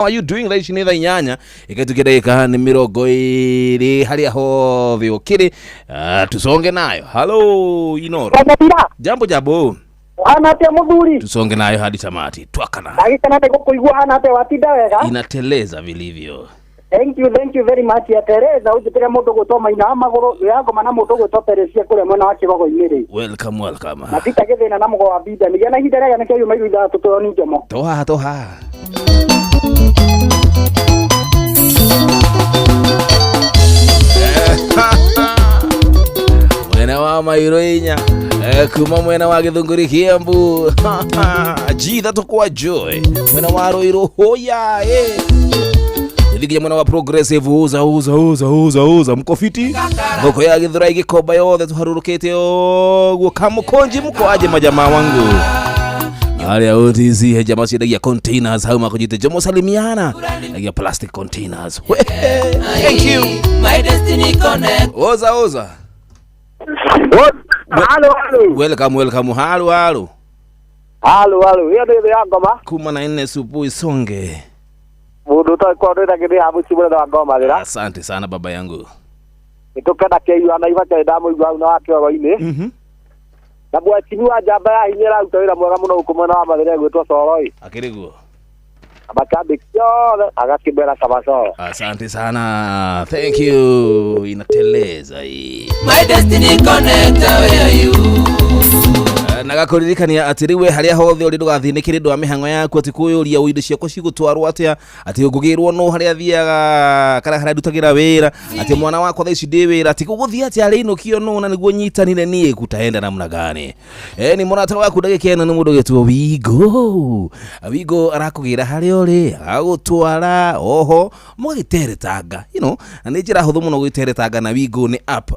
Are you doing? Thaa ici nĩ thaa 8 ĩkĩtukia ndagĩka nĩ 20 harĩa hothe ũkĩrĩ. Ah, tusonge nayo. Halo Inoro. Wanyabira, Jambo jambo. Hana atia muthuri? Tusonge nayo hadi tamati. Twakana. Ndagĩkena nĩ gũkũigua hana atia watinda wega. Inateleza vilivyo. Thank you, thank you very much. Ya Teresa ũnjĩtĩre mũndũ gwĩtwo Maina wa magũrũ ya ngoma na mũndũ gwĩtwo Teresia kũrĩa mwena wa Kĩgogo-inĩ rĩ. Welcome, welcome. Na Peter gĩthĩna na mũgo wa Binda nĩgĩa na ihinda rĩega nĩkĩo yuma iru ithatũ tũyoni njomo. Toha toha. Mwena wa mairo inya kuma mwena wa Githunguri Kiambu G3 kwa Joy mwena wa Ruiru hoya thiginya mwena wa Progressive uza uza uza uza uza mko fiti thoko ya Githurai Gikomba yothe tuharurukite oguo kamukonji mko aje majamaa wangu aria OTC he jamaa ciendagia containers hau makujite jomo salimiana agia plastic containers. We, thank you. My destiny connect. Oza oza. Halo halo. Welcome, welcome. Halo halo. Halo halo. Iyo nĩ ya ngoma. Kuma na nne supu isonge. Mũndũ ũtoĩ kwa ndwĩta kĩndĩ ya mũciĩ mũnene wa ngoma thĩra. Asante sana baba yangu. Nĩtũkena kĩiyua na ibacha ndamũigua hau na wa kĩoro-inĩ. Na mwachimi wa njamba ya hinya ĩraruta wĩra mwega mũno gũkũ mwena wa Mathĩra ĩgwĩtwo Coroi. Akiriguo. Makambĩki yothe agakĩmera kaba Coro. Asante sana, thank you. Inateleza hii. My destiny connect. Where are you? Na gakũririkania atĩ rĩu we harĩa hothe ũrĩ ndũgathinĩkĩre ũndũ wa mĩhang'o yaku atĩ kwĩyũria indo ciakwa cigũtwarwo atĩa atĩ ngũgĩrwo no harĩa thiaga kana harĩa ndutagĩra wĩra atĩ mwana wakwa thaa ici ndĩ wĩra atĩ gũgũthiĩ atĩa arĩinũkio nũ na nĩguo nyitanire niĩ kutaenda namna gani. Ni mũrata waku ndagĩka ĩno nĩ mũndũ ũgĩtwo Wigo. Wigo arakũgĩra harĩa ũrĩ agagũtwara oho mũgagĩteretanga, na nĩ njĩra hũthũ mũno gwĩteretanga na Wigo nĩ app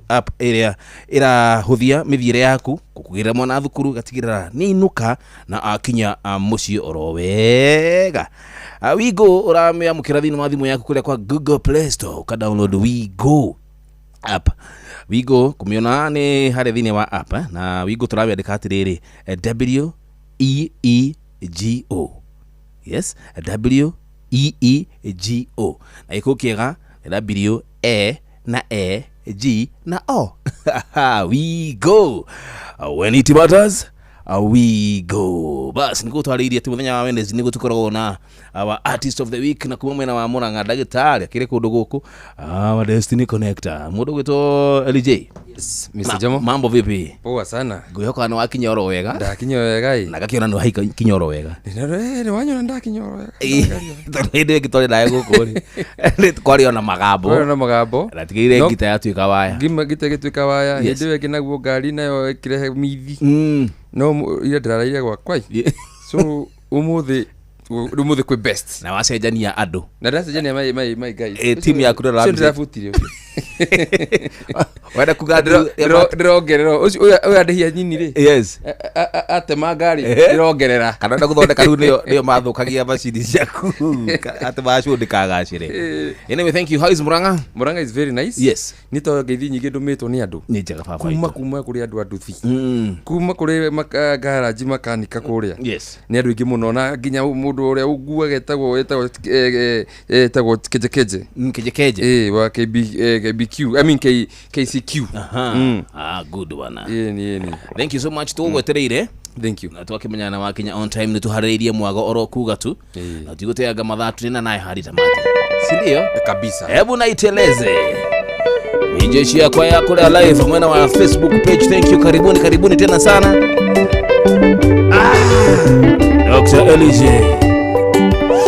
app ĩrĩa ĩrahũthia mĩthiĩre yaku kũgĩra mwana thukuru gatigĩrĩra nĩ inũka na akinya mũciĩ oro wega. Wigo ũramĩamũkĩra thĩinĩ wa thimũ yaku kũrĩa kwa Google Play Store ũka download Wigo app. Wigo kũmĩona nĩ harĩa thĩinĩ wa app na Wigo tũramĩandĩka atĩrĩrĩ, W E E G O. Yes, W E E G O na gĩkũ kĩega nĩ W E na E G na O. We go when it matters. We go bas nĩguo twarĩirie atĩ mũthenya wa Wednesday nĩguo tũkoragwo na our artist of the week na kuma mwena wa Murang'a ndagĩtarĩ akĩrĩ kũndũ gũkũ our destiny connector mũndũ ũgwĩtwo LJ. Yes, Mr. Jomo. Mambo vipi? Poa sana. Ngwĩhoka nĩ wakinya oro wega. Ndakinya wega ĩ. Na gakĩona nĩ wakinya oro wega. Nĩ wanyona ndakinya oro wega. Tondũ hĩndĩ ĩngĩ twarĩ nawe gũkũ rĩ kwarĩ ona magambo. Kwarĩ na magambo. Na tigĩrĩire No. ngita yatuĩka waya. Ngima ngita ĩgĩtuĩka waya. Yes. Hĩndĩ ĩyo ĩngĩ naguo ngari nayo ĩkĩrehe mithi. No ira ndĩraraire gwakwa ĩ. So ũmũthĩ kwĩ best. Na wacenjania andũ. Na ndĩracenjania my guys. Timu yaku ndĩra- Ũcio ndĩrabutire ũcio. Wenda kuga Ndĩrongerera ũcio ũyũ andĩhia nyini rĩ. Yes. Atema ngari Ehe. ndĩrongerera. Kana wenda gũthondeka rĩu nĩyo mathũkagia macini ciaku atĩ macũ ndĩkagacĩre. Anyway, thank you. How is Murang'a? Murang'a is very nice. Yes. Nĩ tondũ ngeithi nyingĩ ndũmĩtwo nĩ andũ. Nĩ njega baba Kuma itũ. kuma kũrĩ andũ a nduthi. Kuma kũrĩ garage makanika kũrĩa. Yes. Nĩ andũ aingĩ mũno na nginya mũndũ ũrĩa ũnguaga etagwo kejekeje. Kejekeje. Wa KB, KBQ, I mean KCQ. Aha. Ah, good one. Ĩĩ ni. Thank you so much. Tũgwetereire. Thank you. Na twakimenyana na wakinya on time nĩ tũharĩrĩirie mwago oro kuga tu na tigũteanga mathaa tũrĩ naye hadi tamati, si ndio? Kabisa. Hebu naiteleze mijeshi yakwa ya kule live mwena wa Facebook page. Thank you, karibuni karibuni tena sana. Dr. Elijah.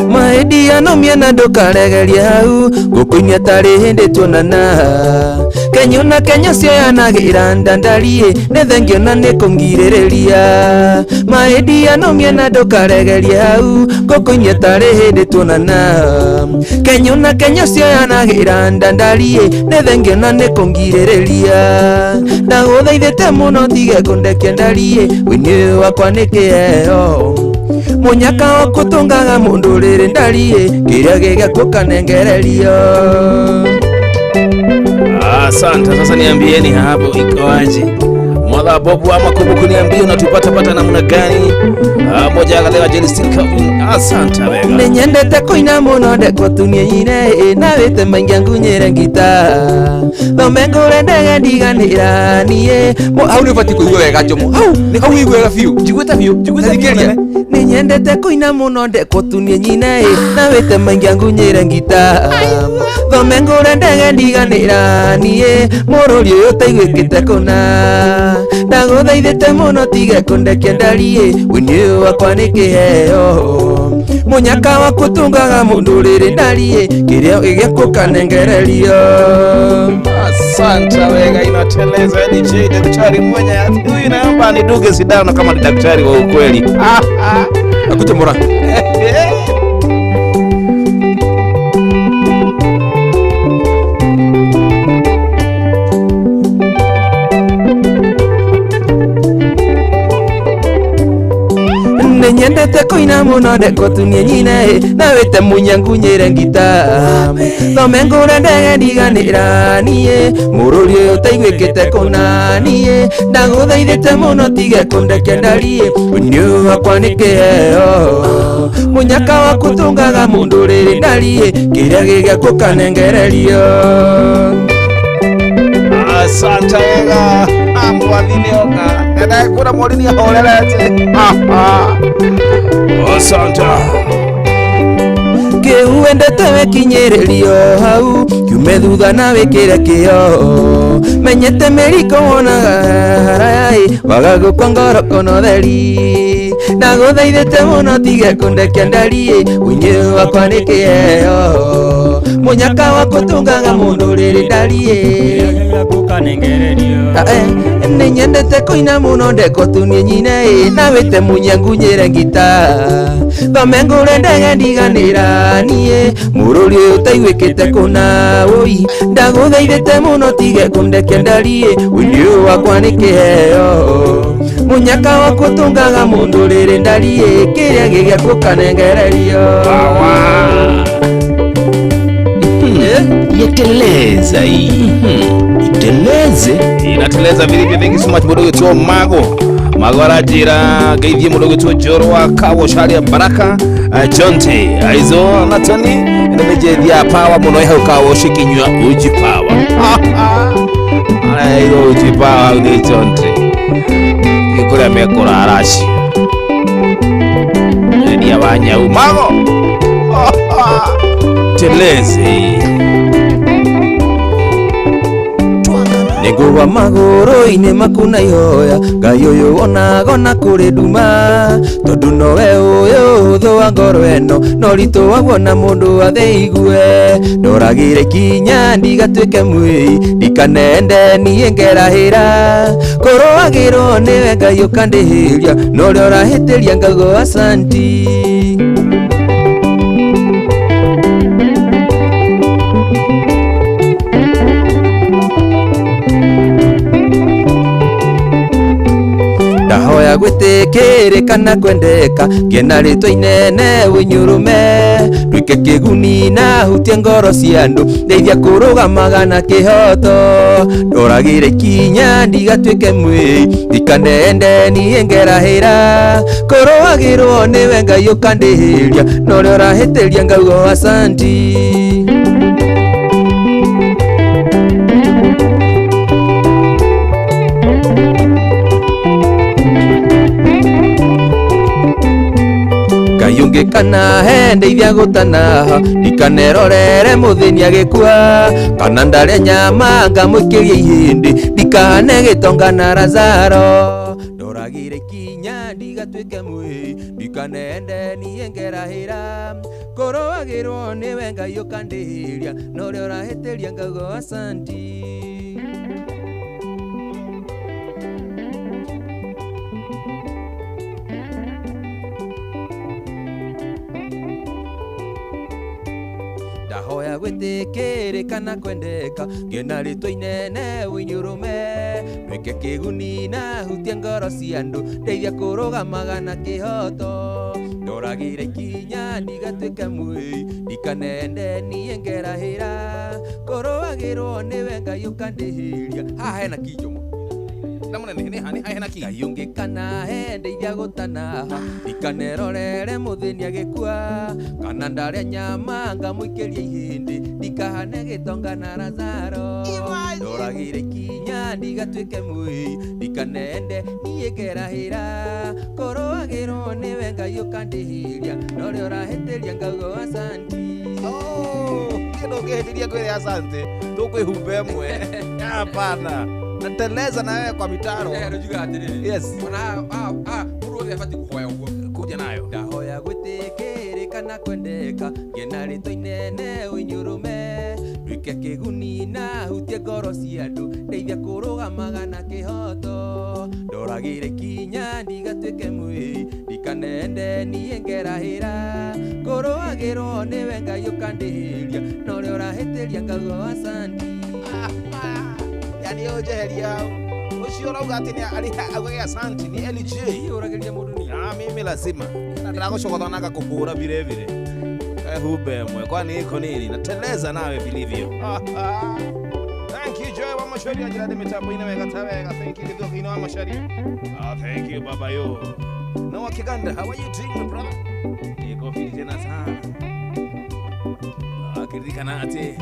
Maendia no miena ndũkaregerie hau ngũkũinia tarĩ hĩndĩ tuonana Kenya na Kenya cioyanagĩra ndandariĩ nĩ thengio na nĩ kũngirĩrĩria maendia no miena ndũkaregerie hau ngũkũinia tarĩ hĩndĩ tuonana Kenya na Kenya cioyanagĩra ndandariĩ nĩ thengio na nĩ kũngirĩrĩria ndagũthaithĩte mũno tige kũndekia ndariĩ wĩini ũyũ wakwa nĩ kĩheo munyaka wa kutungaga mundu riri ndariĩ kĩrĩa gĩgĩakuo kanengererio. Asante. Sasa niambieni hapo ikoaje? Mwadha Bobu ama kumbuku niambie unatupata pata namna gani? Moja akalewa Jelly Calvin. Asante wega. Nenyendete koina muno ndekwo tunie nyine na wite maingia ngunyire ngita. Thome ngure ndege ndiganira nie. Hau ni ubati kuigua wega Njomo. Hau hau uigua wega biũ. Njiguĩte biũ, njiguĩte biũ Thikĩrĩria. nene. Ninyendete koina muno ndekwo tunie nyine na wite maingia ngunyire ngita. Thome ngure ndege ndiganira nie. Mũrũri ũyũ ũtaiguĩkĩte kũna. Ndagũthaithĩte mũno tige kũndekia ndarie. Wĩini ũyũ wakwa nĩ kĩheo. Mũnyaka waku ũtungaga mũndũ rĩrĩ ndarie. Kĩrĩa gĩgĩkũkanengererio. Asante wega, inateleza DJ daktari mwenye huyu, naomba niduge sindano kama ni daktari wa ukweli. Akuchomora. Nenyendete koina muno ndekwo tunie nyine na wite munyangunyire ngita. Thome ngure ndege ndiganira nie. Mũrũri ũyũ ũtaiguĩkĩte kũna nie. Ndagũthaithĩte mũno tige kũndekia ndarie. Wĩini ũyũ wakwa nĩ kĩheo. Mũnyaka waku ũtungaga mũndũ rĩrĩ ndarie. Kĩrĩa gĩgĩkũkanengererio. Asante wega. Mwathini oka. Ena kuna mwalini ahorerete. Asante. Kĩu wendete wekinyĩrĩrio hau kiume thutha na wĩkĩre kĩo. Menyete mĩriko wonaga haraya waga gũkua ngoro kono theri. Ndagũthaithĩte mũno tige kũndekia ndarie. Wĩini ũyũ wakwa nĩ kĩheo. Mũnyaka waku ũtungaga mũndũ rĩrĩ ndarie. Nĩnyendete kũina mũno ndekwo tunie nyine na wĩte munyangunyĩre ngita. Thome ngure ndege ndiganĩra niĩ. Mũrũri ũyũ ũtaiguĩkĩte kũna wũi. Ndagũthaithĩte mũno tige kũndekia ndarie. Wĩini ũyũ wakwa nĩ kĩheo. Mũnyaka waku ũtungaga mũndũ rĩrĩ ndarie. Kĩrĩa gĩgĩkũkanengererio. Yeteleza hii. Iteleze. Inateleza vilivyo vingi so much mudogo tu mago. Mago arajira geithie mudogo tu Joro wa Kawo Sharia Baraka Jonte aizo Natani ndemejethia power muno hau Kawo shikinywa uji power. Ara uji power ni Jonte. Ikura mekora arashi. Ndia wanyau mago. Teleze. Nĩngũgwa magũrũ-inĩ maku na ihoya. Ngai ũyũ wonaga ona kũrĩ nduma. Tondũ nowe ũyũ ũthũ wa ngoro ĩno. No ritũ waguo na mũndũ athĩigue. Ndoragĩre kinya ndigatuĩke mwĩi. Ndikanende niĩ ngerahĩra. Kũrũagĩrwo nĩwe Ngai ũkandĩhĩria. Na ũrĩa ũrahĩtĩria ngauga asanti. Ndahoya gwĩtĩkĩrĩka na kwendeka. Ngĩena rĩtwa inene wĩnyũrũme. Nduĩke kĩguni na hutie ngoro cia andũ. Ndeithia kũrũgamaga na kĩhoto. Ndoragĩre ikinya ndigatuĩke mwĩi. Ndikanende niĩ ngerahĩra. Kũrũagĩrwo nĩwe Ngai ũkandĩhĩria. Na ũrĩa ũrahĩtĩria ngauga asanti. Ngai ũngĩkana he ndeithia gũtanaha. Ndikanerorere mũthĩni agĩkua. Kana ndarĩa nyama ngamũikĩria ihĩndĩ. Ndikahane gĩtonga na Lazaro. Ndoragĩre ikinya ndigatuĩke mwĩi. Ndikanende niĩ ngerahĩra. Kũrũagĩrwo nĩwe Ngai ũkandĩhĩria. Na ũrĩa ũrahĩtĩria ngauga asanti. Ndahoya gwĩtĩkĩrĩka na kwendeka. Ngĩona rĩtwa inene wĩnyũrũme. Nduĩke kĩguni na hutie ngoro cia andũ. Ndeithia kũrũgamaga na kĩhoto. Ndoragĩre ikinya ndigatuĩke mwĩi. Ndikanende niĩ ngerahĩra. Kũrũagĩrwo nĩwe Ngai ũkandĩhĩria. Haha hena kinjomo. Na munene ni hani hena ki. Ngai ũngĩkana he ndeithia gũtanaha ndikanerorere mũthĩni agĩkua kana ndarĩa nyama ngamũikĩria ihĩndĩ ndikahane gĩtonga na Lazaro ndoragĩre ikinya ndigatuĩke mwĩi ndikanende niĩ ngerahĩra kũrũagĩrwo nĩwe Ngai ũkandĩhĩria norĩa ũrahĩtĩria ngauga asanti. Oh, kĩndũ ũngĩhĩtĩria ngwĩre asante tũkwĩhumba ĩmwe. Hapana. Nateleza na wewe kwa mitaro. Njuga atĩrĩrĩ. Yes. Ona mũndũ wothe abatiĩ kũhoya ũguo. Kuja nayo. Ndahoya gwĩtĩkĩrĩka na kwendeka ngĩe na rĩtwa inene ũinyũrũme nduĩke kĩguni na hutie ngoro cia andũ ndeithia kũrũgamaga na kĩhoto ndoragĩre ikinya ndigatuĩke mwĩi ndikanende niĩ ngerahĩra kũrũagĩrwo nĩwe Ngai ũkandĩhĩria norĩa ũrahĩtĩria ngauga asanti. Yani ũnjeheria hau ũcio ũrauga atĩ nĩ arĩha augage asanti ni LJ. Ũragĩria mũndũ ni. Ah, mimi lazima na ndĩragũcogotha na ngakũhũra vile vile. Hube mwe kwani iko nini nateleza nawe vilivyo. Thank you Joy wa Macharia jirani mitambo ina wega tawega. Thank you Githoki ina wa Macharia. Ah, thank you baba yo. Na wa Kiganda, how are you doing my brother? Niko fiti tena sana. Akiririkana atĩ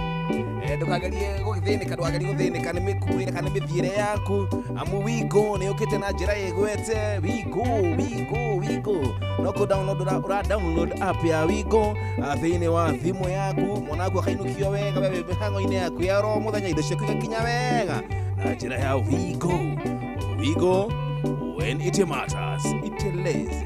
ndukagerie gũgĩthĩnĩka ndũkagerie gũthĩnĩka nĩ mĩkuĩre kana mĩthiĩre yaku amu Wigo nĩ ũkĩte na njĩra ĩgwete. Wigo Wigo Wigo no kũ download ũra download app ya Wigo thĩinĩ wa thimũ yaku mwana waku akainũkio wega we mĩhang'o-inĩ yaku ya oro mũthenya indo ciaku igakinya wega na njĩra ya Wigo. Wigo when it matters iteleze.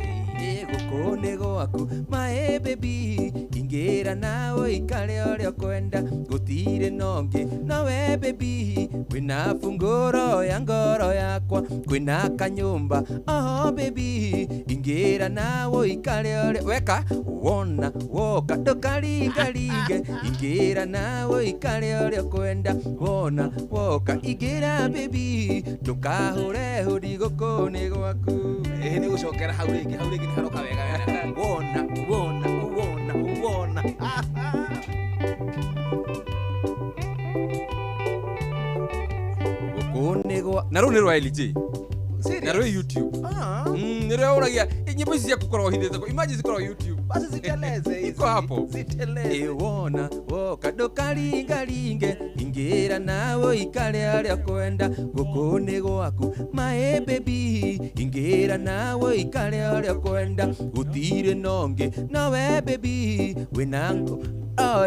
Gũkũ nĩ gwaku my baby ingĩra nawe ikare ũrĩa ũkwenda gũtirĩ nongĩ nowe baby wĩna bungũro ya ngoro yakwa kwĩna kanyũmba oho baby ingĩra nawe ikare ũrĩa weka wona woka ndũkaringaringe ingĩra nawe ikare ũrĩa ũkwenda wona woka ingĩra baby ndũkahũre hũri gũkũ nĩ gwaku. Ĩĩ nĩ gũcokera hau rĩngĩ hau rĩngĩ nĩ haroka wega wega. Wona wona wona wona. Gũkũ nĩ gwa Na rũu nĩ rwa LJ. Serious? Na rwĩ YouTube. Ah. Nĩ rĩo ũragia nyĩmbo ici ciaku ũkoragwo ũhithĩte. Imagine cikoragwo YouTube. Basi ziteleze hizi. Iko hapo. Ziteleze. Wona woka ndũkaringaringe ingĩra nawe ikare harĩa ũkwenda gũkũ nĩ gwaku my baby ingĩra nawe ikare harĩa ũkwenda gũtirĩ nongĩ nowe baby wĩna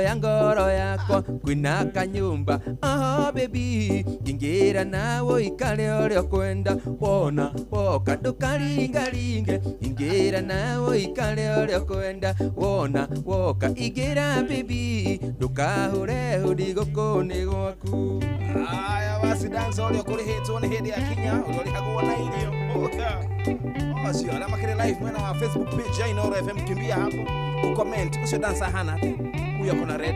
ya ngoro yakwa kwĩna kanyũmba oho baby ingĩra nawe ikare ũrĩa ũkwenda wona woka ndũkaringaringe ingĩra nawe ikare ũrĩa ũkwenda wona woka ingĩra baby ndũkahũre hũri gũkũ nĩ gwaku. Aya basi dance ũrĩa ũkũrĩhĩtwo nĩ hĩndĩ ya kinya ũrĩa ũrĩhagwo na irio. Ocio arĩa makĩrĩ live mwena wa Facebook page ya Inooro FM kimbia hapo ucomment ucio dancer hana huyo akona red.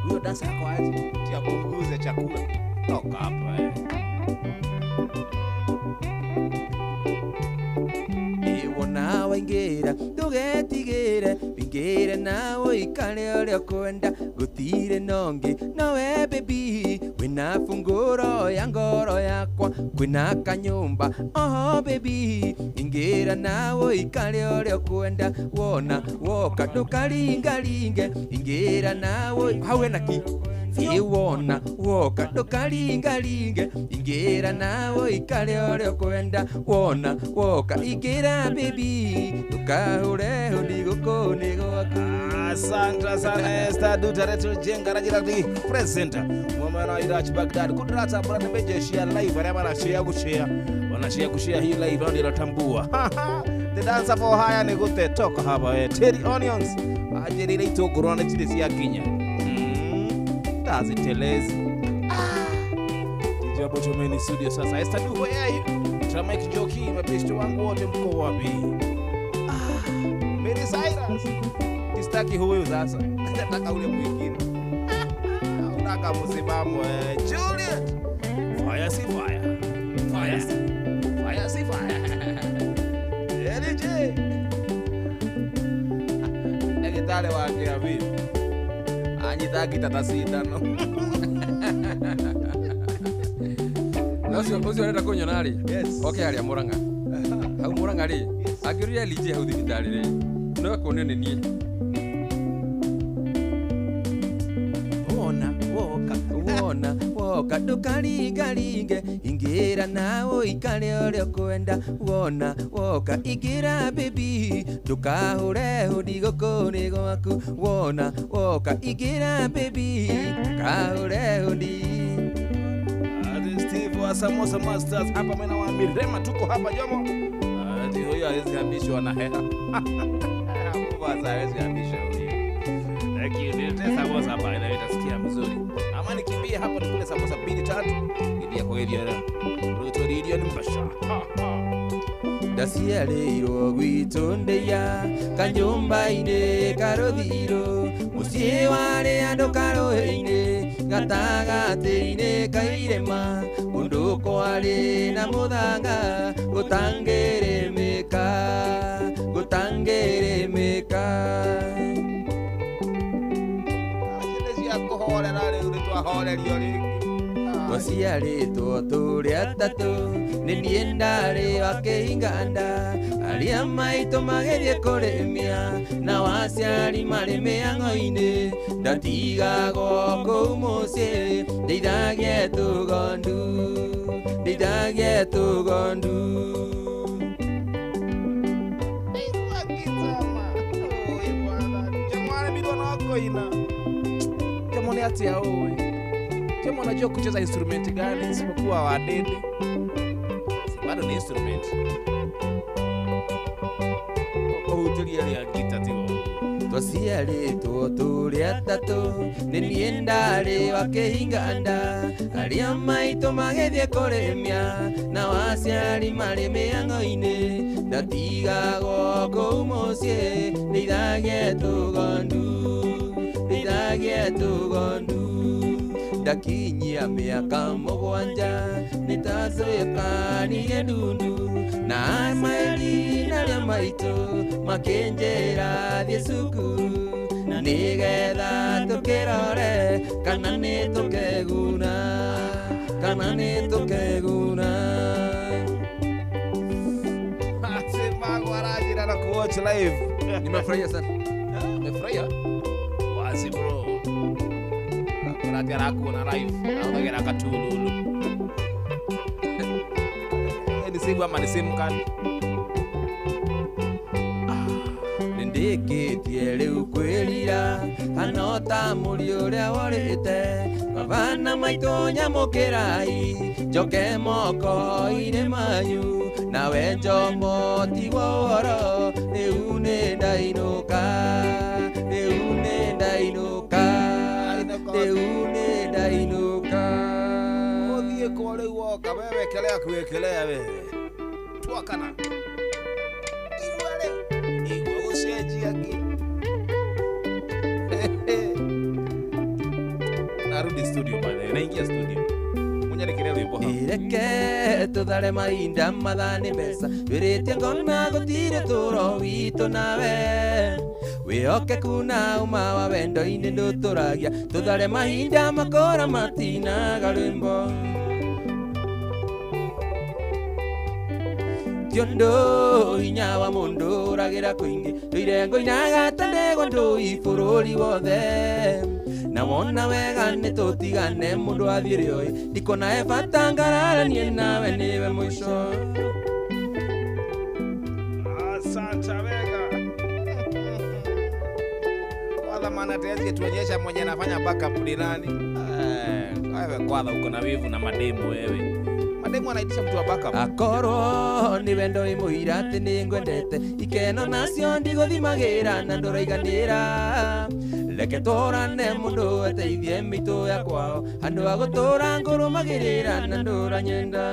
Huyo dancer ako aje? Tia punguze chakula. Toka hapa eh. Wona waingĩra ndũgetigĩre ingĩra nawe ikare ũrĩa ũkwenda gũtirĩ nongĩ nowe baby wĩna bungũro ya ngoro yakwa kwĩna kanyũmba oho baby ingĩra nawe ikare ũrĩa ũkwenda wona woka ndũkaringaringe ingĩra nawe Hau hena ki. Wona woka ndũkaringaringe ingĩra nawe ikare ũrĩa ũkwenda wona woka ingĩra baby ndũkahũre hũri gũkũ nĩ gwaku. Asante sana Esther Duta retu jenga rajira di presenter mwana Iraq Baghdad kudrata brand meje share live arĩa marashare gushare wanashare kushare hii live ndio natambua. The dancer for hire nĩ gũte toka hapa Terry Onions ajĩrĩire itũngũrũ na cirĩ cia kinya tazitelezi. Jambo chomeni studio sasa. Esther Du, where are you? Tuna Mike Joki, mapesto wangu wote mko wapi? Mary Cyrus. Sitaki huyu sasa. Nataka ule mwingine. Unataka msimamo Juliet. Fire si fire. Fire. Fire si fire. LJ. Ndagĩtarĩ wa kĩabi. Anyita ngita ta cindano. Ucio ucio arenda kunyona ri. Oke aria Murang'a. Hau Murang'a ri. Angĩũria LJ hau thibitarĩ ri. No akuone nĩ niĩ. Wona woka wona woka ndukaringaringe ingĩra nawe ũikare ũrĩa ũkwenda wona woka ingĩra baby ndũkahũre hũndi gũkũ nĩ gwaku wona woka ingĩra baby ndũkahũre hũndi. Steve wa Samosa Masters hapa mwana wa Mirema, tuko hapa Jomo. Ati huyo hawezi hamishwa na hela. Hapo hawezi hamishwa huyo. Lakini nilete samosa hapa ina itasikia mzuri. Ama nikimbie hapo nikule samosa 2 3 ili kwa hiyo Ruto Radio ni mbasha. Ndaciarĩirwo gwitũ ndĩya kanyũmba-inĩ karũthiro mũciĩ warĩ andũ karũĩ-inĩ gatagatĩ-inĩ ka irĩma kũndũ kwarĩ na mũthanga gũtangĩrĩmĩka gũtangĩrĩmĩka. Cia kũhorera rĩu nĩtwahorerio rĩngĩ. Twaciarĩtwo tũrĩ atatũ nĩ niĩ ndarĩ wa kĩhinganda arĩa maitũ magĩthiĩ kũrĩmia na waciari marĩ mĩhang'o-inĩ ndatigagwo kũu mũciĩ ndeithagie tũgondu ndeithagie tũgondu. Jomo ni atia owe. Jomo anajua kucheza instrument gani isipokuwa wadede. Bado ni instrument. Kuhutulia ya gita tigo. Twaciarĩtwo tũrĩ atatũ nĩ niĩ ndarĩ wa kĩhinganda arĩa maitũ magĩthiĩ kũrĩmia na waciari marĩ mĩhang'o-inĩ ndatigagwo kũu mũciĩ ndeithagie tũgondu ndeithagie tũgondu. Ndakinyia mĩaka mũgwanja nĩtatuĩkanire ndundu na maeri narĩa maitũ makĩnjĩra thiĩ cukuru na nĩgetha tũkĩrore kana nĩtũkeguna kana nĩtũkeguna. Asimago arajira na kuwatch live. Nimefurahia sana. Nimefurahia? Wazi bro. Kuna kuona live naogera katululu. Ni simu ama ni simu kani? Nĩndĩkĩtie rĩu kwĩrira hana ta mũri ũrĩa worĩte baba na maitũ nyamũkĩrai njoke moko-inĩ manyu nawe Njomo tigwo ũhoro rĩu nĩ ndainũka rĩu nĩ ndainũka rĩu nĩ ndainũka. Ũthiĩ kwa rĩu woka wewe kelea kuwekelea wewe twakana igua rĩu igua gũcenjia ngi. Narudi studio pale, naingia studio munyarekere rwimbo hau. Ireke tũthare mahinda mathaa nĩ mbeca wĩrĩtie ngona gũtirĩ tũro witũ nawe wĩhokeku na ũma wa wendo-inĩ ndũtũragia tũthare mahinda makora matinaga rwĩmbo. Ti ũndũ hinya wa mũndũ ũragĩra kũingĩ ndũire ngũinaga ta ndegwa ndũi bũrũri wothe na wona wega nĩ tũtigane mũndũ athiĩ rĩoĩ ndikuona he bata ngararanie nawe nĩwe mũico. Asante wega. Kwanza maana tezi tuonyesha mwenye anafanya backup ni nani. Wewe kwanza uko na wivu na mademu wewe. Mademu anaitisha mtu wa backup. Akorwo ni wendo imuira atĩ nĩ ngwendete ikeno nacio ndigũthimagĩra na ndũraiganĩra reke tũrane mũndũ ateithie mĩitũ ya kwao handũ ha gũtũra ngũrũmagĩrĩra na ndũranyenda.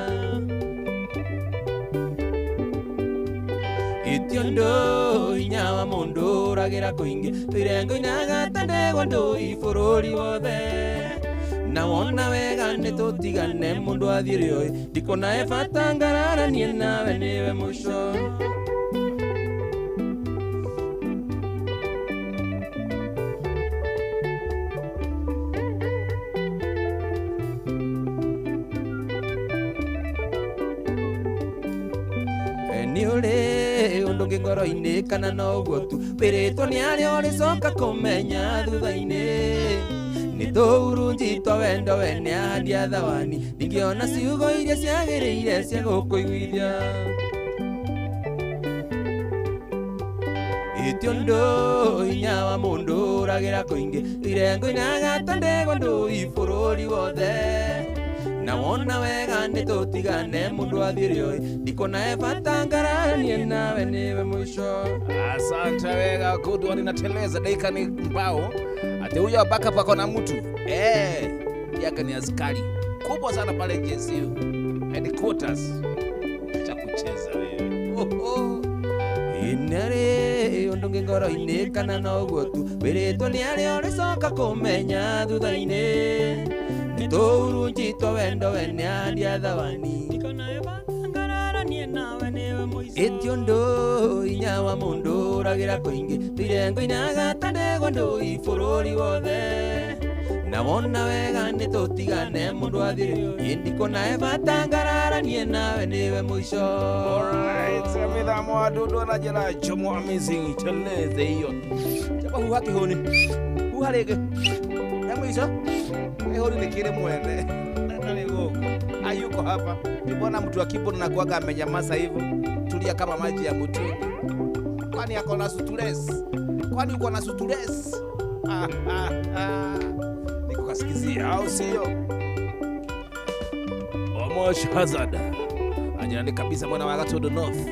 Iti ũndũ hinya wa mũndũ ũragĩra kũingĩ tũire ngũinaga ta ndegwa ndũi bũrũri wothe na wona wega nĩ tũtigane mũndũ athiĩ rĩoĩ ndikuona he bata ngararanie nawe nĩwe mũico. ũndũ ũngĩ ngoro-inĩ kana no ũguo tu wĩrĩtwo nĩ arĩa ũrĩcoka kũmenya thutha-inĩ nĩ tũurunjitwo wendo wene ahandi a thawani ndingĩona ciugo iria ciagĩrĩire cia gũkũiguithia ĩti ũndũ hinya wa mũndũ ũragĩra kũingĩ irengo inaga ta ndegwa ndũi bũrũri wothe na wona wega nĩ tũtigane mũndũ athiĩ rĩoĩ ndikuona e bata ngaranie nawe nĩwe mũico. Asante wega good one inateleza dakika ni mbao. Ate huyo backup ako na mtu. Yake ni askari kubwa sana pale JSU headquarters. Acha kucheza wewe. Oh. Inare ũndũ ũngĩ ngoro-inĩ kana no ũguo tu wĩrĩtwo nĩ arĩa ũrĩcoka kũmenya thutha-inĩ nĩ tũurunjitwo wendo wene ahandi a thawani ĩti ũndũ hinya wa mũndũ ũragĩra kũingĩ tũire ngoinaga ta ndegwa ndũi bũrũri wothe na wona wega nĩ tũtigane mũndũ athiĩ ĩ ndikuona e bata ngararanie nawe nĩwe mũico. Alright, mithamo wa Dudu na jela Jomo amazing teleze hiyo. Chapa huha kihoni. Huha rĩngĩ. Ya mwisho. Kihoni ni kile mwene. Nani gũkũ? Hayuko hapa. Mbona mtu akipo na kuaga amenyamaza hivyo? Tulia kama maji ya mtungi. Kwani ako na stress? Kwani uko na stress? Nikukasikizia au sio? Omosh Hazard. Ajirani kabisa mwana wa Gatundu North.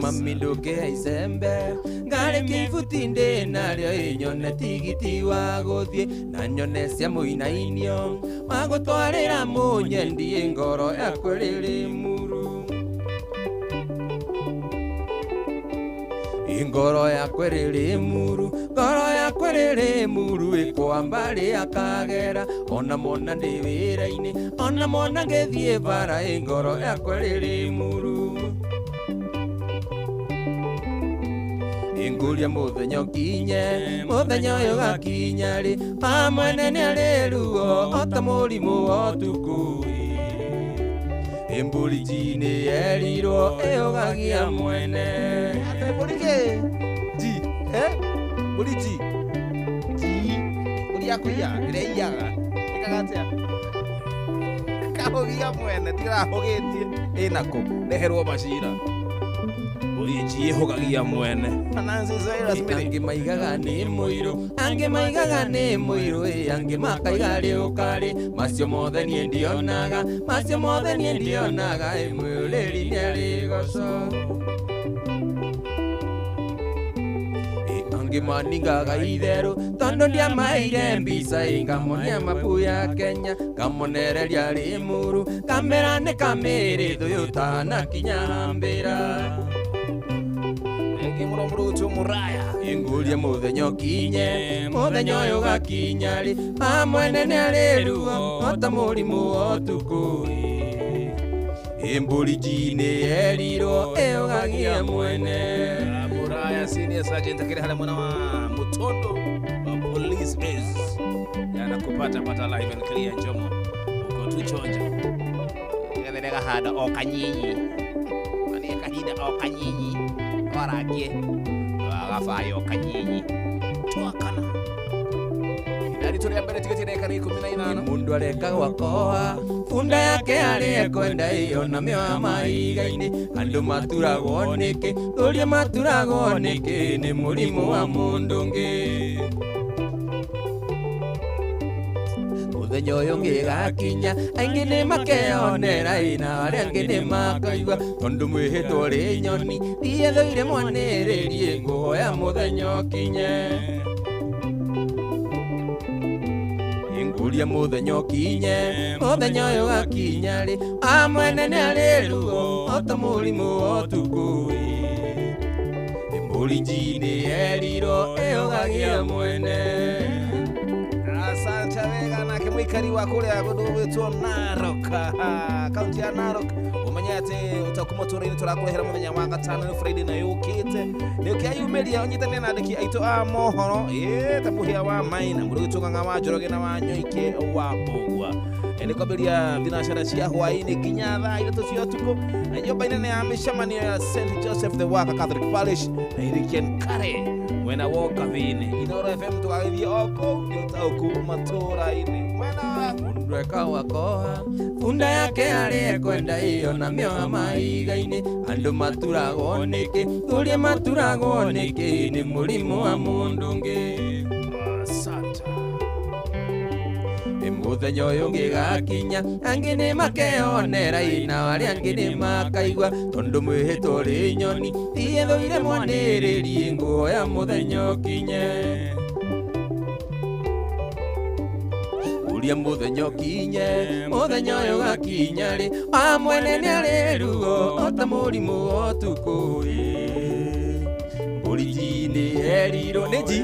Mami nduke icembe ngarĩkia ibuti ndĩ narĩo ĩnyone tigiti wa gũthiĩ na nyone cia mũinainio wa gũtwarĩra mũnyendi ngoro yakwa ĩrĩ muru ngoro yakwa ĩrĩ muru ngoro yakwa ĩrĩ muru ĩkwamba rĩa Kagera ona mona ndĩ wĩra-inĩ ona mona ngĩthiĩ bara ngoro yakwa ĩrĩ muru Nguria muthenya ũkinye muthenya ũyũ gakinya rĩ a mwene nĩ arĩ ruo o ta mũrimũ wa ũtukũ ĩ mbũri nji-inĩ yerirwo ĩũgagia mwene. Ate mbũri kĩ? Nji mbũri nji nji mbũri ya kũiya ĩrĩa ĩiyaga ĩkaga atĩa? Kahũgia mwene tirahũgĩtie ĩnakũ reherwo macira. Mbũri nji ĩhũgagia mwene. Angĩ maigaga nĩ mũirũ angĩ maigaga nĩ mũirũ angĩ makaiga rĩũkarĩ macio mothe niĩ ndionaga macio mothe niĩ ndionaga mwĩrĩri nĩ arĩ goco. Angĩ maningaga itherũ tondũ ndiamaheire mbica ngamonia mapu ya Kenya ngamonereria Rĩmuru kamera nĩ kamĩrĩ thũyũ tanakinya hambĩra. Murutu muraya Inguria muthenya ũkinye muthenya ũyũ gakinya rĩ a mwene nĩ arĩ ruo o ta mũrimũ wa ũtukũ ĩ mbũri nji-inĩ yerirwo ĩũgagia mwene. Muraya senior sergeant akĩrĩ harĩa mwena wa Mutondo wa police base yanakupata pata live and clear Jomo uko tu chonjo getherega handa o kanyinyi mani kahinda o kanyinyi warangie wagabayo kanyinyi twakana idari turi mbere tigiti dakika 15 mundu areka gwakoha bunda yake arĩ ekwenda iyo na mĩoya mahiga-inĩ andũ maturagwo nĩkĩ thũria maturagwo nĩkĩ nĩ mũrimũ wa mũndũ ũngĩ mũthenya ũyũ ũngĩgakinya aingĩ nĩ makeyonera na arĩa angĩ nĩ makaigua tondũ mwĩhĩtwo rĩ nyoni thiĩ thũire mwanĩrĩrie ngũhoya mũthenya ũkinye. Nguria mũthenya ũkinye mũthenya ũyũ gakinya rĩ a mwene nĩ arĩ ruo o ta mũrimũ wa ũtukũ mbũri nji-inĩ yerirwo ĩũgagia mwene. Asante wega nake mũikari wa kũrĩa kũndũ gwĩtwo Narok, kaunti ya Narok umenye Atĩ ũtaũku matũũra-inĩ tũrakũrehera mũthenya wa gatano nĩ Friday na yũkĩte nĩ ũkĩyumĩria ũnyitanĩre na andĩki aitũ a mohoro ta Mũhĩa wa Maina, Mũrũgĩ Tũng'ang'a wa Njoroge na wa Nyoike wa Mbũgua. Nĩ kwambĩrĩria thinacara cia hwaĩ-inĩ nginya thaa 3 cia ũtukũ na nyũmba nene ya mĩcemanio ya St Joseph the Worker Catholic Parish na Irikian Kare mwena wa Ũkabi-inĩ. Inooro FM tũgagĩthiĩ o kũu nĩ ũtaũku matũũra-inĩ mwena wa Mundu ekawakoha bunda yake arĩekwenda ĩyo na mĩoha mahiga-inĩ andũ maturagwo nĩkĩ thũrie maturagwo nĩkĩ nĩ mũrimũ wa mũndũ ũngĩ. Asante. Mũthenya ũyũ ũngĩgakinya angĩ nĩ makeyonera na arĩa angĩ nĩ makaigua tondũ mwĩhĩtwo ũrĩ nyoni thiĩ thũire mwanĩrĩrie nguoya mũthenya ũkinye. Ũria mũthenya ũkinye mũthenya ũyũ ũgakinya rĩ wa mwene nĩ arĩ ruo o ta mũrimũ wa ũtukũ mbũri nji erirwo nĩ nji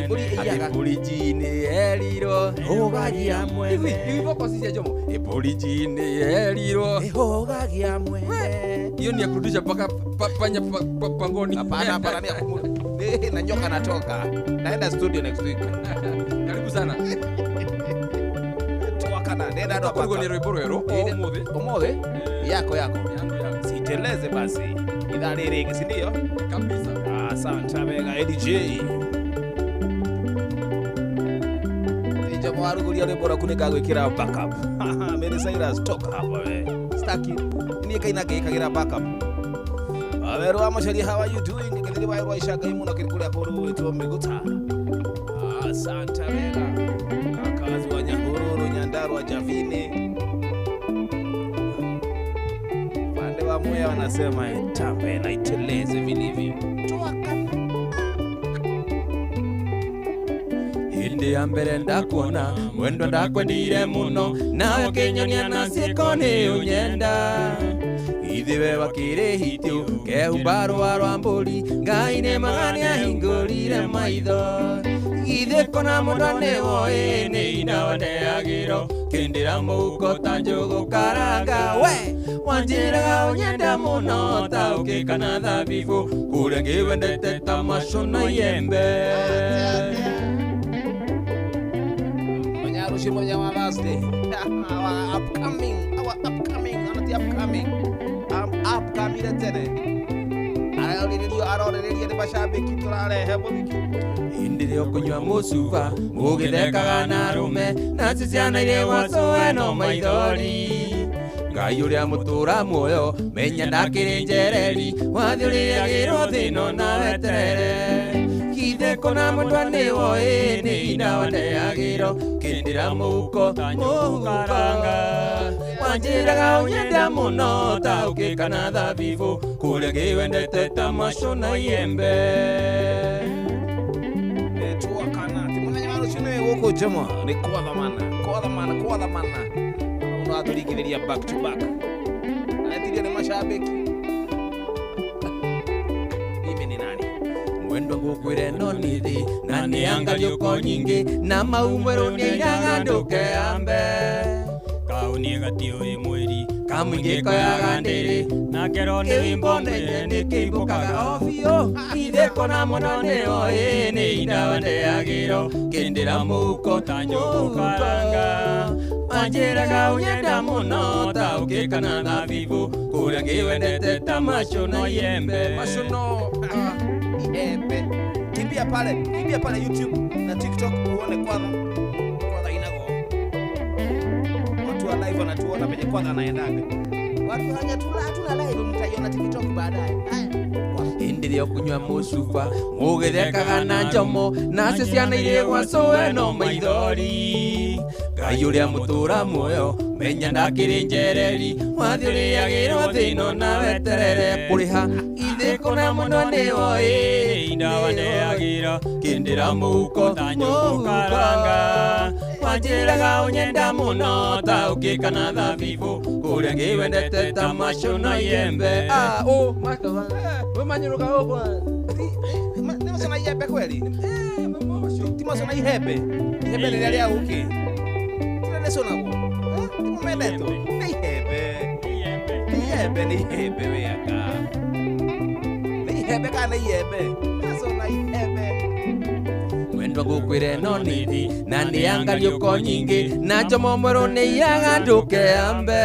mbũri ĩiyaga. Mbũri nji erirwo Hũgagia mwene. Iwi vocals cia Jomo. Mbũri nji erirwo Hũgagia mwene. Hiyo ni ya kurudisha paka panya pangoni. Hapana, hapana, ni na nyoka natoka. Naenda studio next week. Karibu sana. Tuwakana, nenda ndo Kũrugwo nĩ rwĩmbo rwerũ ũmũthĩ. Ũmũthĩ? Yako yako. Yangu. Siteleze basi. Idhaa rĩrĩ si ndio? Kabisa. Asante wega ADJ. Jomo aruguria rwĩmbo rwaku nĩngagwĩkĩra backup. Mary Cyrus toka hapa we. Staki. Niĩ kaina ngĩkagĩra backup. Aweru wa Macharia, how are you doing? Githiri wa rwa Isha Ngai mũno kĩrĩ kũrĩa kũndũ gwĩtwo Mĩgũta. Asante wega. Wakazi wa Nyahururu, Nyandarua, Javini. Pande wa Mwea wanasema itambe na iteleze vilivyo. Hĩndĩ ya mbere ndakuona mwendwa ndakwendire mũno nawe ũkĩnyonia na ciĩko nĩ ũnyenda ithe we wakĩrĩ hitio kehumba rũa rwa mbũri Ngai nĩ maga nĩahingũrire maitho githĩ kona mũndũ nĩwoĩ nĩ inawandeagĩro kĩndĩra mũhuko ta njũgũ karanga we wanjĩraga ũnyenda mũno ta ũkĩ kana thabibũ kũrĩa ngĩwendete ta macu na iembe. Manyarushi moja wa Thursday. Our upcoming, not the upcoming. I'm upcoming tene. Arorĩrĩrio arorĩrĩria nĩ macambĩki tũrarehe mũthiki. Hĩndĩ ĩrĩa ũkũnyua mũcuba mũgĩthekaga na arũme nacio ciana irĩ gwacũe no maithori Ngai ũrĩa mũtũra muoyo menya ndakĩrĩ njereri wathiĩ ũrĩagĩrwo thĩno na weterere githĩ kũna mũndũ nĩwoĩ nĩ inawandeagĩro kĩndĩra mũhuko mũhukaranga wanjĩraga ũnyenda mũno ta ũkĩ kana thabibũ kũrĩa ngĩwendete ta macu na iembe. Tuwakana ti mũthenya wa rũciũ nĩ gũkũ Jomo nĩ kwathamana kwathamana mũndũ atũringithĩria back to back aretirio nĩ macambĩki. Mimi ni nani? Mwendwa ngũkwĩre no nĩthĩ na nĩ angariũko nyingĩ na mau mwerũ nĩairaga ndũkeambe kaũni gatiũĩ mwĩri kamũingĩ koyaga ndĩrĩ na kero nĩ kĩimbo nenye nĩ kĩimbũkaga o biũ ithe kona mũno nĩoĩ nĩ inawandeagĩro kĩndĩra mũhuko ta njũgũ karanga wanjĩraga ũnyenda mũno ta ũkĩ kana thabibũ kũrĩa ngĩwendete ta macu na iembe. Macu no iembe. Kimbia pale YouTube na TikTok uone Kwatha inago. Watu wa live wanatuona penye Kwatha anaendaga. Watu hatuna live mtaiona TikTok baadaye. Haya. Hĩndĩ ĩrĩa ũkũnyua mũcuba mũgĩthekaga na Njomo nacio ciana irĩ gwacũe no maithori Ngai ũrĩa mũtũra muoyo menya ndakĩrĩ njereri wathiĩ ũrĩagĩrwo thĩno na weterere kũrĩha ithe kũna mũndũ nĩwoĩ inawandeagĩro kĩndĩra mũhuko ta njũgũ karanga wanjĩraga ũnyenda mũno ta ũkĩ kana thabibũ kũrĩa ngĩwendete ta macu na iembe. Manyuruka huko. Ni macu na iembe kweli? Ti macu na ihembe. Ihembe rĩrĩa rĩa ũkĩ. Tira nĩcio naguo. Ti mũmendetwo. Nĩ ihembe. Ti Ihembe nĩ ihembe wĩaka. Nĩ ihembe kana nĩ ihembe? Macũ na ihembe. Mwendwa ngũkwĩre no nĩthi na nĩ angariũko nyingĩ na njomo mwerũ nĩ iyaga ndũkeambe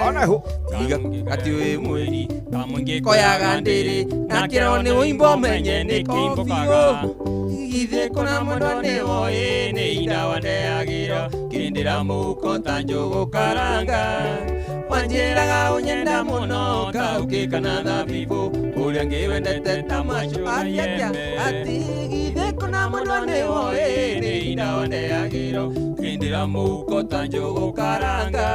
Ona hu. tiga atĩ wĩ mwĩri Kamũingĩ koyaga ndĩrĩ na kĩro nĩ ũimbo menye nĩ kĩimbũkaga. kobiũ githĩ kũna mwendwa nĩ woĩ nĩ indawa ndeagĩra kĩndĩra mũhuko ta njũgũ karanga wanjĩraga ũnyenda mũno kaũkĩ kana thabibũ ũrĩa ngĩwendete ta macio atĩ atĩ githĩ kũna mwendwa nĩ woĩ nĩ indawa ndeagĩra kĩndĩra mũhuko ta njũgũ karanga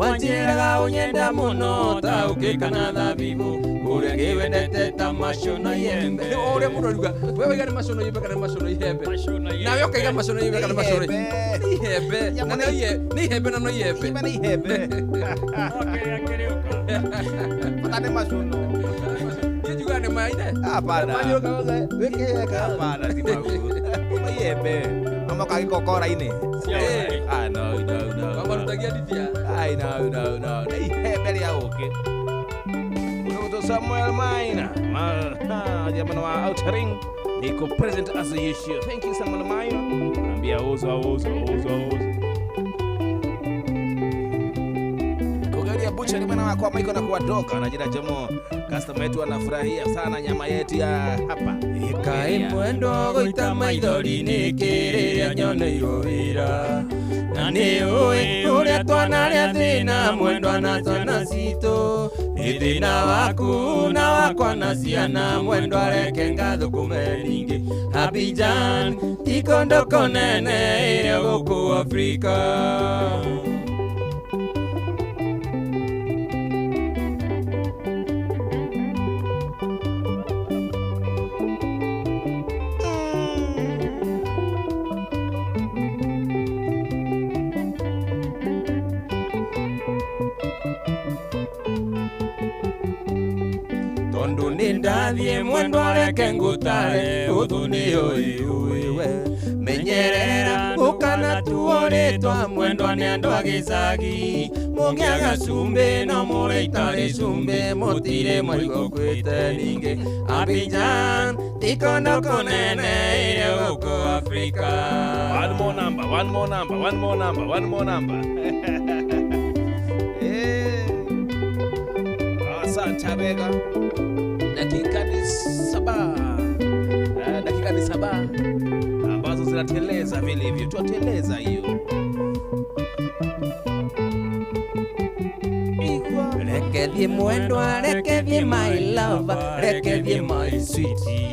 wanjĩraga ũnyenda mũno ta ũkĩ kana thabibũ ũrĩa ngĩwendete ta macio na iembe ũrĩa mũndũ ariuga we waiga nĩ macio na iembe kana nĩ macio na ihembe Macio na ihembe. Nawe ũkaiga macio na ihembe kana macio na Ihembe. nĩ ihembe na nĩ nĩ ihembe na no ihembe. Ihembe nĩ ihembe. Kĩrĩa kĩrĩũka. Bata nĩ macuno. Niĩ njugaga nĩ maine. Hapana. Hapana, si mau. Ma ihembe. Mama kagĩkokora-inĩ. Eh. Ah, no, no, no. Mamarutagia ndithia. Ai, no, no, no. Nĩ ihembe rĩa ũkĩ. Unaitwa Samuel Maina. Jamani wa Outer Ring. Niko present as usual. Thank you Samuel Maina. Ambia oza oza oza oza. Kugaria bucha ni mwana wako Michael na kuwadoka anajira jomo. Customer wetu anafurahia sana nyama yetu ya hapa. Ĩkaĩ mwendwa gũita maithori nĩ kĩrĩrĩa nyoneirwo wĩra na nĩ ũĩ ũrĩa twanarĩa thĩna mwendwa na ciana citũ nĩ thĩna waku na wakwa na ciana mwendwa reke ngathũkũme ningĩ Abidjan ti kũndũ kũnene ĩrĩa gũkũ Afrika. Tondu nĩ ndathiĩ mwendwa reke ngũtare ũthũ nĩyo ĩũĩ we menyerera ũkana tuo rĩtwa mwendwa nĩ andũ a gĩcagi mũngĩaga cumbĩ no mũrĩ itarĩ cumbĩ mũtirĩ mwaigua kwĩte ningĩ Abidjan ti kũndũ kũnene ĩrĩa gũkũ Afrika. One more number, one more number, one more number, one more number. Eh. Asante Bega. Dakika ni 7. Dakika ni 7 ambazo zinateleza vilivyo. Tuateleza hiyo. Igwa. Reke thiĩ mwendwa reke thiĩ my lover reke thiĩ my sweetie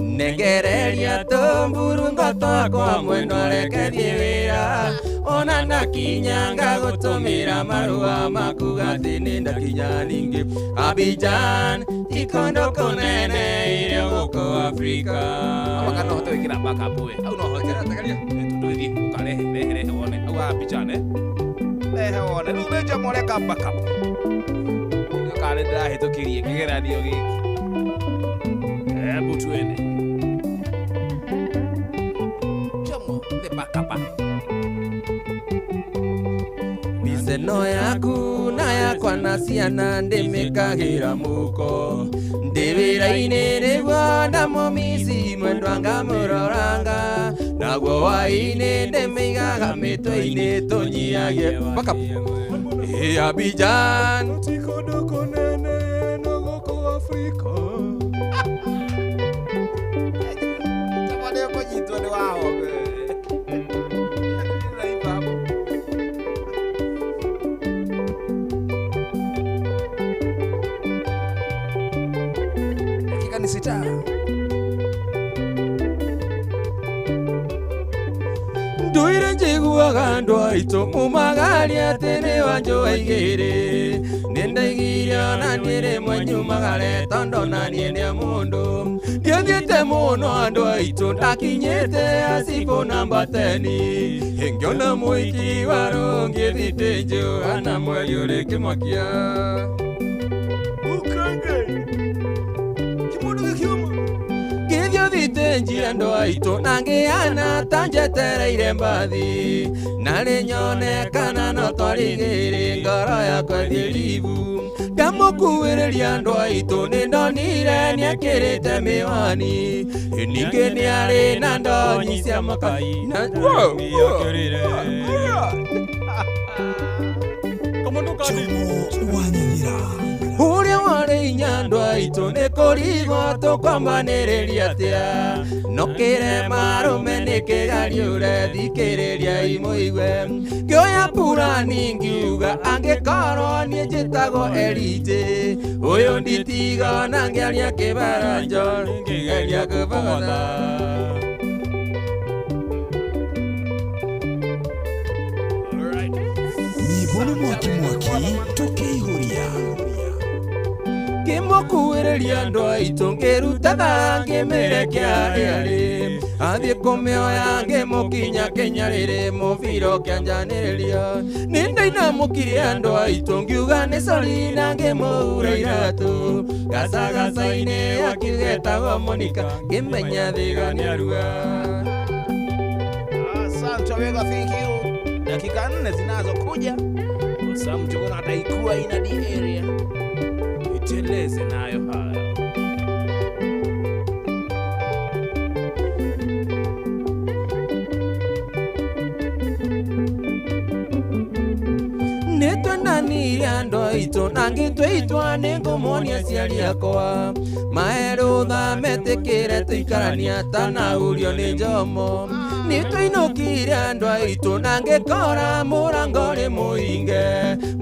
nengereria tũmburungo twakwa mwendwa reke thiĩ wĩra ona ndakinya ngagũtũmĩra marũa maku atĩ nĩ ndakinya ningĩ Abidjan ti kũndũ kũnene ĩrĩa gũkũ Afrika. Hapo kana hote wikira backup we. Au no hote. Tuthi ukarehe rehe rehe wone. Au Abidjan eh. Rehe wone. Rĩu nĩ njama ũreka backup. Ndio kale ndĩrahĩtũkirie kĩgeranio gĩkĩ. Hebu tuende. Jomo the backup. Mizeno yaku na yakwa na ciana ndĩmĩkagĩra mũko ndĩ wĩra-inĩ nĩguo ndamũmici mwendwa ngamũroranga naguo hwaĩ-inĩ ndĩmĩigaga mĩtwe-inĩ tũnyiagie Backup. Ĩ Abidjan Ti kũndũ kũnene no gũkũ Afrika. Jomo nĩ ũkũnyitwo nĩ wahombe. Ndĩraimba hapo. Dakika ni 6. Nduire njiguaga andũ aitũ mumagaria atĩ nĩ wanjũ aigĩrĩ nĩ ndaigire ona niĩ rĩmwe nyumagare tondũ na niĩ nĩ mũndũ ndiathiĩte mũno andũ aitũ ndakinyĩte acibũ namba 10 ngĩona mũiki warũngiĩ thitĩnjũ ana mweri ũrĩ kĩmakia Ukenge. Kĩmũndũ gĩkiuma. Ngĩthiĩ thitĩnjũ Ndamĩenjire andũ aitũ na ngĩhana ta njetereire mbathi narĩ nyone kana no twarigĩrĩ ngoro yakwa ĩthiĩ ribu ndamũkuĩrĩria andũ aitũ nĩndonire nĩekĩrĩte mĩwani ningĩ nĩarĩ na ndonyi cia makai na ũrĩa warĩ inya andũ aitũ nĩ kũrigwo tũkwambanĩrĩria atĩa no kĩrema arũme nĩ kĩgariũre thikĩrĩria imũigue ngĩoya purani ngiuga angĩkorwo niĩ njĩtagwo Erite ũyũ nditiga ona ngĩaria kĩbaranjo ngĩgeria kũbogotha. Nyĩmbo nĩ mwaki mwaki tũkĩihũria ngĩmũkuĩrĩria andũ aitũ ngĩrutaga ngĩmĩrekia arĩ athiĩ kũmĩoya ngĩmũkinya kĩnyarĩrĩ mũbira ũkĩanjanĩrĩria nĩndainamũkirie andũ aitũ ngiuga nĩ sori na ngĩmũura iratũ gacagaca-inĩ akiugetagwo Monica ngĩmenya thiga nĩarua. Asante Wega, thank you. Dakika 4 zinazokuja Sam Njuguna ataikuwa ina the area iteleze nayo haya. Nĩtwendanire andũ aitũ na ngĩtua itua nĩngũmonia aciari akwa maerũtha metĩkĩre tũikarania tanahurio nĩ njomo nĩtwainũkire andũ aitũ na ngĩkora mũrango rĩ mũhinge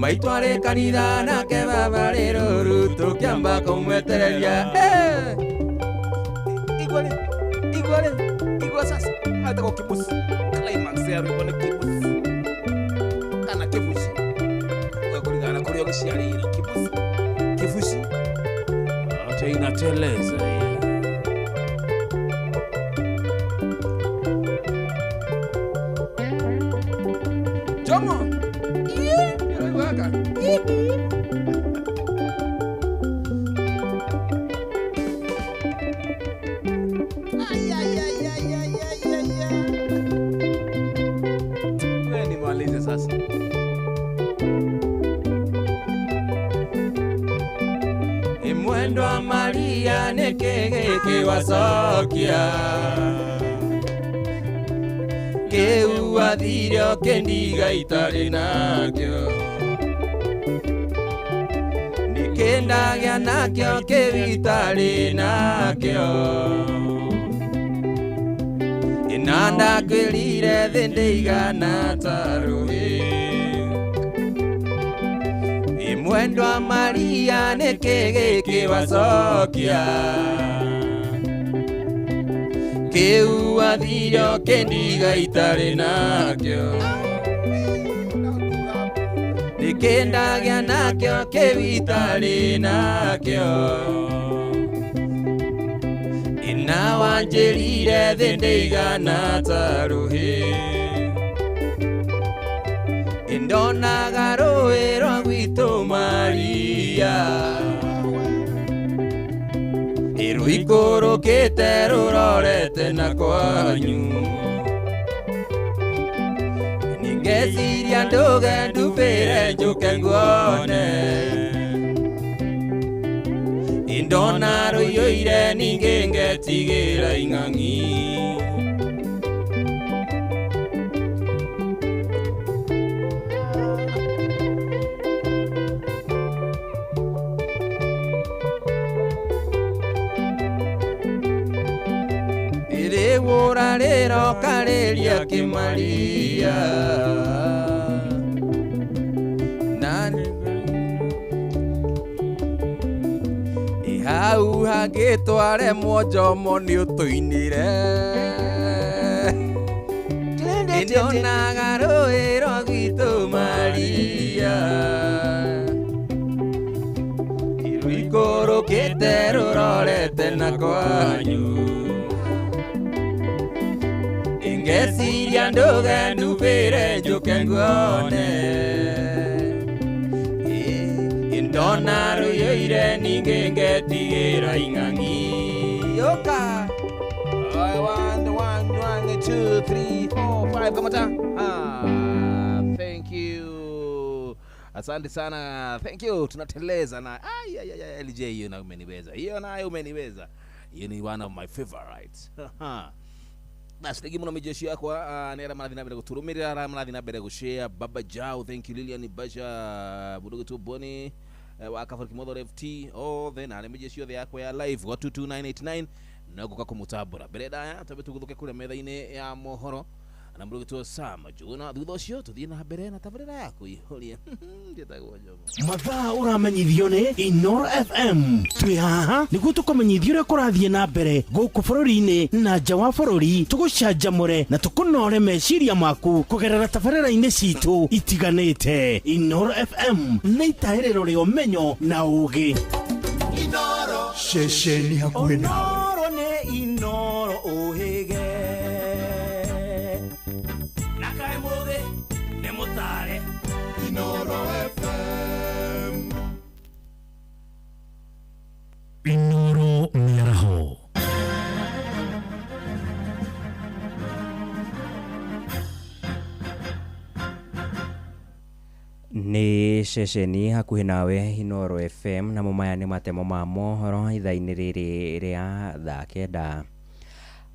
maitũ arĩ kanitha nake baba rĩ rũru tũkĩamba kũmwetereria. Igua rĩ, igua rĩ, igua sasa etagwo kibusi. Climax ya rwĩmbo nĩ kibusi kana kibuci kũringana na kũrĩa ũgĩciarĩirwo. Kibusi, kibuci yote inateleza hiyo. Jomo. Nĩũraiguaga? Wewe nimalize sasa. Mwendwa Maria nĩkĩ gĩkĩ wacokia kĩu wathire ũkĩndiga itarĩ nakĩo nĩkĩ ndagĩa nakĩo kĩu itarĩ nakĩo ĩna ndakwĩrire thĩ ndĩigana ta rũĩ. Mwendwa Maria nĩkĩ gĩkĩ wacokia kĩu wathire ũkĩndiga itarĩ nakĩo nĩkĩ ndagĩa nakĩo kĩu itarĩ nakĩo ĩna wanjĩrire thĩ ndĩigana ta rũhĩ ndonaga rũĩ rwa gwitũ Maria ĩrũikũrũkĩte rũrorete na kwanyu ningeciria ndũge ndubĩre njũke nguone ndona rũiyũire ningĩ ngetigĩra ing'ang'i. Ĩrĩgũra rĩrokarĩria kĩmaria na hau hangĩtwaremwo njomo nĩũtũinire ndonaga rũĩ rwa gwitũ Maria rũikũrũkĩte rũrorete na kwanyu ngeciria ndũge ndubĩre njũke nguone ndona rũiyũire ningĩ ngetigĩra ing'ang'i. Yũka. 2 3 4 5 kamata. Ah, thank you. Asante sana. Thank you. Tunateleza na ay ay ay LJ, hiyo na umeniweza. Hiyo nayo umeniweza. Hiyo ni one of my favorites. Basi tegi muno mijeshi yakwa nä arä marathiä na mbere gå tå rå mä rä ra arä marathiä na mbere gå share. Baba Jao, thank you. Lilian Basha Budogo tu Boni wa Kafur Kimotho FT othe na arä mijeshi yothe yakwa ya live gwa 22989 no gå ka kå må tambå ra mbere ndaya twambe tå gå thå ke kå rä a metha-inä ya mohoro na må rå Sam Njuguna thutha å cio tå thiä na mbere na tabarä ra yaku ihåria njätagwo Njogu. Mathaa ũramenyithio nĩ Inoro FM. Twĩ haha nĩguo tũkũmenyithia ũrĩa kũrathiĩ na mbere gũkũ bũrũri-inĩ na nja wa bũrũri, tũgũcanjamũre na tũkũnore meciria maku kũgerera tabarĩra-inĩ citũ itiganĩte. Inoro FM nĩ itahĩrĩro rĩa ũmenyo na ũũgĩ. Ceceni hakuhĩ nawe. Inoro nĩ Inoro ũhĩge na kaĩ mũthĩ nĩ mũtare. Inoro FM. Inoro mĩaraho. Nĩ ceceni hakuhĩ nawe Inoro FM, namo maya nĩ matemo ma mohoro ithaa-inĩ rĩrĩ rĩa thaa 9.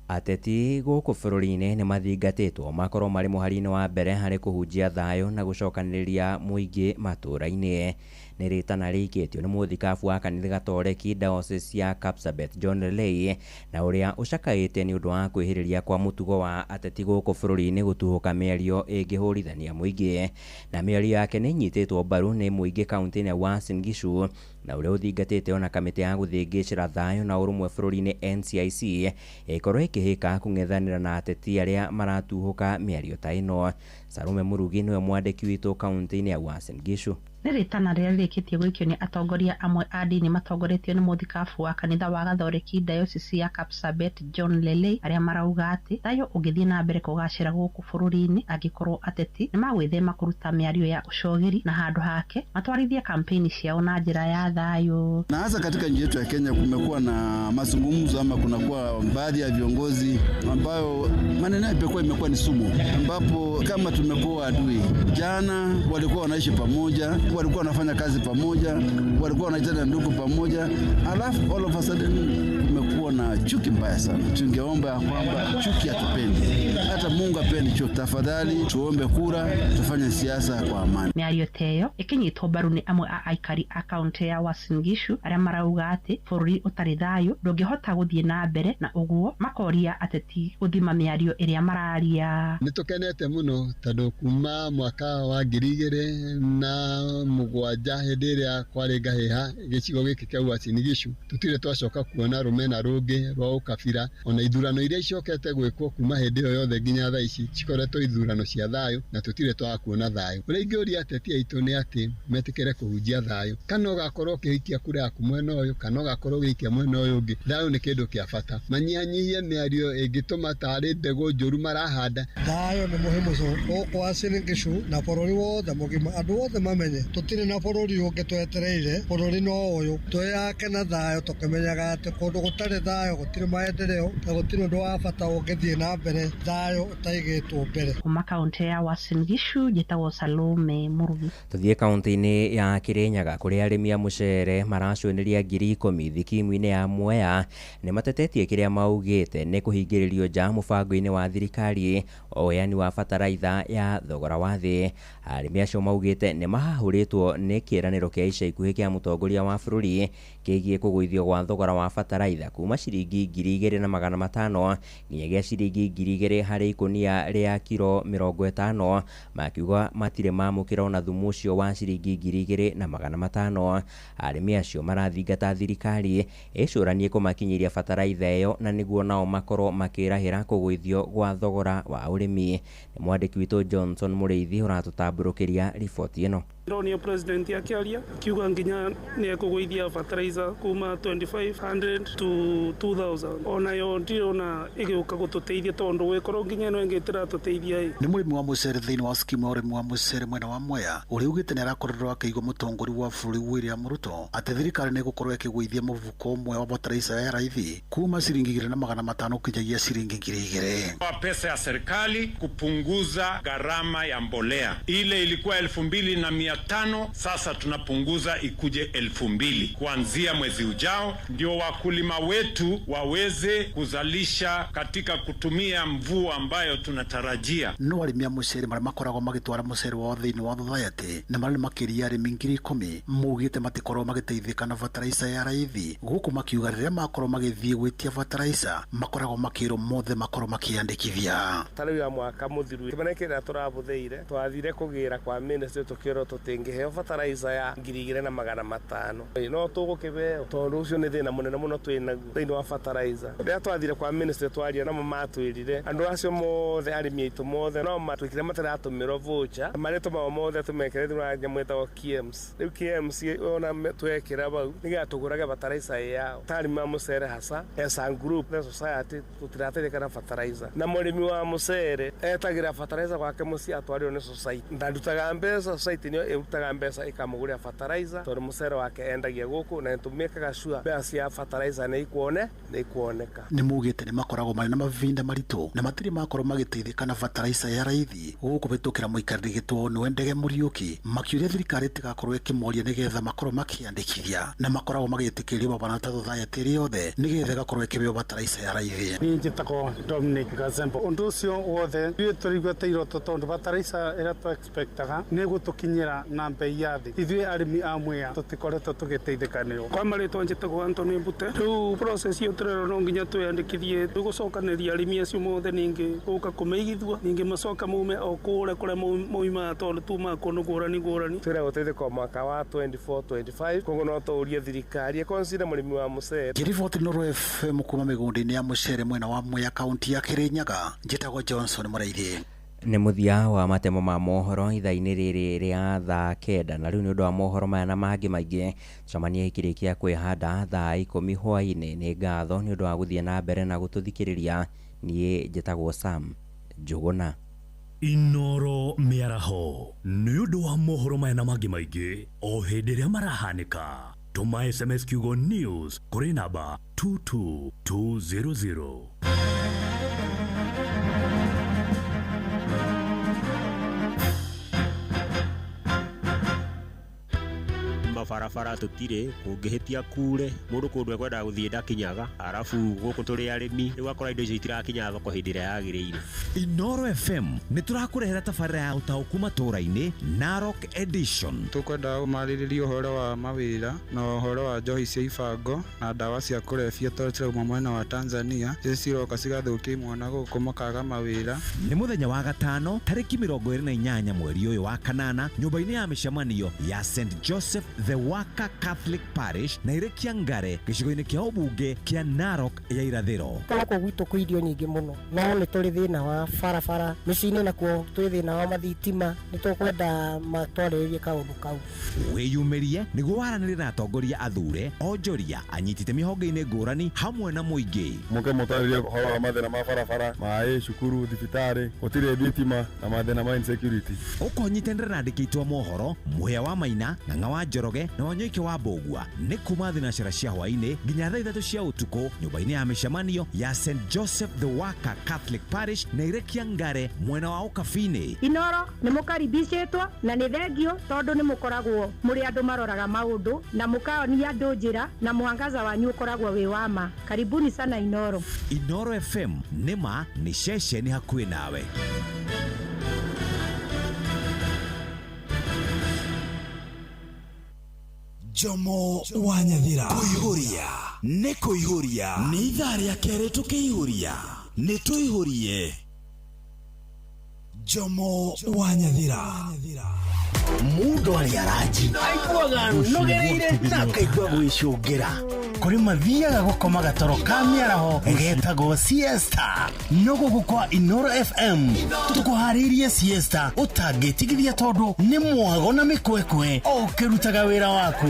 Ateti gũkũ bũrũri-inĩ nĩ mathingatĩtwo makorwo marĩ mũhari-inĩ wa mbere harĩ kũhunjia thayũ na gũcokanĩrĩria mũingĩ matũũra-inĩ. Nĩ rĩtana rĩikĩtio nĩ mũthikabu wa kanitha Gatoreki Diocese ya Kapsabet John Lelei, na ũrĩa ũcakaĩte nĩ ũndũ wa kwĩhĩrĩria kwa mũtugo wa ateti gũkũ bũrũri-inĩ gũtuhũka mĩario ĩngĩhũrithania mũingĩ. Na mĩario yake nĩ ĩnyitĩtwo mbaru nĩ mũingĩ kaunti-inĩ ya Uasin Gishu, na ũrĩa ũthingatĩte ona kamĩtĩ ya gũthĩngĩcĩra thayũ na ũrũmwe bũrũri-inĩ NCIC ĩkorwo ĩkĩhĩka kũng'ethanĩra na ateti arĩa maratuhũka mĩario ta ĩno. Salome Murugi nĩwe mwandĩki witũ kaunti-inĩ ya Uasin Gishu. Nĩ rĩtana rĩrĩa rĩrĩkĩtie gũikio nĩ atongoria amwe a ndini matongoretio nĩ mũthikabu wa kanitha wa Gathoreki Diocese ya Kapsabet John Lelei, arĩa marauga atĩ thayũ ũngĩthiĩ na mbere kũgacĩra gũkũ bũrũri-inĩ angĩkorwo ateti nĩ magwĩthema kũruta mĩario ya ũcogeri na handũ hake matwarithie kampeni ciao na njĩra ya thayũ. Na hasa katika nchi yetu ya Kenya kumekuwa na mazungumzo ama kunakuwa baadhi ya viongozi ambayo maneno yao imekuwa ni sumu, ambapo kama tumekuwa adui. Jana walikuwa wanaishi pamoja, walikuwa wanafanya kazi pamoja, walikuwa wanaitana ndugu pamoja, alafu all of a sudden kumekuwa na chuki mbaya sana. Tungeomba kwamba chuki hatupendi, hata Mungu apendi chuki. Tafadhali tuombe kura, tufanye siasa kwa amani. Mĩario ta ĩyo ĩkĩnyitwo mbaru nĩ amwe a aikari a kaunti ya Uasin Gishu arĩa marauga atĩ bũrũri ũtarĩ thayũ ndũngĩhota gũthiĩ na mbere, na ũguo makoria ateti gũthima mĩario ĩrĩa mararia. Nĩ tũkenete mũno tondũ kuma mwaka wa 2007 hĩndĩ ĩrĩa kwarĩ ngahĩha gĩcigo gĩkĩ kĩa Uasin Gishu tũtirĩ twacoka kuona rũmena rũngĩ rwa ũkabira, ona ithurano iria icokete gwĩkwo kuma hĩndĩ ĩyo yothe nginya thaa ici cikoretwo ithurano cia thayũ na tũtirĩ twaga kuona thayũ. Ũrĩa ingĩũria ateti aitũ nĩ atĩ metĩkĩre kũhunjia thayũ, kana ũgakorwo ũkĩhikia kura yaku mwena ũyũ kana ũgakorwo ũgĩikia mwena ũyũ ũngĩ, thayũ nĩ kĩndũ kĩa bata. Manyihanyihie mĩario ĩngĩtũma tarĩ mbegũ njũru marahanda. Thayũ nĩ muhimu gũkũ Uasin Gishu na bũrũri wothe mũgima, andũ othe mamenye tũtirĩ na bũrũri ũngĩ twetereire, bũrũri no ũyũ. Twĩyake na thayũ tũkĩmenyaga atĩ kũndũ gũtarĩ thayũ gũtirĩ maendeleo na gũtirĩ ũndũ wa bata ũngĩthiĩ na mbere thayũ ũtaigĩtwo mbere. Kuma kaunti ya Uasin Gishu njĩtagwo Salome Murugi. Tũthiĩ kaunti-inĩ ya Kirinyaga kũrĩa arĩmi a mũcere maracũnĩria 10,000 thikimu-inĩ ya Mwea nĩ matetetie kĩrĩa maugĩte nĩ kũhingĩrĩrio nja mũbango-inĩ wa thirikari o ũheani wa bataraitha ya thogora wa thĩ. Arĩmi acio maugĩte nĩ mahahũrĩtwo nĩ kĩĩranĩro kĩa ica ikuhĩ kĩa mũtongoria wa bũrũri kĩgiĩ kũgũithio gwa thogora wa bataraitha kuma ciringi 2,500 nginyagia ciringi 2,000 harĩ ikũnia rĩa kiro 50, makiuga matirĩ mamũkĩra ona thumu ũcio wa ciringi 2,500. Arĩmi acio marathingata thirikari ĩcũranie kũmakinyĩria bataraitha ĩyo na nĩguo nao makorwo makĩrahĩra kũgũithio gwa thogora wa ũrĩmi. Nĩ mwandĩki witũ Johnson Mũrĩithi ũratũtambũrũkĩria riboti ĩno. Ndonio president akĩaria akiuga nginya nĩ ekũgũithia fertilizer kuma 2500 to 2000, onayo ndirona ĩgĩũka gũtũteithia tondũ gwĩkorwo nginya ĩno ĩngĩ ĩtĩratũteithia ĩ. Nĩ mũrĩmi wa mũcere thĩinĩ wa skimu ya ũrĩmi wa mũcere mwena wa Mwea ũrĩa ugĩte nĩ arakorirwo akĩigua mũtongoria wa bũrũri William Ruto atĩ thirikari nĩ ĩgũkorwo ĩkĩgũithia mũbuko ũmwe wa bataraitha ya raithi kuma ciringi 2500 kinyagia ciringi 2000. Kwa pesa ya serikali kupunguza gharama ya mbolea, ile ilikuwa 2500 sasa tunapunguza ikuje 2000 kuanzia mwezi ujao, ndio wakulima wetu waweze kuzalisha katika kutumia mvua ambayo tunatarajia. No arĩmi a mũcere marĩa makoragwo magĩtwara mũcere wao thĩinĩ wa thothaitĩ na marĩa makĩria arĩmi 10,000 maugĩte matikorwo magĩteithĩka na bataraitha ya raithi, gũkũ makiuga rĩrĩa makorwo magĩthiĩ gwĩtia bataraitha makoragwo makĩrwo mothe makorwo makĩandĩkithia. Ta rĩu ya mwaka mũthiru kĩmera kĩrĩa tũrabũthĩire twathire kũgĩra kwa ministry tũkĩrwo tũtingĩheo bataraitha ya 2500, no tũgũkĩheo tondũ ũcio nĩ thĩna mũnene mũno twĩnaguo thĩinĩ wa bataraitha. Rĩrĩa twathire kwa ministry twaria namo matwĩrire andũ acio mothe arĩmi aitũ mothe no matwĩkire matiratũmĩrwo voucher, marĩtwa mao mothe tũmekĩre thĩinĩ wa nyamũ ĩtagwo KIEMS. Rĩu KIEMS ona twekĩra bau nĩgetha tũgũrage bataraitha ĩ yao. Ta arĩmi a mũcere hasa as a group the society tũtirateithĩka na bataraitha, na mũrĩmi wa mũcere etagĩra bataraitha gwake mũciĩ atwarĩrwo nĩ society, ndarutaga mbeca, society nĩyo ĩrutaga mbeca ĩkamũgũrĩra bataraitha tondũ mũcere wake endagia gũkũ, na nĩtũmĩkaga sure mbeca cia bataraitha nĩ ikuoneka. Nĩ maugĩte nĩ makoragwo marĩ na mavinda maritũ na matirĩ makorwo magĩteithĩka na bataraitha ya raithi gũkũ kũhĩtũkĩra mũikarĩri gĩtwo nĩwe Ndege Mũriũki, makĩũria thirikari ĩtigakorwo ĩkĩmoria nĩgetha makorwo makĩandĩkithia na makoragwo magĩtĩkĩrio mabana ta thothaitĩ ĩrĩ yothe nĩgetha ĩgakorwo ĩkĩheo bataraitha ya raithi. Niĩ njĩtagwo Dominic Gazembo. Ũndũ ũcio wothe ithuĩ tũraigua ta iroto tondũ bataraitha ĩrĩa tũ-expectaga nĩ ĩgũtũkinyĩra na mbei ya thĩ. Ithuĩ arĩmi a Mwea tũtikoretwo tũgĩteithĩka nĩyo. Kwa marĩtwa njĩtagwo Anthony Mbute. Rĩu process ĩyo tũrerwo no nginya twĩyandĩkithie, tũgũcokanĩria arĩmi acio mothe ningĩ gũka kũmeigithua, ningĩ macoka maume o kũrĩa kũrĩa maumaga tondũ tumaga kũndũ ngũrani ngũrani. Twĩra gũteithĩka mwaka wa 24-25, koguo no tũũrie thirikari ĩconsider mũrĩmi wa mũcere. Ngĩriboti Inooro FM kuma mĩgũnda-inĩ ya mũcere mwena wa Mwea kaunti ya Kirinyaga, njĩtagwo Johnson Mũraithi. Nĩ mũthia wa matemo ma mohoro ithaa-inĩ rĩrĩ rĩa thaa 9, na rĩu nĩ ũndũ wa mohoro maya na mangĩ maingĩ cemania ikĩrĩkia kwĩhanda thaa 10 hwaĩ-inĩ. Nĩ ngatho nĩ ũndũ wa gũthiĩ na mbere na gũtũthikĩrĩria. Niĩ njĩtagwo Sam Njũgũna. Inooro mĩaraho nĩ ũndũ wa mohoro maya na mangĩ maingĩ o hĩndĩ ĩrĩa marahanĩka. Tũma SMS kiugo news kũrĩ namba 22200. Mabarabara tutire kũngĩhĩtia kure mũndũ kũndũ ekwendaga gũthiĩ ndakinyaga, arabu gũkũ tũrĩ arĩmi rĩu akora indo icio itirakinya thoko hĩndĩ ĩrĩa yagĩrĩire. Inooro FM nĩ tũrakũrehera tabarĩra ya ũtaũku matũũra-inĩ Narok Edition. Tũkwenda marĩrĩrie ũhoro wa mawĩra na ũhoro wa njohi cia ibango na ndawa cia kũrebia tondũ cirauma mwena wa Tanzania, icio ciroka cigathũkia imwana gũkũ makaga mawĩra. Nĩ mũthenya wa gatano tarĩki 28 mweri ũyũ wa kanana nyũmba-inĩ ya mĩcemanio ya St Joseph the Worker Catholic Parish na Irekia Ngare gĩcigo-inĩ kĩa ũmbunge kĩa Narok ya irathĩro. Gũkũ gwitũ kwĩ irio nyingĩ mũno, no nĩ tũrĩ thĩna wa barabara mĩciĩ-inĩ, nakuo twĩ thĩna wa mathitima, nĩ tũkwenda matwarĩrĩrie kaũndũ kau. Wĩyumĩrie nĩguo waranĩrie na atongoria athure, onjoria, anyiti itemi honge-inĩ ngũrani hamwe na mũingĩ. Mũke mũtarĩrie ũhoro wa mathĩna ma barabara, maĩ, cukuru, thibitarĩ, gũtirĩ thitima na mathĩna ma insecurity. Ũkonyitanĩra na andĩki aitũ a mohoro Mũhĩa wa Maina, Ng'ang'a wa Njoroge na Wanyoike wa Mbũgua nĩ kuma thinacara cia hwaĩ-inĩ nginya thaa 3 cia ũtukũ nyũmba-inĩ ya mĩcemanio ya St Joseph the Worker Catholic Parish na Irekia Ngare mwena wa Ũkabi-inĩ. Inooro nĩ mũkaribicĩtwo na nĩ thengio tondũ nĩ mũkoragwo mũrĩ andũ maroraga maũndũ na mũkaonia andũ njĩra na mwangaza wanyu ũkoragwo wĩ wa ma. Karibuni sana Inooro. Inooro FM nĩ ma nĩ ceceni hakuhĩ nawe. Jomo wa Nyathira kũihũria nĩ kũihũria nĩ ithaa rĩa kerĩ tũkĩihũria nĩ tũihũrie. Jomo wa Nyathira. Mũndũ arĩ aranji aiguaga nogereire na akaigua gwĩcũngĩra. Kũrĩ mathiaga gũkoma gatoro ka mĩaraho getagwo siesta. No gũkũ kwa Inoro FM tũkũharĩirie siesta ũtangĩtigithia, tondũ nĩ mwago na mĩkwekwe o ũkĩrutaga wĩra waku.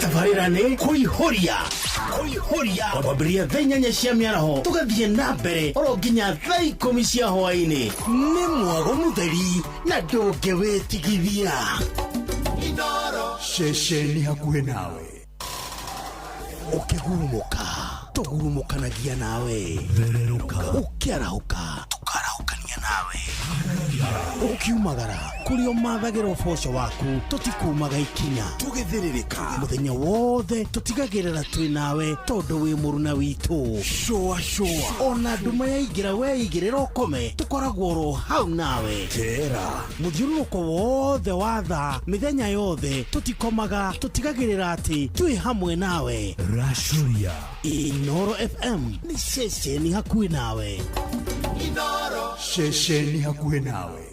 Tabarĩra nĩ kũihũria kũihũria, kwambĩrĩria thaa 8 cia mĩaraho tũgathiĩ na mbere oro nginya thaa 10 cia hwaĩ-inĩ. Nĩ mwago mũtheri na ndũngĩwĩtigithia. Ceceni hakuhĩ nawe. Ũkĩgurumũka tũgurumũkanagia nawe, ũkĩarahũka tũkarahũkania nawe, ũkiumagara kũrĩa ũmathagĩra ũboco waku tũtikumaga ikinya, tũgĩthĩrĩrĩka mũthenya wothe tũtigagĩrĩra twĩ nawe, tondũ wĩ mũruna witũ cũa cũa. Ona nduma yaingĩra weigĩrĩra ũkome, tũkoragwo oro hau nawe. Tera. Mũthiũrũrũko wothe wa thaa mĩthenya yothe tũtikomaga, tũtigagĩrĩra atĩ twĩ hamwe nawe. Racuria. Inoro FM nĩ ceceni hakuhĩ nawe. Ceceni hakuhĩ nawe.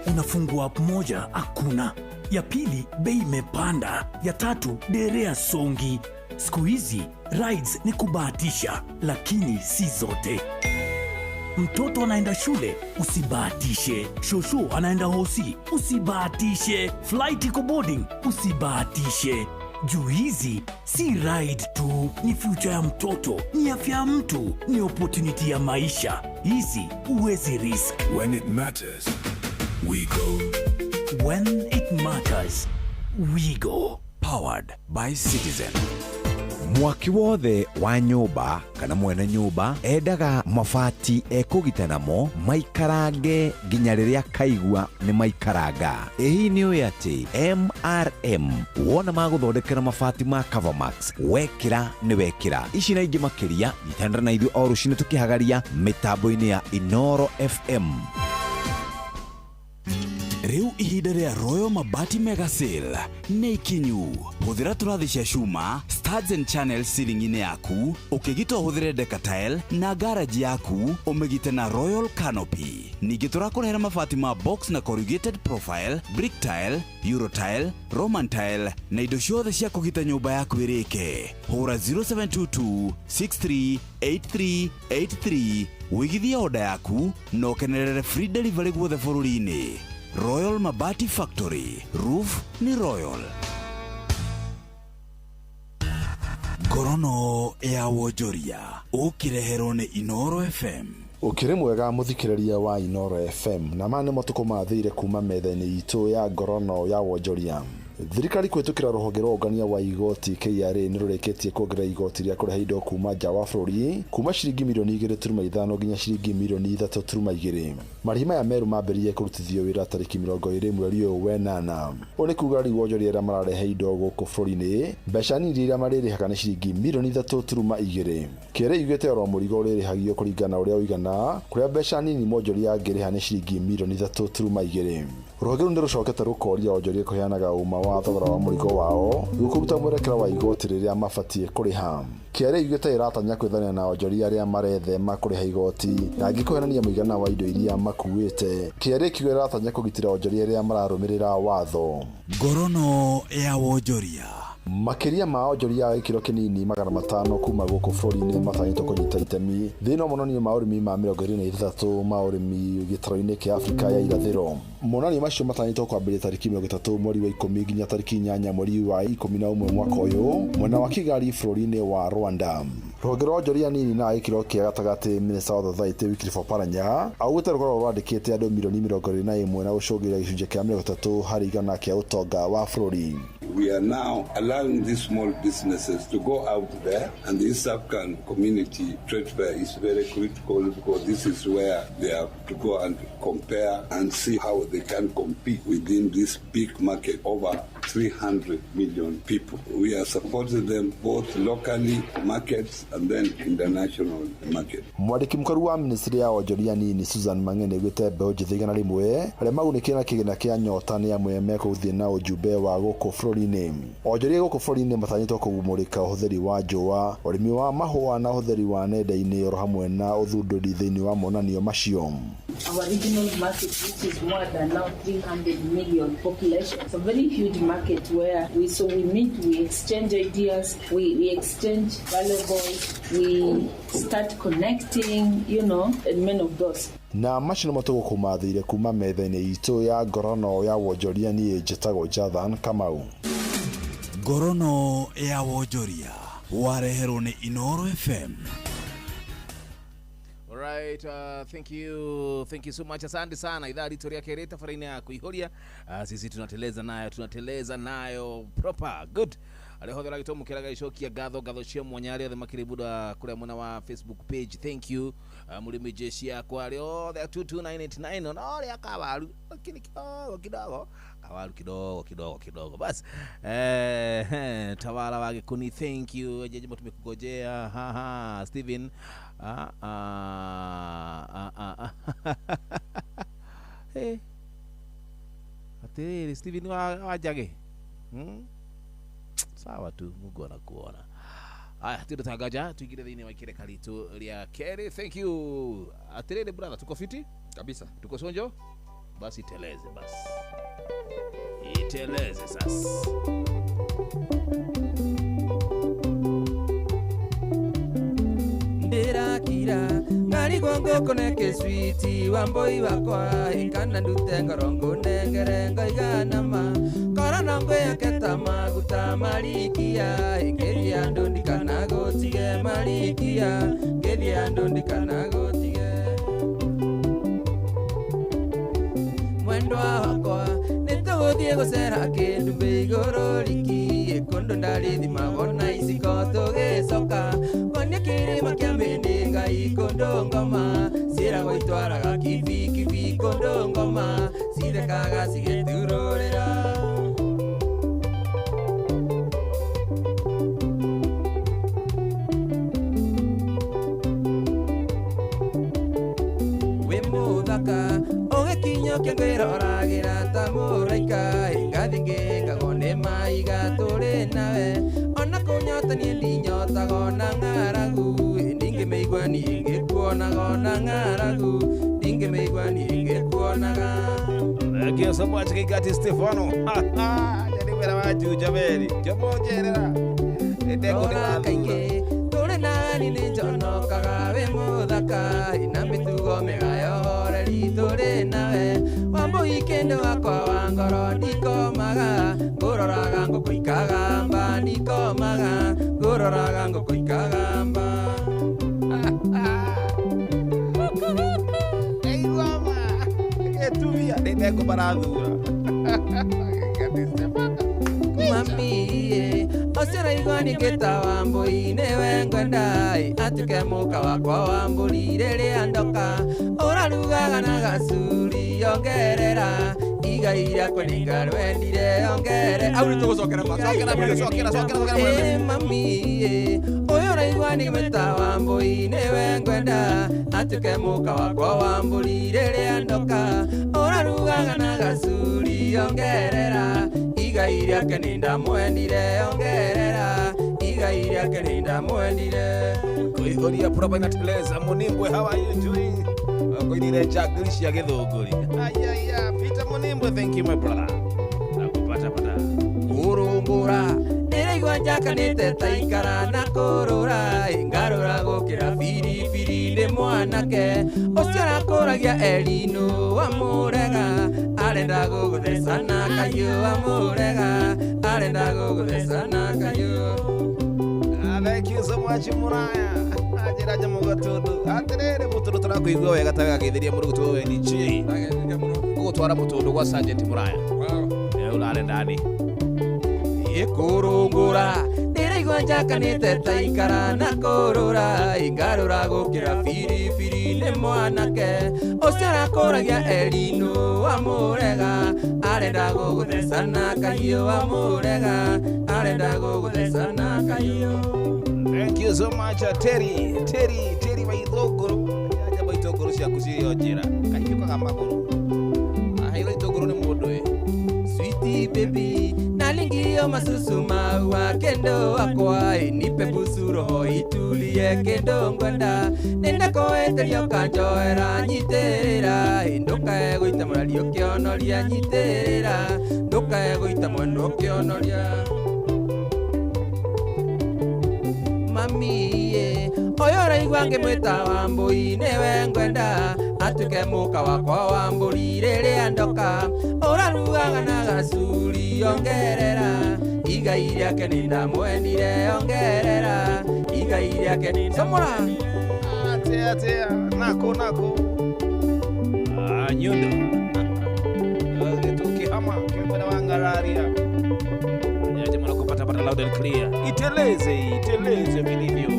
Unafungua app moja, hakuna ya pili, bei imepanda, ya tatu, derea songi. Siku hizi rides ni kubahatisha, lakini si zote. Mtoto anaenda shule, usibahatishe. Shosho anaenda hosi, usibahatishe. Flight iko boarding, usibahatishe. Juu hizi si ride tu, ni future ya mtoto, ni afya ya mtu, ni opportunity ya maisha. Hizi huwezi risk. When it matters, we go. When it matters, we go. Powered by Citizen. Mwaki wothe wa nyũmba kana mwene nyũmba endaga mabati ekũgita namo maikarange nginya rĩrĩa kaigua nĩ maikaranga. Ĩ hihi nĩ ũĩ atĩ MRM wona magũthondekera mabati ma Covermax wekĩra nĩ wekĩra. Ici na ingĩ makĩria, nyitanĩra na ithuĩ o rũcinĩ tũkĩhagaria mĩtambo-inĩ ya Inoro FM. Rĩu ihinda rĩa Royal Mabati Mega Sale nĩ ikinyu. Hũthĩra tũrathi cia cuma, studs and channels ceiling-inĩ yaku, ũkĩgita ũhũthĩre Decatile, na garage yaku ũmĩgite na Royal Canopy. Ningĩ tũrakũrehera mabati ma box na corrugated profile, brick tile, euro tile, roman tile na indo ciothe cia kũgita nyũmba yaku ĩrĩke. Hũra 0722 638383 wĩigithie oda yaku na ũkenerere free delivery guothe bũrũri-inĩ. Royal Mabati Factory. Roof ni Royal. Ngorono ya wonjoria ũkĩreherwo nĩ Inoro FM. Ũkĩrĩ mwega mũthikĩrĩria wa Inoro FM, na maya nĩ matukũ mathire kuma metha-inĩ itũ ya ngorono ya wonjoria. Thirikari kũhĩtũkĩra rũhonge rwa ũngania wa igoti KRA nĩ rũrĩkĩtie kuongerera igoti rĩa kũrehe indo kuma nja wa bũrũri kuma ciringi mirioni 2.5 nginya ciringi mirioni 3.2. Marĩhi maya merũ mambĩrĩirie kũrutithio wĩra tarĩki 20 mweri ũyũ wenana. Ũũ nĩ kuga rĩu wonjoria arĩa mararehe indo gũkũ bũrũri-inĩ mbeca nini iria marĩrĩhaga nĩ ciringi mirioni 3.2. KRA yugĩte oro mũrigo ũrĩrĩhagio kũringana na ũrĩa ũigana, kũrĩa mbeca nini mwonjoria angĩrĩha nĩ ciringi mirioni 3.2. Rũhonge rũu nĩ rũcokete rũkoria wonjoria kũheanaga ũma wa thogora wa mũrigo wao nĩguo kũruta mwerekera wa igoti rĩrĩa mabatiĩ kũrĩha. KRA yugĩte ĩratanya kwĩthania na onjoria arĩa marethema kũrĩha igoti na angĩ kũhenania mũigana wa indo iria makuĩte. KRA ĩkiuga ĩratanya kũgitĩra onjoria arĩa mararũmĩrĩra watho. Ngorono ya wonjoria. Makĩria ma onjoria a gĩkĩro kĩnini 500 kuma gũkũ bũrũri-inĩ matanyĩtwo kũnyita itemi thĩinĩ wa monanio ma ũrĩmi ma 26 ma ũrĩmi gĩtarũ-inĩ kĩa Afrika ya irathĩro. Monanio macio matanyĩtwo kwambĩrĩria tarĩki 30 mweri wa 10 nginya tarĩki 8 mweri wa 11 mwaka ũyũ mwena wa Kigali bũrũri-inĩ wa Rwanda. Rũhonge rwa onjoria nini na gĩkĩro kĩa gatagatĩ, Minister wa Society Wycliffe Oparanya augĩte rũkoragwo rwandĩkĩte andũ mirioni 21 na gũcũngĩrĩria gĩcunjĩ kĩa 30% kĩa ũtonga wa bũrũri. We are now allowing these small businesses to go out there, and the East African Community Trade Fair is very critical because this is where they have to go and compare and see how they can compete within this big market, over 300 million people. We are supporting them both locally markets and then international market. Mwandĩki mũkaru wa ministry ya wonjoria nini Susan Mang'eni augĩte mbeũ njĩthĩ 100 arĩa magunĩkire na kĩgĩna kĩa nyota nĩ amwe mekũthiĩ na ũjumbe wa gũkũ bũrũri-inĩ. Onjoria gũkũ bũrũri-inĩ matanyĩtwo kũmũrĩka ũhũthĩri wa njũa, ũrĩmi wa mahũa na ũhũthĩri wa nenda-inĩ oro hamwe na ũthundũri thĩinĩ wa monanio macio. our regional market, which is more than now 300 million population. It's a very huge market where we meet, we exchange ideas, we exchange valuables, we start connecting, you know, and many of those. Na macio nĩmo tũgũkũmathĩire kuma metha-inĩ itũ ya ngorono ya wonjoria. Niĩ njĩtagwo Jathan Kamau. Ngorono ya wonjoria wareherwo nĩ Inoro FM. Alright, thank you so much. Asante sana. Idhaa ritũ rĩa kerĩ tabarĩinĩ ya kũihũria. Sisi tunateleza nayo proper. Good. Arĩa othe ragĩtwamũkĩraga icokia ngatho cia mwanya, arĩa othe makĩrĩ buda kũrĩa mwena wa Facebook page, thank you. Mũrĩmi jeshi yakwa arĩa othe 22989 ona ũrĩa kawaru lakini kidogo kawaru kidogo basi. Tawala wa Gĩkũni, thank you. Jeje tumekungojea. Ha Steven. Hey, atĩrĩrĩ Steven wa Njage. Sawa tu, Mungu anakuona. Aya, tũtangaja tuingire thĩinĩ wa ikĩreka ritũ rĩa kerĩ. Thank you. Atĩrĩrĩ brother, tuko fiti kabisa, tuko sonjo. Basi teleze, basi iteleze sasa. Ndirakira ngarigwo ngũkũneke switi wa mbũi wakwa ikana ndute ngoro ngũnengere ngoiganama korona ngwĩyake ta maguta marikia ngĩthiĩ andũ ndikana gũtige marikia ngĩthiĩ andũ ndikana gũtige mwendwa wakwa nĩtũgũthiĩ gũcera kĩndũ mbĩ igũrũ riki kũndũ ndarĩthimagwo na iciko tũgĩcoka ngonie kĩrĩma kĩa mĩndĩ ngai kũndũ ngoma ciĩragwo itwaraga kibikibi kũndũ ngoma cithekaga cigĩturũrĩra. Wĩ mũthaka ũgĩkinyũkia ngwĩroragĩra ta mũraika ngathi ngĩngagwo nĩ maiga tũrĩ nawe ona kũnyota niĩ ndinyotaga ona ng'aragu ndingĩmĩigua niĩ ngĩkuonaga ona ng'aragu ndingĩmĩigua niĩ ngĩkuonaga. Thank you so much Gigati Stefano. Jadi wĩra wa Juja Meri njomonjerera Rora kaingĩ tũrĩ nawe niĩ nĩnjonokaga wĩ mũthaka na mĩtugo mĩega ya ũhoreri tũrĩ nawe Wambũi kĩndũ wakwa wa ngoro ndikomaga ngũroraga ngũkũ ikagamba ndikomaga ngũroraga ngũkũ ikagamba. Eiguama gĩtumia ndĩndekũ marathura. Mami ũcio ũraigua nĩngĩta Wambũi nĩwe ngwenda atuĩke mũka wakwa wa mbũri rĩrĩa ndoka ũrarugaga na gacuri ongerera igai rĩakwa nĩngarwendire ongere. Au nĩtũgũcokera cokera. Mami ũyũ ũraigua nĩngĩta Wambũi nĩwe ngwenda atuĩke mũka wakwa wa mbũri rĩrĩa ndoka ũrarugaga na gacuri ongerera igai rĩake nĩndamwendire ongerera igai rĩake nĩndamwendire. Kuihoria proper inateleza. Munimbwe, how are you doing? Koinire jagli cia gĩthũngũri. Ayaya, Peter Munimbwe, thank you my brother. Nakupata pata. Kũrũngũra ndĩraigua njakanĩte ta ikara na kũrũra ngarũra gũkĩra biribiri nĩ mwanake ũcio arakũragia Elino wamũrega arenda gũgũtheca na kahiũ wamũrega arenda gũgũtheca na kahiũ. Thank you so much Muraya. Ajira nyamugo tundu atiriri mutundu turakuigua wega ta gagithiria mũndũ gũtwo we DJ gũgũtwara mũtundu gwa Sergeant Muraya. Wow. Urare ndani Ĩkũrũngũra ndĩraigua njakanĩte ta ikara na kũrũra ngarũra gũkĩra biribiri nĩ mwanake ũcio arakũragia Elino wamũrega arenda gũgũtheca na kahiũ wamũrega arenda gũgũtheca na kahiũ. Thank you so much Terry Terry wa Ithũngũrũ. Njamba itũngũrũ ciaku cirĩ o njĩra kahiũkaga magũrũ aheirwo itũngũrũ nĩ mũndũ ĩ. Sweetie baby nalingio masusu maua kendo wakwa nipe busuro Roho itulie kĩndũ ngwenda nĩndakũĩtĩria ũkanjoera nyitĩrĩra ndũkae gũita mũrario ũkĩonoria nyitĩrĩra ndũkae gũita mwendwa ũkĩonoria mami ũyũ ũraigua ngĩmwĩta Wambũi nĩwe ngwenda atuĩke mũka wakwa wa mbũri rĩrĩa ndoka ũrarugaga na gacuri ongerera igai rĩake nĩndamwendire ongerera igai rĩake nĩ samora atia atia nako nako nyundo tukihama kikwenda wangararia jamaa kupata pata loud and clear iteleze iteleze vilivyo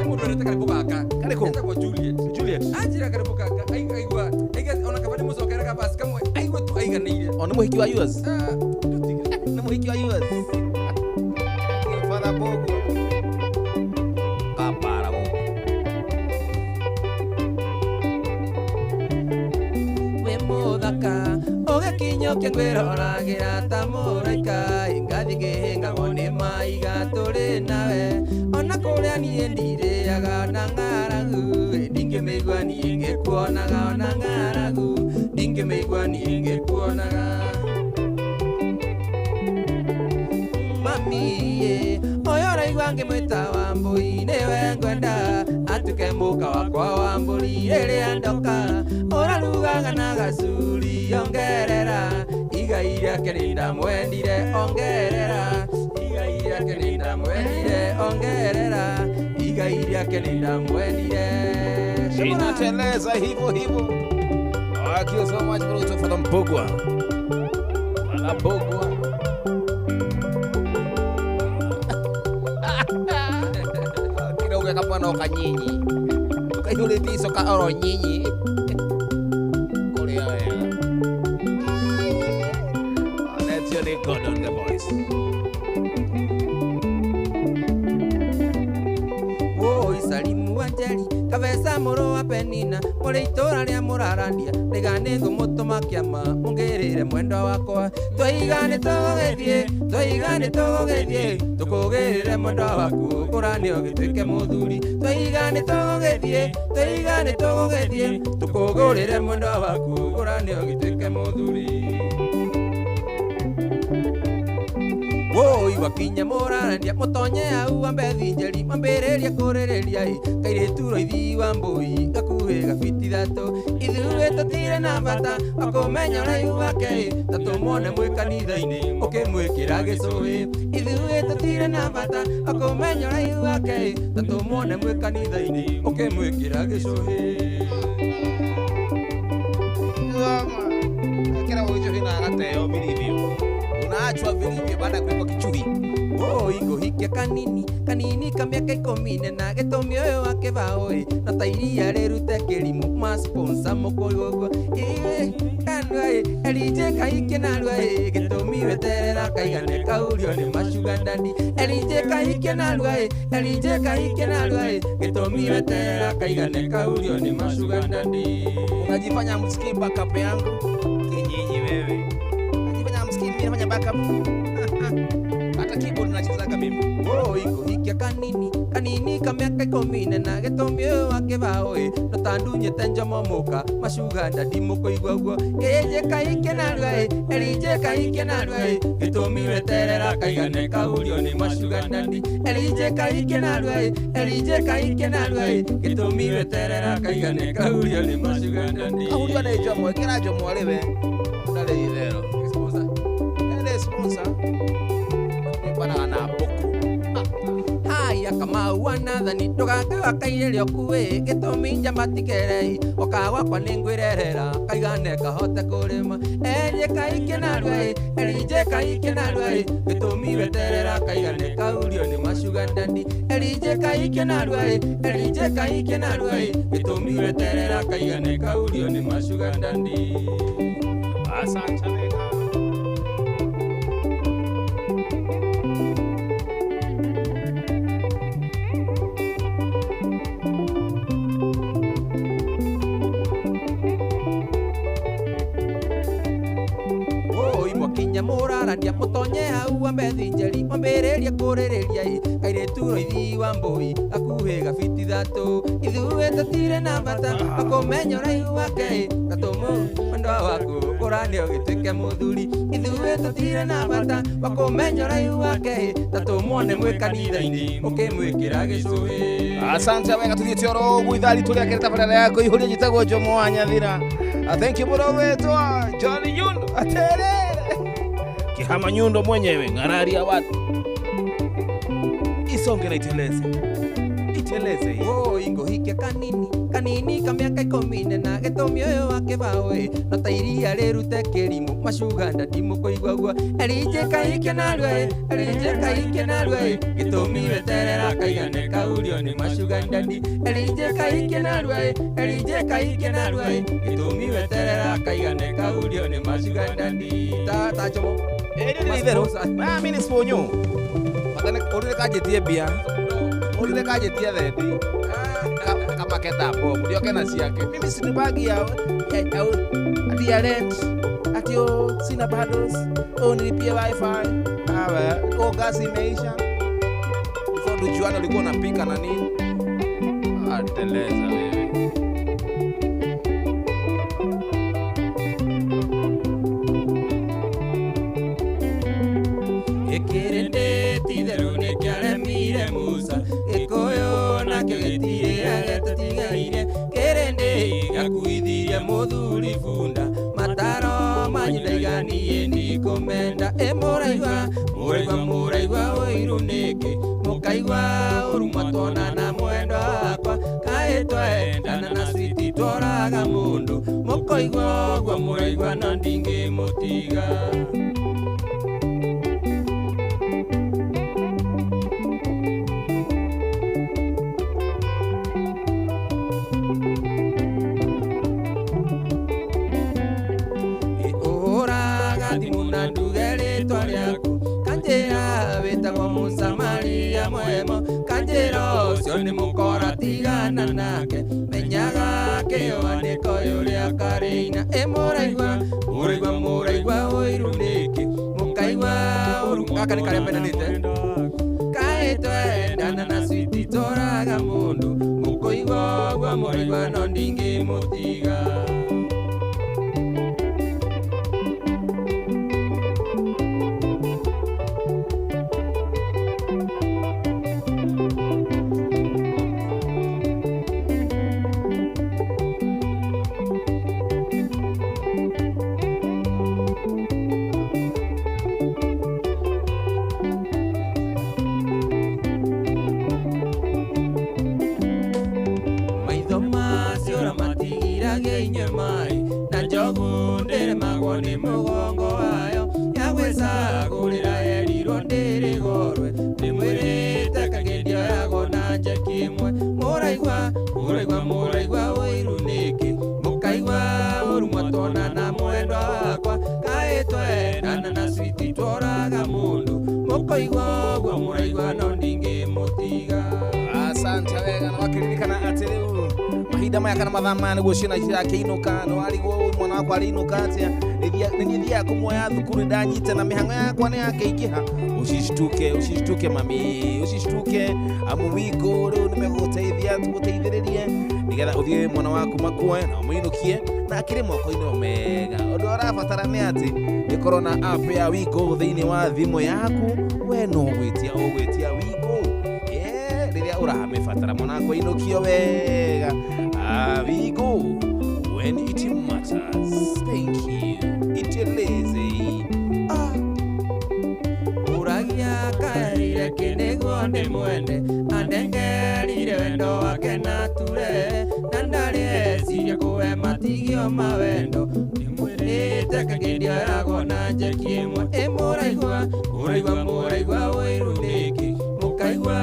mundu arete karibu gaka karibu etagwo Juliet Juliet anjira karibu gaka aigua aiga ona kaba nimũcokere kabasi kamwe aigua tu aiganĩire o nĩ mũhiki wa yours nĩ mũhiki wa yours Father Bogo kapara bogo we mũthaka ũgĩkinyũkia ngwĩroragĩra ta mũraika ngathi ngĩhĩngagwo nĩ maiga tũrĩ nawe ona kũrĩa niĩ ndirĩaga na ng'aragu ndingĩmĩigua niĩ ngĩkuonaga ona ng'aragu ndingĩmĩigua niĩ ngĩkuonaga mami ũyũ ũraigua ngĩmwĩta Wambũi nĩwe ngwenda atuĩke mũka wakwa wa mbũri rĩrĩa ndoka ũrarugaga na gacuri ongerera igai rĩake nĩndamwendire ongerera igai rĩake nĩndamwendire ongerera igai rĩake nĩndamwendire inateleza hivyo hivyo. Thank you so much for the Mbugua. Wala Mbugua. Kidogo kapano kanyinyi. Tukaihurĩtie icoka oro nyinyi. Kũrĩa wega. That's your day God on the voice. Woi Salimu wa Njeri kabesa mũrũ wa Penina mũrĩ itũra rĩa mũrarandia rĩga nĩngũmũtũma kĩama mũngĩrĩre mwendwa wakwa twaiga nĩtũgũgĩthiĩ twaiga nĩtũgũgĩthiĩ tũkũgĩrĩre mwendwa waku ũkũrane ũgĩtuĩke mũthuri twaiga nĩtũgũgĩthiĩ twaiga nĩtũgũgĩthiĩ tũkũgũrĩre mwendwa waku ũkũrane ũgĩtuĩke mũthuri woi wakinya mũrarandia mũtonye au wambe thinjeri mambĩrĩrie kũrĩrĩria kairĩtu roithi wa mbũi gakuhĩ gabiti ithatũ ithuĩ tũtirĩ na bata wa kũmenya ũraihu wake ta tũmwone mwĩ kanitha-inĩ ũkĩmwĩkĩra gĩcũhĩ ithuĩ tũtirĩ na bata wa kũmenya ũraihu wake ta tũmwone mwĩ kanitha-inĩ ũkĩmwĩkĩra gĩcũhĩ Kĩra gĩcũhĩ na agateo vilivyo unaachwa vilivyo baada ya kuwekwa kichuhi. Woi ngũhikia kanini kanini ka mĩaka ikũmi na gĩtũmi ũyũ wa kĩbaũ ĩ na ta iria rĩrute kĩrimũ ma sponsor mũkũyũ ũguo iwe kanua ĩ Elijah kahikie narua ĩ gĩtũmi weterera kaigane kaurio nĩ macuga ndandi Elijah kahikie narua ĩ Elijah kahikie narua ĩ gĩtũmi weterera kaigane kaurio nĩ macuga ndandi. Unajifanya msikii backup yangu kinyinyi wewe. Unajifanya msikii mimi nafanya backup. Hata keyboard nachezaga mimi. Woi ngũhikia kanini kanini ka mĩaka ikũmi na gĩtũmi ũyũ wa kĩbaũ ĩ no ta ndunyĩte njomo mũka macuga ndandi mũkũigua ũguo Elijah kahikie narua ĩ Elijah kahikie narua ĩ gĩtũmi weterera kaigane kaurio nĩ macuga ndandi Elijah kahikie narua ĩ Elijah kahikie narua ĩ gĩtũmi weterera kaigane kaurio nĩ macuga ndandi kaurio nĩ njomo ĩkĩra njomo arĩ we ndarĩ itherũ ere sponsor bana na boku haya Kamau wa Nathani ndũgake wakaire ũkuĩ gĩtũmi njamba tikerei oka gwakwa nĩngwĩrerera kaigane kahote kũrĩma Elijah kahikie narua ĩ Elijah kahikie narua ĩ gĩtũmi weterera kaigane kaurio nĩ macuga ndandi Elijah kahikie narua ĩ Elijah kahikie narua ĩ gĩtũmi weterera kaigane kaurio nĩ macuga ndandi. Asante wega. Mũtongoria mũtonye hau wa methĩnjeri mwambĩrĩrie kũrĩrĩria ĩ kairĩtu rũithi wa mbũi gakuhĩ gabiti ithatũ ithuĩ tũtirĩ na bata wa kũmenya ũraihu wake ĩ gatũmũ mwendwa waku kũrane ũgĩtuĩke mũthuri ithuĩ tũtirĩ na bata wa kũmenya ũraihu wake ĩ tatũmuone mwĩ kanitha-inĩ ũkĩmwĩkĩra gĩcũhĩ. Asante wega tuthiĩte oro ũguo ithaa ritũ rĩa kerĩ tabarĩra ya kũihũria njĩtagwo Jomo wa Nyathira. Thank you mũno wetwa John Nyundo aterere Kihama Nyundo mwenyewe ng'araria watu isonge na iteleze iteleze hii. Oi ngũhikia kanini kanini ka mĩaka ikũmi na gĩtũmi ũyũ wa kĩbaũ ĩ no ta iria rĩrute kĩrimũ macuganda ndimũkũigua guo erinje kahikia narua ĩ erinje kahikia narua ĩ gĩtũmi weterera kaigane kaurio nĩ macuganda ndi erinje kahikia narua ĩ erinje kahikia narua ĩ gĩtũmi weterera kaigane kaurio nĩ macuganda ndi ta ta Jomo. Ĩrĩ nĩ itherũ. Ah, mimi ni sponyo. Matane ũrire kanjĩtie mbia. Ũrire kanjĩtie thendi. Kamaketa bomu ndio kena ciake. Mimi sina bagi ya au ati ya rent. Ati oh sina bundles. Oh nilipie wifi. Awe, oh gas imeisha. Before tujuane ulikuwa unapika na nini? Ah, teleza wewe. Ĩkĩrĩndĩ ti-itherũ nĩkĩaremire Musa Gĩkũyũ nakĩo gĩtirĩ harĩa tũtigaire kĩrĩndĩ gĩakuithirie mũthuri bunda mataro manyu ndaiganiĩ ndikũmenda ĩ mũraigua mũraigua mũraigua ũiru nĩkĩ mũkaigua ũru mwatwonana mwendwa wakwa kaĩ twendana na switi tworaga mũndũ mũkoigua ũguo mũraigua no ndingĩmũtiga. Kanjĩra wĩtagwo Mũsamaria mwema kanjĩra ũcio nĩ mũkora tigana nake menyaga kĩoanĩko ũrĩa karĩina ĩ mũraigua mũraigua mũraigua ũiru nĩkĩ mũkaigua ũru gaka nĩ karĩa mendanĩte kaĩ twendana na switi tworaga mũndũ mũkũigua ũguo mũraigua no ndingĩmũtiga. Asante wega na wakiririkana atĩ rĩu mahinda maya kana mathaa maya nĩguo ciana cirakĩinũka nĩ warigwo mwana wakwa arĩinũka atĩa nĩ niĩ thiaga kũmuoya thukuru ndanyita na mĩhang'o yakwa nĩ yakĩingĩha ucishtuke ucishtuke mami ucishtuke amu wiko rĩu nĩmegũgũteithia tũgũteithĩrĩrie nĩgetha ũthiĩ mwana waku makuoe na ũmũinũkie na akĩrĩ moko-inĩ mega ũndũ ũrabatara nĩ atĩ ĩkorwo na app ya Wiko thĩinĩ wa thimũ yaku we no gwĩtia ũgwĩtia Wiko rĩrĩa ũramĩbatara mwana waku ainũkio wega. Wiko when it matters. Thank you. Iteleze. Ũragia kaerire kĩnĩguo ndĩmwende andengerire wendo wake na ture na ndarĩ eciria kũhe matigio mawendo ndĩmwĩrĩte kaingĩ na njeki ĩmwe ĩ mũraigua mũraigua mũraigua ũiru nĩkĩ mũkaigua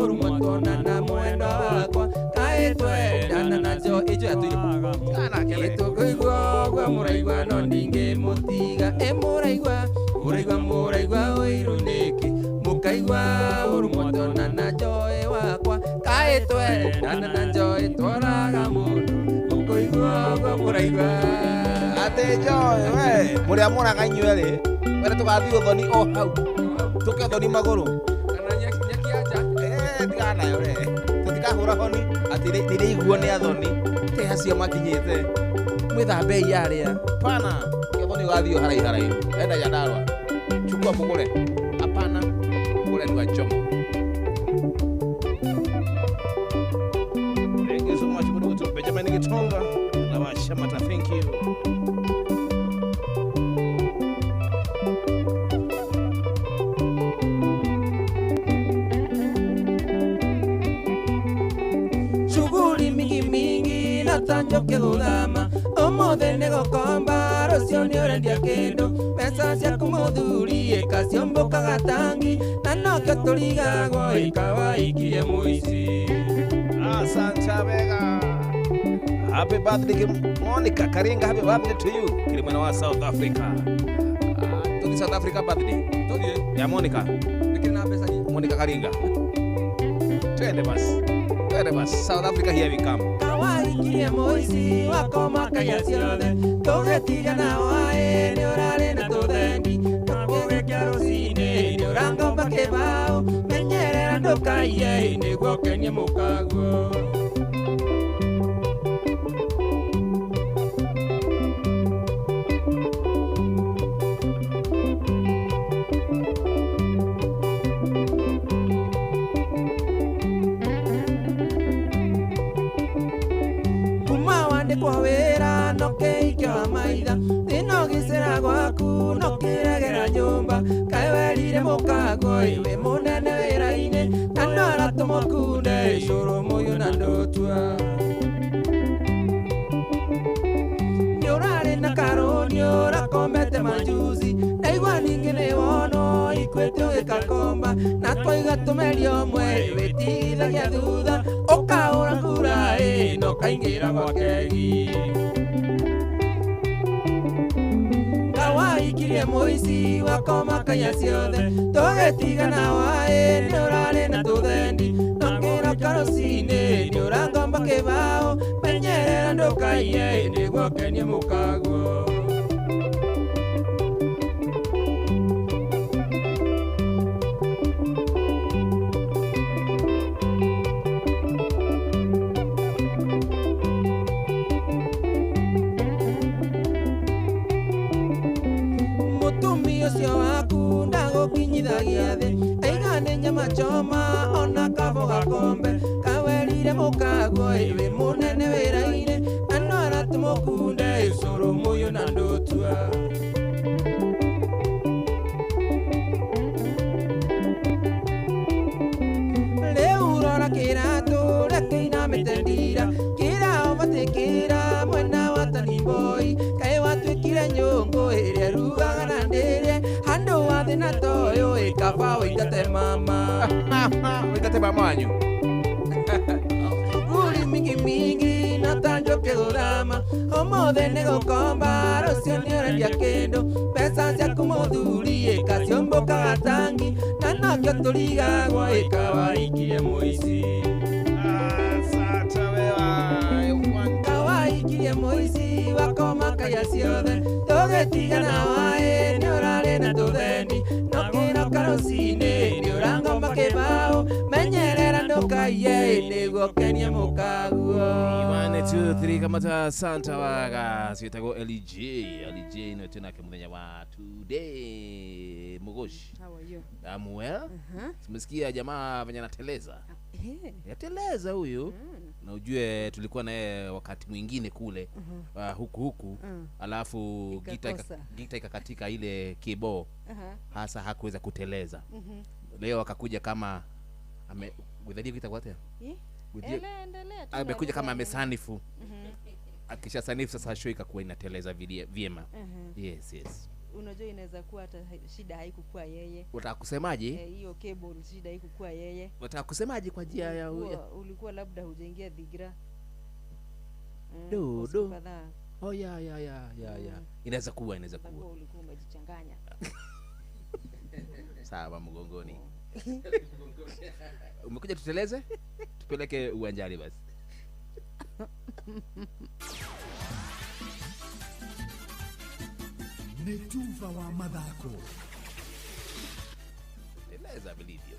ũru mwatwonana mwendwa wakwa kaĩ twendana na njo ĩnjo yatũire ĩtũkũigua ũguo mũraigua no ndingĩmũtiga ĩ mũraigua mũraigua mũraigua ũiru nĩkĩ mũkaigua ũru mwatwonana njoĩ wakwa kaĩ twendana na njoĩ tworaga mũndũ mũkũigua ũguo mũraigua atĩ njoĩ we mũrĩa mũraga inyuerĩ Wera tugathi uthoni o hau. Tuke uthoni maguru. Kana nyaki aja. Tigana nayo re. Tutikahura honi ati nĩrĩiguo nĩ athoni. Te acio makinyĩte. Mwĩthambei arĩa. Pana. Kĩothoni ũgathiĩ haraihu haraihu. Enda Nyandarua. Chukua mugure. Hapana. Mugure ni wa Jomo. Thank you so much Mudugu Benjamin Gitonga na wa Shamata, thank you. Shughuli mingi mingi na tanjoke gũthama ũmũthĩ nĩ gũkomba rũciũ nĩ ũrendia kĩndũ mbeca ciaku mũthuri ĩkaciũmbũkaga tangi na nokĩo tũrigagwo ĩkawaikirie mũici. Asante Vega. Happy birthday Monica Karinga, happy birthday to you. Kilimana wa South Africa. Tuthi South Africa birthday. Tuthi ya Monica. Nikina pesa nyingi. Monica Karinga. Twende basi. Twende basi. South Africa here we come. Kawaikirie mũici wakoma kaya ciothe tũgĩtigana waĩ nĩ ũrarĩ na tũthendi tũgĩkia rũcinĩ nĩ ũrangomba kĩbaũ menyerera ndũkaiye nĩguo ũkenie mũkaguo. Kwa wĩra no kĩikio wa maitha thĩna ũgĩcera gwaku no kĩregera nyũmba kaĩ werire mũkaguo wĩ mũnene wĩra-inĩ na no aratũmwo kunde icũrũ mũyũ na ndũtua nĩ ũrarĩ na karũni ũrakomete majuzi ndaigua ningĩ nĩ wonwo ikuĩte ũgĩkakomba na twaiga tũmerio ũmwe wĩtigithagia thutha ũkaũra kura ĩ no kaingĩra gwa kegi kawaikirie mũici wakoma kanya ciothe tũgĩtigana waĩ nĩ ũrarĩ na tũthendi no kĩroka rũcinĩ nĩ ũrangomba kĩbaũ menyerera ndũkaiye nĩguo ũkenie mũkaguo. Ũcio waku ndagũkinyithagia thĩ aiga nĩ nyama choma ona kaboga kombe kawerire mũkaguo wĩ mũnene wĩra-inĩ na no aratũmwo kunde icũrũ mũyũ na ndũtua. Rĩu rora kĩratũ ũrĩa kĩinamĩte ndira kĩra ũbatĩ kĩra mwena wa Taniboi kaĩ watuĩkire nyũngũ ĩrĩa ĩrugaga na ndĩrĩe handũ wa thĩna ta ũyũ ĩkaba ũingate mama. Ũingate mama wanyu. Shughuli mingi mingi na tanjoke gũthama ũmũthĩ nĩ gũkomba rũciũ nĩ ũrendia kĩndũ mbeca ciaku mũthuri ĩkaciũmbũkaga tangi na nokĩo tũrigagwo ĩkawaikirie mũici. Kawaikirie mũici wakoma kaya ciothe tũgĩtigana waĩ nĩ ũrarĩ na tũthendi no kĩroka rũcinĩ nĩ ũrangomba kĩbaũ menyerera ndũkaiye nĩguo ũkenie mũkaguo. 1 2 3 kamata Santa waga ciĩtagwo LG LG no tena ke muthenya wa today Mugoshi. How are you? I'm well. Tumesikia jamaa venye anateleza. Yateleza huyu. Na ujue tulikuwa naye wakati mwingine kule huku huku alafu gita ikakatika ile kibao hasa hakuweza kuteleza. Leo akakuja kama ame gita kwa tena. Amekuja kama amesanifu. Akisha sanifu sasa show ikakuwa inateleza vyema. Yes, yes. Unajua inaweza kuwa hata shida haikukuwa yeye. Unataka kusemaje? Hiyo cable shida haikukuwa yeye. Unataka kusemaje kwa njia ya ulikuwa labda hujaingia dhigra. Do do. Oh ya ya ya ya ya. Inaweza kuwa, inaweza kuwa. Ulikuwa umejichanganya. Sawa mgongoni. Umekuja tuteleze? Tupeleke uwanjani basi. Nĩ tuba wa mathako. Teleza vilivyo.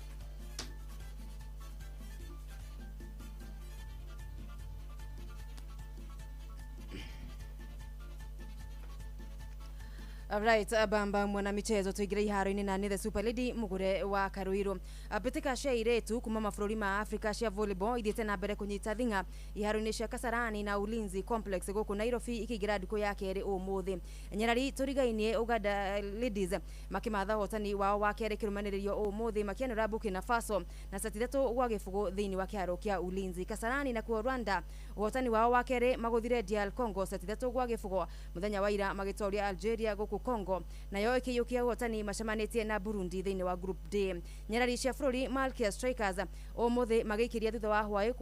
Alright, bamba mwana michezo tuingire iharo-inĩ na nĩ the super lady mugure wa Karuiru. Mbĩtĩka cia airĩtu kuma mabũrũri ma Afrika cia volleyball ithiĩte na mbere kũnyita thing'a iharo-inĩ cia Kasarani na Ulinzi Complex gũkũ Nairobi ikĩingĩra ndukũ ya kerĩ ũmũthĩ. Nyarari tũrigainie Uganda Ladies makĩmatha ũhotani wao wa kerĩ kĩrũmanĩrĩrio ũmũthĩ makĩanũra Burkina Faso na seti 3-0 thĩinĩ wa kĩharo kĩa Ulinzi. Kasarani nakuo Rwanda ũhotani wao wa kerĩ magũthire DR Congo seti 3-0 mũthenya wa ira magĩtoria Algeria gũkũ Congo nayo ĩkĩiyũkia ũhotani macemanĩtie na Burundi thĩinĩ wa Group D. Nyarari cia bũrũri Malkia Strikers ũmũthĩ magĩikĩria thutha wa hwaĩ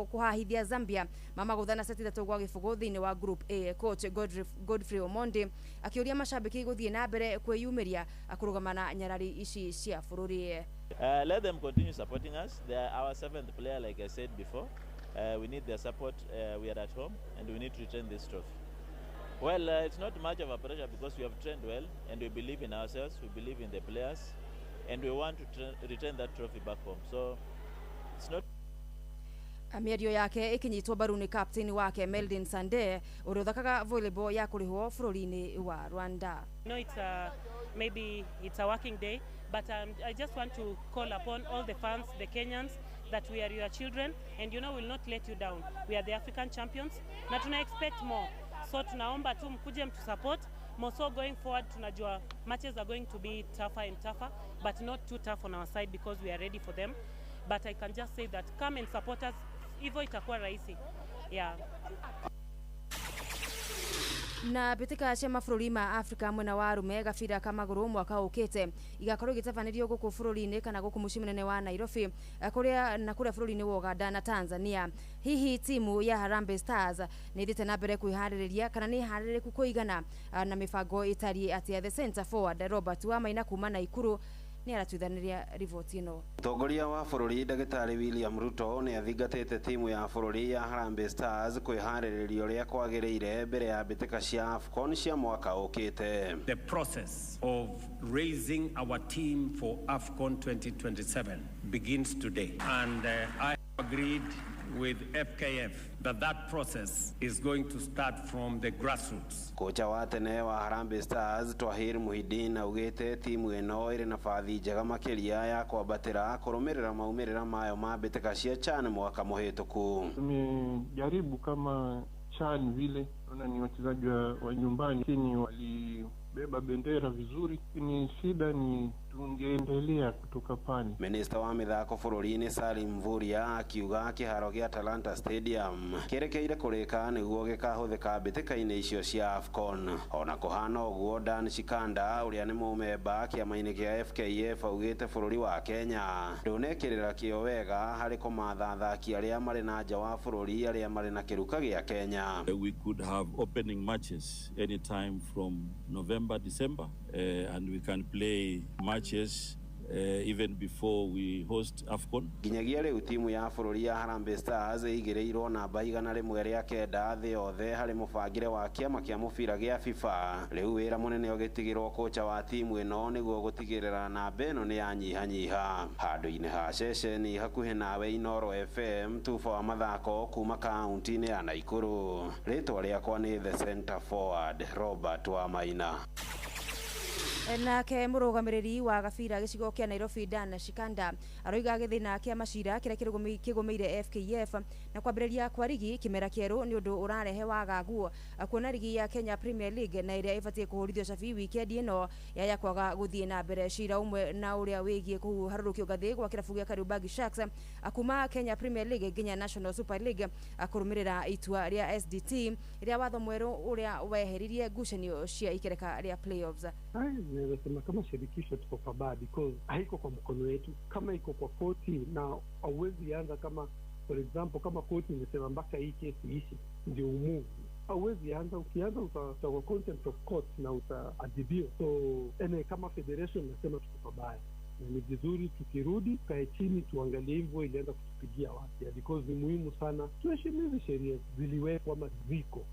kũhahithia Zambia mamagũtha na seti 3-0 thĩinĩ wa Group A. Coach Godfrey Omondi akĩũria macambĩki gũthiĩ na mbere kwĩyumĩria kũrũgama na nyarari ici cia bũrũri. Let them continue supporting us. They are our seventh player, like I said before. We need their support. We are at home and we need to retain this trophy. Well, it's not much of a pressure because we have trained well and we believe in ourselves, we believe in the players, and we want to return that trophy back home. So it's not. Mĩario yake ĩkĩnyitwo mbaru nĩ captain wake Meldin Sande ũrĩa ũthakaga volleyball ya kũrĩhwo bũrũri-inĩ wa Rwanda. No, it's maybe it's a working day, but I just want to call upon all the fans, the Kenyans, that we are your children and you know we'll not let you down. We are the African champions na tuna expect more. So tunaomba tu mkuje mtu support. More so going forward tunajua matches are going to be tougher and tougher, but not too tough on our side because we are ready for them. But I can just say that come and support us, hivyo itakuwa rahisi. Yeah. Na mbĩtĩka cia mabũrũri ma Afrika mwena wa arume gabira ka magũrũ mwaka ũkĩte igakorwo igĩtabanĩrio gũkũ bũrũri-inĩ kana gũkũ mũciĩ mũnene wa Nairobi kũrĩa na kũrĩa bũrũri-inĩ wa Uganda na Tanzania. Hihi timu ya Harambee Stars nĩ ĩthiĩte na mbere kwĩharĩrĩria kana nĩ ĩharĩrĩku kũigana na mĩbango ĩtariĩ atĩa? The center forward Robert Wamaina kuma Naikuru nĩ aratuithanĩria riboti ĩno. Mũtongoria wa bũrũri Ndagĩtarĩ William Ruto nĩ athingatĩte timu ya bũrũri ya Harambee Stars kwĩharĩrĩria ũrĩa kwagĩrĩire mbere ya mbĩtĩka cia AFCON cia mwaka ũkĩte. The process of raising our team for AFCON 2027 begins today, and I agreed with FKF that process is going to start from the grassroots. Kocha wa tene wa Harambee Stars Twahir Muhidin augĩte timu ĩno ĩrĩ na bathi njega makĩria ya kwambatĩra kũrũmĩrĩra maumĩrĩra mayo ma mbĩtĩka cia CHAN mwaka mũhĩtũku. Tumejaribu kama CHAN vile, naona ni wachezaji wa nyumbani, lakini walibeba bendera vizuri, lakini shida ni tungeendelea kutoka pale. Minista wa mithako bũrũri-inĩ Salim Mvurya akiuga kĩharo gĩa Talanta Stadium kĩrekeire kũrĩka nĩguo gĩkahũthĩka mbĩtĩka-inĩ icio cia AFCON. Ona kũhana ũguo, Dan Shikanda ũrĩa nĩ mũmemba kĩama-inĩ kĩa FKF augĩte bũrũri wa Kenya ndũnekĩrĩra kĩo wega harĩ kũmatha athaki arĩa marĩ na nja wa bũrũri arĩa marĩ na kĩruka gĩa Kenya. We could have opening matches anytime from November, December, and we can play matches even before we host AFCON. Nginyagia rĩu timu ya bũrũri ya Harambee Stars ĩigĩrĩirwo namba 109 thĩ yothe harĩ mũbangĩre wa kĩama kĩa mũbira gĩa FIFA. Rĩu wĩra mũnene ũgĩtigĩrwo kocha wa timu ĩno nĩguo gũtigĩrĩra namba ĩno nĩ yanyihanyiha. Handũ-inĩ ha ceceni hakuhĩ nawe Inoro FM, tuba wa mathako kuma kaunti-inĩ ya Naikuru. Rĩtwa rĩakwa nĩ The Center Forward Robert Wamaina. Nake mũrũgamĩrĩri wa gabira gĩcigo kĩa Nairobi Dan Shikanda aroiga gĩthĩna kĩa macira kĩrĩa kĩgũmĩire FKF na kwambĩrĩria kwa rigi kĩmera kĩerũ nĩ ũndũ ũrarehe wagagu kuona rigi ya Kenya Premier League na ĩrĩa ĩbatiĩ kũhũrithio cabi wikendi ĩno yaya kwaga gũthiĩ na mbere. Cira ũmwe na ũrĩa wĩgiĩ kũharũrũkio ngathĩ gwa kĩrabu gĩa Kariobangi Sharks kuma Kenya Premier League nginya National Super League kũrũmĩrĩra itua rĩa SDT rĩa watho mwerũ ũrĩa weheririe ngucanio cia ikereka rĩa playoffs. Naweza sema kama shirikisho tuko pabaya because haiko kwa mkono wetu. Kama iko kwa koti na hauwezi anza, kama for example kama koti imesema mpaka hii kesi ishi ndio umove, hauwezi anza. Ukianza utakuwa contempt of court na utaadhibiwa. So ene kama federation nasema tuko pabaya, na ni vizuri tukirudi tukae chini tuangalie hivyo ilianza kutupigia wapi, because ni muhimu sana tuheshimu hizi sheria ziliwekwa ama ziko.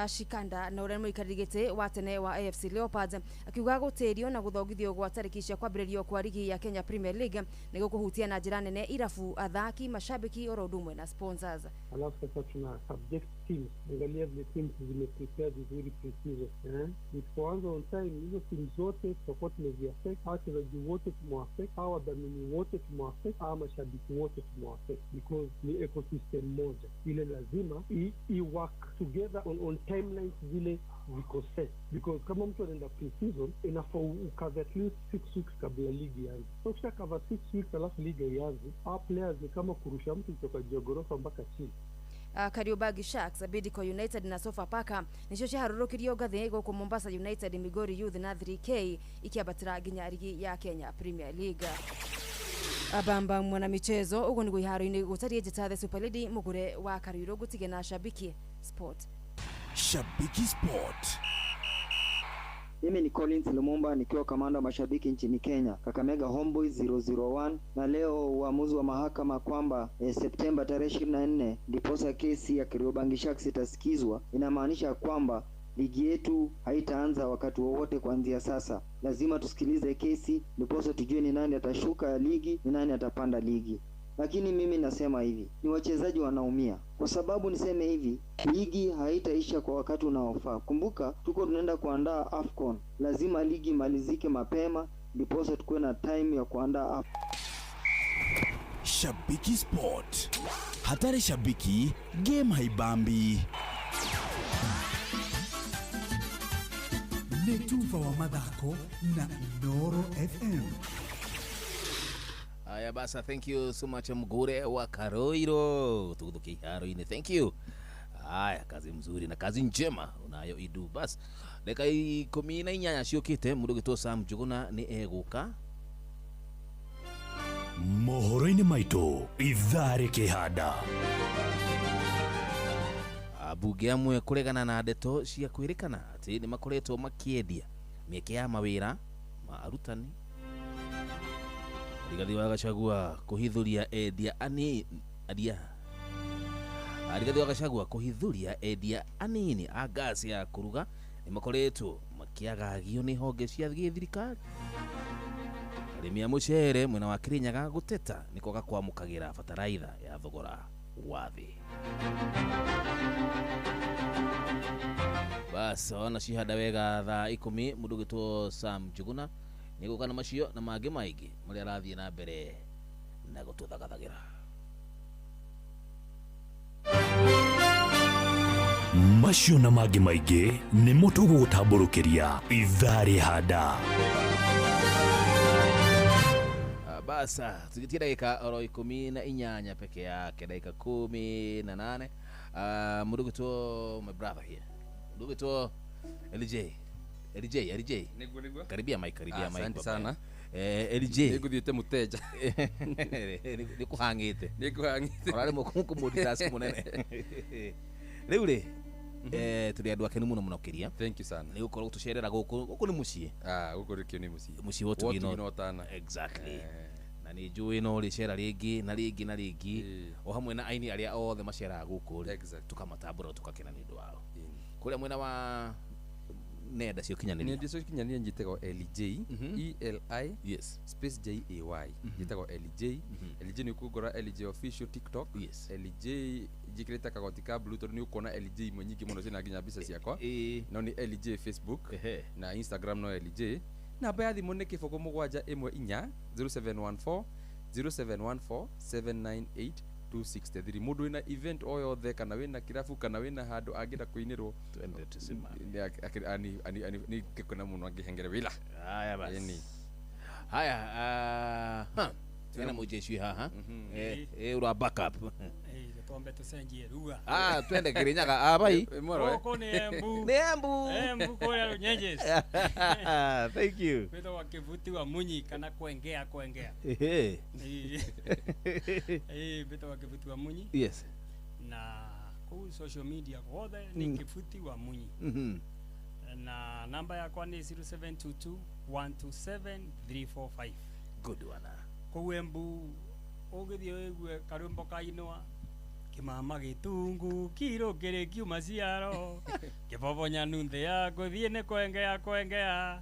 Shikanda na ũrĩa mũikarĩri gĩtĩ wa tene wa AFC Leopards akiuga gũtĩrio na gũthongithio gwa tarĩki cia kwambĩrĩrio kwa rigi ya Kenya Premier League nĩ gũkũhutia na njĩra nene irabu, athaki, mashabiki oro ũndũ ũmwe na sponsors. Alafu sasa tuna subject teams, angalia vile teams zimeprepare vizuri pre-season, eh? Isipoanza on time, hizo timu zote tutakuwa tumeziaffect, hawa wachezaji wote tumewaffect, hawa wadhamini wote tumewaffect, hawa mashabiki wote tumewaffect, because ni ecosystem moja ile lazima i work together on timelines zile ziko set, because kama mtu anaenda pre-season inafaa ucover at least 6 weeks kabla ligi ianze. So ukisha cover 6 weeks alafu ligi ianze, hawa players ni kama kurusha mtu kutoka juu ya ghorofa mpaka chini. Kariobangi Sharks, Bidco United na Sofapaka nicio ciharũrũkirio ngathĩ gũkũ Mombasa United, Migori Youth na 3K ikiambatĩra nginya rigi ya Kenya Premier League. Abamba mwana michezo ũguo nĩguo iharo-inĩ gũtariĩ njĩta the Super Lady mũgũre wa Karuirũ ngũtige na Shabiki Sport. Shabiki Sport. Mimi ni Collins Lumumba nikiwa kamanda wa mashabiki nchini Kenya, Kakamega Homeboys 001, na leo uamuzi wa mahakama kwamba Septemba tarehe 24 ndiposa kesi ya Kariobangi Sharks itasikizwa, inamaanisha kwamba ligi yetu haitaanza wakati wowote kuanzia sasa. Lazima tusikilize kesi ndiposa tujue ni nani atashuka ligi, ni nani atapanda ligi. Lakini mimi nasema hivi, ni wachezaji wanaumia. Kwa sababu niseme hivi, ligi haitaisha kwa wakati unaofaa. Kumbuka tuko tunaenda kuandaa AFCON. Lazima ligi imalizike mapema ndiposa tukuwe na time ya kuandaa AFCON. Shabiki Sport. Hatari shabiki, game haibambi. Nĩ tuba wa mathako na Inooro FM. Haya basa, thank you so much Mgure wa Karoiro tuguthukia iharo-inĩ. Thank you. Haya, kazi mzuri na kazi njema unayo idu. Bas dakika 18 ciũkĩte mũndũ ũgĩtwo Sam Njuguna nĩ egũka mohoro-inĩ maitũ ithaa rĩkĩhanda. Ambunge amwe kũregana na ndeto cia kwĩrĩkana atĩ nĩ makoretwo makĩendia mĩeke ya mawĩra ma arutani. Rigathi wa Gachagua kũhithũria endia anini aria Rigathi wa Gachagua kũhithũria endia anini a ngasi ya kũruga nĩ makoretwo makĩagagio nĩ honge cia gĩthirikari. Arĩmi a mũcere mwena wa Kirinyaga gũteta nĩ kwaga kwamũkagĩra bataraitha ya thogora wa thĩ. Bas ona cihanda wega thaa 10 mũndũ ũgĩtwo Sam Njuguna nĩ gũka na macio na mangĩ maingĩ marĩa arathiĩ na mbere na gũtũthagathagĩra. Macio na mangĩ maingĩ nĩmo tũgũgũtambũrũkĩria ithaa rĩhanda. Basa tugitie dakika oro 18 peke yake, dakika 18. Mũndũ ũgĩtwo my brother here, mũndũ ũgĩtwo LJ LJ LJ. Niguo. Karibia mic, karibia mic. Asante sana. LJ. Nĩngũthiĩte mũteja. Nĩkũhang'ĩte. Nĩkũhang'ĩte. Ũrarĩ mũkũmũditask mũnene. Rĩu rĩ, tũrĩ andũ akenu mũno mũno kĩria. Thank you sana. Nĩ gũkorwo tũcerera gũkũ, gũkũ nĩ mũciĩ. Gũkũ rĩkĩo nĩ mũciĩ. Mũciĩ wa Ũtugino Tana. Exactly. Na nĩ njũĩ no rĩcera rĩngĩ na rĩngĩ na rĩngĩ o hamwe na aini arĩa othe maceraga gũkũ rĩ, tũkamatambũra tũgakena nĩ ũndũ wao. Kũrĩa mwena wa nenda cia ũkinyanĩria. Nenda cia ũkinyanĩria njĩtagwo LJ, ELI, yes, space JAY. Njĩtagwo LJ. LJ nĩ ũkũngora LJ official TikTok. Yes. LJ njĩkĩrĩte kagoti ka blue tondũ nĩ ũkuona LJ imwe nyingĩ mũno ciĩna nginya mbica ciakwa. No nĩ LJ Facebook na Instagram no LJ. Namba ya thimũ nĩ 0714 0714 0714 798 263. Mũndũ wĩna event o yothe kana wĩna kĩrabu kana wĩna handũ angĩenda kũinĩrwo, twende tusimame. Nĩ ngĩkena mũno angĩhengere wĩra. Haya basi. Haya, tena mujeshi haha. Ura backup. Twambe tucenjie ruga. Twende Kirinyaga. Bai. Gũkũ nĩ Embu. Nĩ Embu. Embu kũrĩa Runyenjes. Thank you. Wĩtagwo Kĩbuti wa Munyi kana kwengea kwengea. Wĩtagwo Kĩbuti wa Munyi. Yes. Na kũu social media guothe nĩ Kĩbuti wa Munyi. Na namba yakwa nĩ 0722 127 345. Good one. Kũu Embu ũgĩthiĩ wĩigue karwĩmbo kainwa Kimama gitungu kiro kiri kiuma ciaro kibobonya nunthe ya guthie ni kwengea kwengea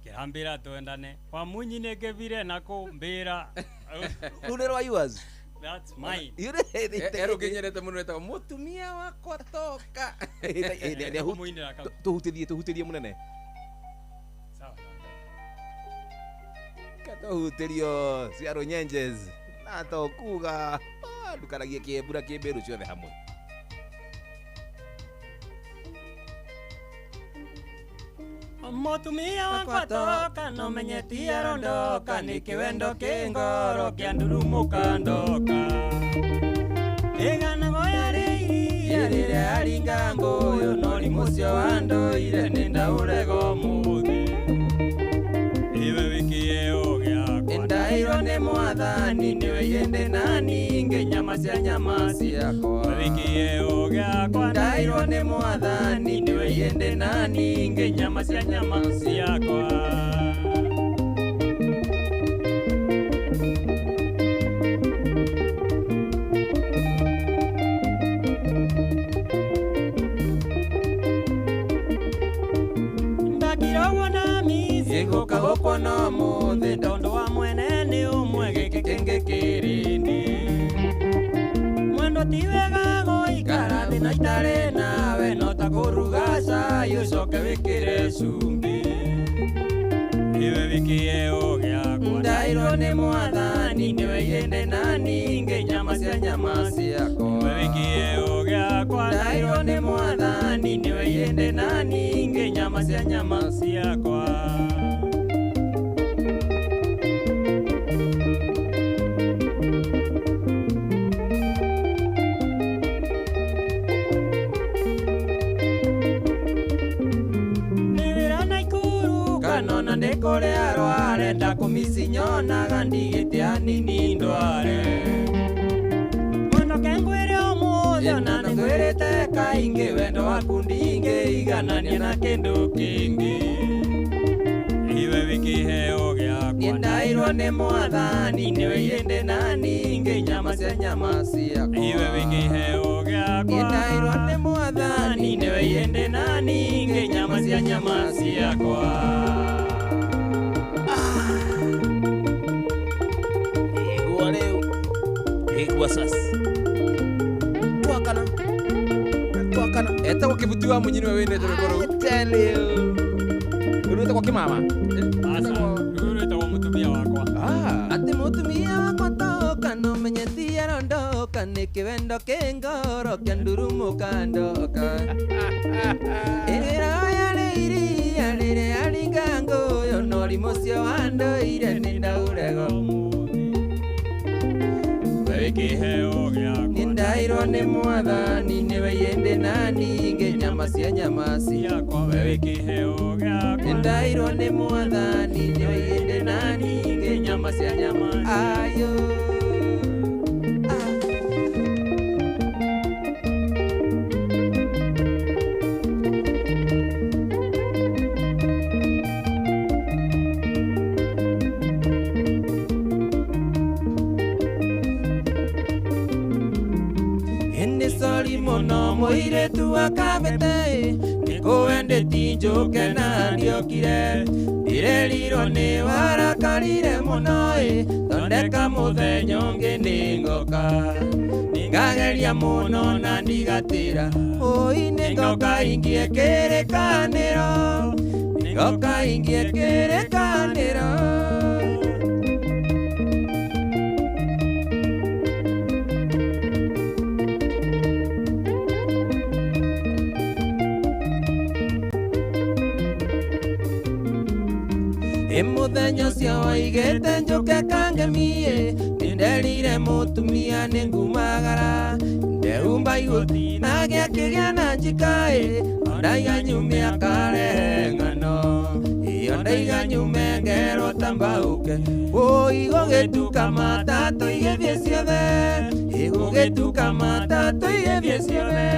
kirambira twendane kwa munyi ni kibire na kumbira. Rune rwa yours. That's mine. Ero kinyerete muno etagwo mutumia wakwa toka. Tuhutithie munene. Sawa. Katuhutirio cia runyenjes na to kuga ndukaragie kiembura kimberu ciothe hamwe. Mutumia wakwa toka no menyetie rondoka ni kiwendo kingoro kia ndurumuka ndoka iganago yarĩirie rĩrĩa aringa ngũyũ no rimũ ũcio wa ndũire nĩ ndaũrega ũmũthĩ iwe wĩkĩeo gĩakwa ndairwo nĩ mwathani nĩwe yende na ningĩ nyama cia nyama ciakwa wĩkĩeo gĩakwa ndairwo nĩ mwathani nĩwe yende na ningĩ nyama cia nyama ciakwa. Ndakirogwo na mizi gũka gũkwo no mũthĩ tondu wa mwene nĩ ũmwe gĩkĩ kĩngĩ kĩrĩndĩ mwendo ti wega gũikara thĩ na itarĩ nawe no ta kũruga cai ũcoke wĩkĩre cumbĩ iwe wĩkĩeo gĩakwa ndairwo nĩ mwathani nĩwe yende na ningĩ nyama cia nyama ciakwa iwe wĩkĩeo gĩakwa ndairwo nĩ mwathani nĩwe yende na ningĩ nyama cia nyama ciakwa. Kanona ndĩkũrĩa rware ndakũmicinyonaga ndigĩte anini ndware mwendo kengwĩre ũmũthĩ ona nĩngwĩrĩte kaingĩ wendo waku ndingĩiganania na kĩndũ kĩngĩ iwe wĩkĩheo gĩakwa niĩ ndairwo nĩ mwathani nĩwe yende na ningĩ nyama cia nyama ciakwa iwe wĩkĩheo gĩakwa niĩ ndairwo nĩ mwathani nĩwe yende na ningĩ nyama cia nyama ciakwa. Igua rĩu igua sasa twakana twakana etagwo Kibuti wa Munyi nĩwe wĩnĩte rwĩmbo rũu. Tell you rũu rwĩtagwo Kĩmama. Rũu rwĩtagwo mũtumia wakwa. Atĩ mũtumia wakwa toka no menyetie rondoka nĩ kĩwendo kĩngoro kĩa ndurumuka ndoka ĩrĩra yarĩ iria rĩrĩa aringa ngũyũ no rimũ ũcio wa ndũire nĩ ndaũrega wĩkĩheo gĩakwa nĩ ndairwo nĩ mwathani nĩwe yende na ningĩ nyama cia nyama ciakwa wĩkĩheo gĩakwa nĩ ndairwo nĩ mwathani nĩwe yende na ningĩ nyama cia nyama ayo. Muno muiretu wa kabete nikuendeti njuke na ndiokire ndirerirwo ni warakarire muno thondeka muthenya ungi ningoka ningageria muno na ndigatira oi ningoka ingie kirikaniro ningoka ingie kirikaniro. Muthenya ũcio waigĩte njũke kangemie nĩnderire mũtumia nĩngumagara ndehumba igoti na gĩakĩgĩa na njikaĩ ondaiga nyume akarehe ng'ano iyo ndaiga nyume ngerwo ta mbauke ũi gũgĩtuka matatũ igĩthiĩ ciothe ĩgũgĩtuka matatũ igĩthiĩ ciothe.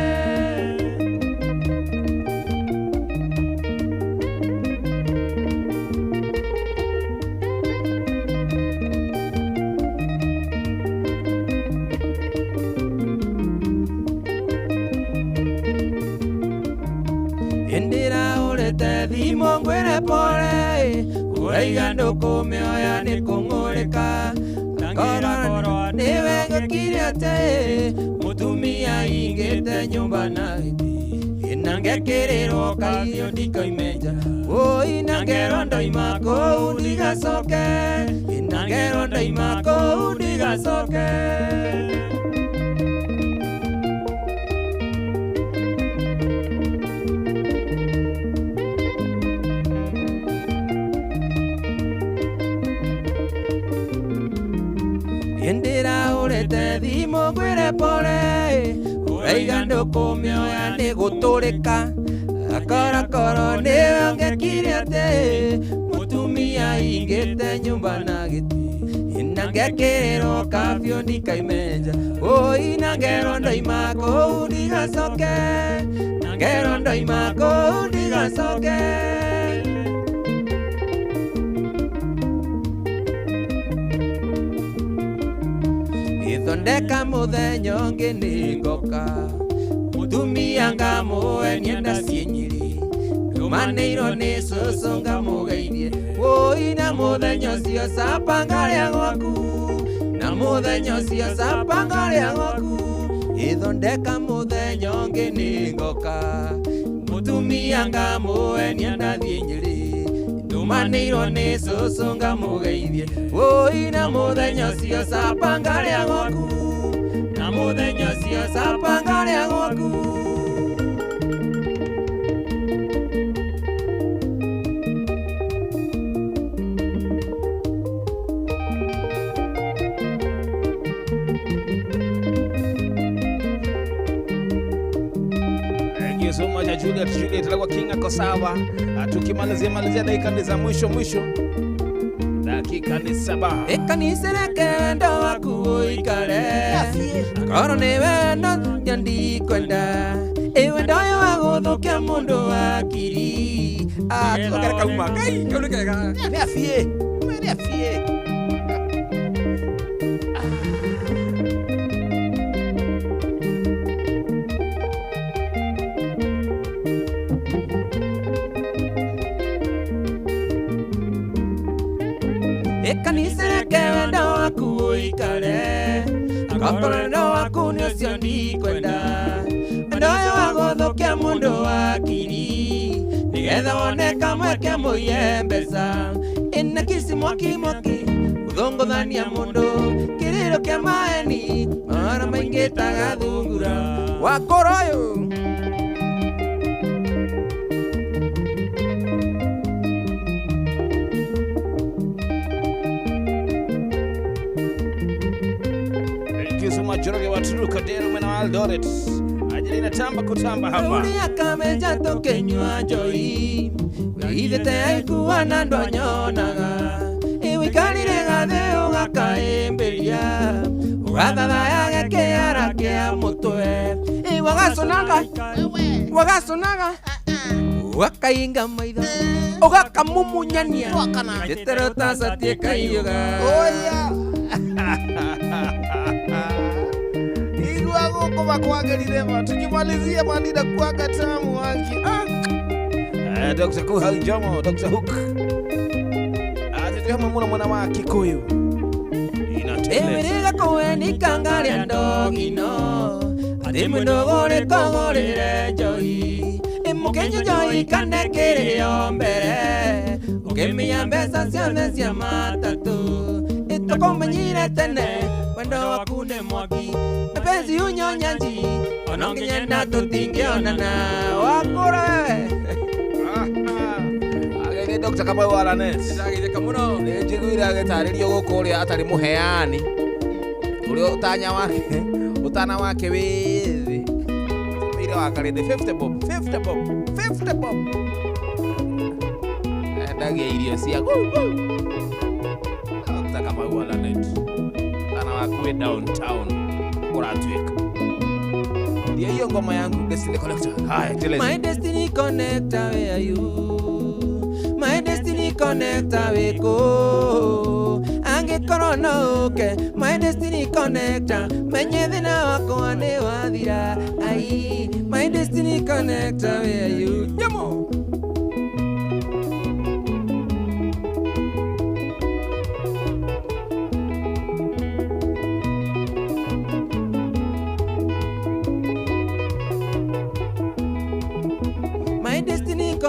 Ndĩrahũrĩte thimũ ngwĩre pole, ũraiga ndũkũmĩoya nĩ kũng'ũrĩka. Korwo nĩwe ngĩkire atĩ mũtumia aingĩte nyũmba na gĩtĩ, na ngekĩrĩrwo kahiũ ndikoime nja. Ũi na ngerwo ndoima kũu ndigacoke, na ngerwo ndoima kũu ndigacoke. Ndĩrahũrĩte thimũ ngwĩre pole, ũraiga ndũkũmĩoya nĩ gũtũrĩka. Akorakoro nĩwe ũngĩkire atĩ mũtumia aingĩte nyũmba na gĩtĩ, na ngekĩrĩrwo kabiũ ndikaime nja. Ũi na ngerwo ndoima kũu ndigacoke, na ngerwo ndoima kũu ndigacoke. Ithondeka mũthenya ũngĩ nĩngoka, mũtumia ngamũe nĩenda ciĩnyiri, ndũmanĩirwo nĩ cũcũ ngamũgeithie. Ũi na mũthenya ũcio capa ngarĩa gwaku, na mũthenya ũcio capa ngarĩa gwaku. Ithondeka mũthenya ũngĩ nĩngoka, mũtumia ngamũe nĩenda thiĩ Nyĩrĩ, ndũmanĩirwo nĩ cũcũ ngamũgeithie. Ũi na mũthenya ũcio capa ngarĩa gwaku, na mũthenya ũcio capa ngarĩa gwaku. Thank you so much Juliet. Juliet alikuwa King ako sawa. Tukimalizia malizia dakika ni za mwisho mwisho, dakika ni 7. Ĩkanicereke wendo waku ũikare, korwo nĩ wendo ndio ndikwenda, ĩ wendo ũyũ wa gũthũkia mũndũ akiri. Tũcokere kauma kai kau nĩ kega. Nĩ abiĩ, nĩ abiĩ. Ĩkanicereke wendo waku ũikare, akorwo wendo waku nĩ ũcio ndikwenda, wendo ũyũ wa gũthũkia mũndũ akiri, nĩgetha wone kamweke mũiye mbeca. Ĩna kisi mwaki mwaki gũthũngũthania mũndũ, kĩrĩro kĩa maeni mara maingĩ ta gathungura. Wakora ũyũ. Thank you so much Njoroge wa Turuka Dero mwena wa Eldoret. Ajili inatamba kutamba hapa. Ũrĩa kamenja tũkĩnyua njohi, wĩithĩte aikua na ndwanyonaga. Ĩ wĩikarire gathĩ ũgakaĩmbĩria, ũgathathayaga kĩara kĩa mũtwe. Ĩ wagaconaga, wagaconaga, ũgakainga maitho, ũgakamumunyania, gĩtero tacatie kaiyũga. Igua gũkũ makwagĩrire ma tukimalizia manida kwaga tamu wangi. Dr. Kuha Njomo, Dr. Hook. Atete hamwe muno mwana wa Kikuyu. Inateleza. Ĩmĩrĩga kũwenika ngarĩa ndogino, atĩ mwĩndũgũrĩ kũgũrĩre njohi. Ĩmũkĩnyua njohi kana kĩrĩo mbere, ũkĩmĩa mbeca ciothe cia matatũ. Ĩtũkũmenyire tene, wendo waku nĩ mwaki, mapenzi unyonyaji, ona ũngĩnyenda tũtingĩonana. Wakũra wewe. Ageithie Dr. Kamau wa Lanet. Ndĩrageithĩka mũno. Nĩ njiguire agĩtarĩrio gũkũ ũrĩa atarĩ mũheani, ũrĩa ũtanya wake, ũtana wake wĩ thĩ. Tũmĩire wa karĩndĩ 50 bob, 50 bob, 50 bob. Endagia irio cia gũkũ. Dr. Kamau wa Lanet. Ũtana waku wĩ downtown kũratuĩka. Ndio hiyo ngoma yangu Destiny Connector. Haya, teleza. My destiny connector, where are you? My destiny connector, we go. Angĩkorwo no ũke, my destiny connector, menye thĩna wakwa nĩ wathira. Ai, my destiny connector, where are you? Nyamo.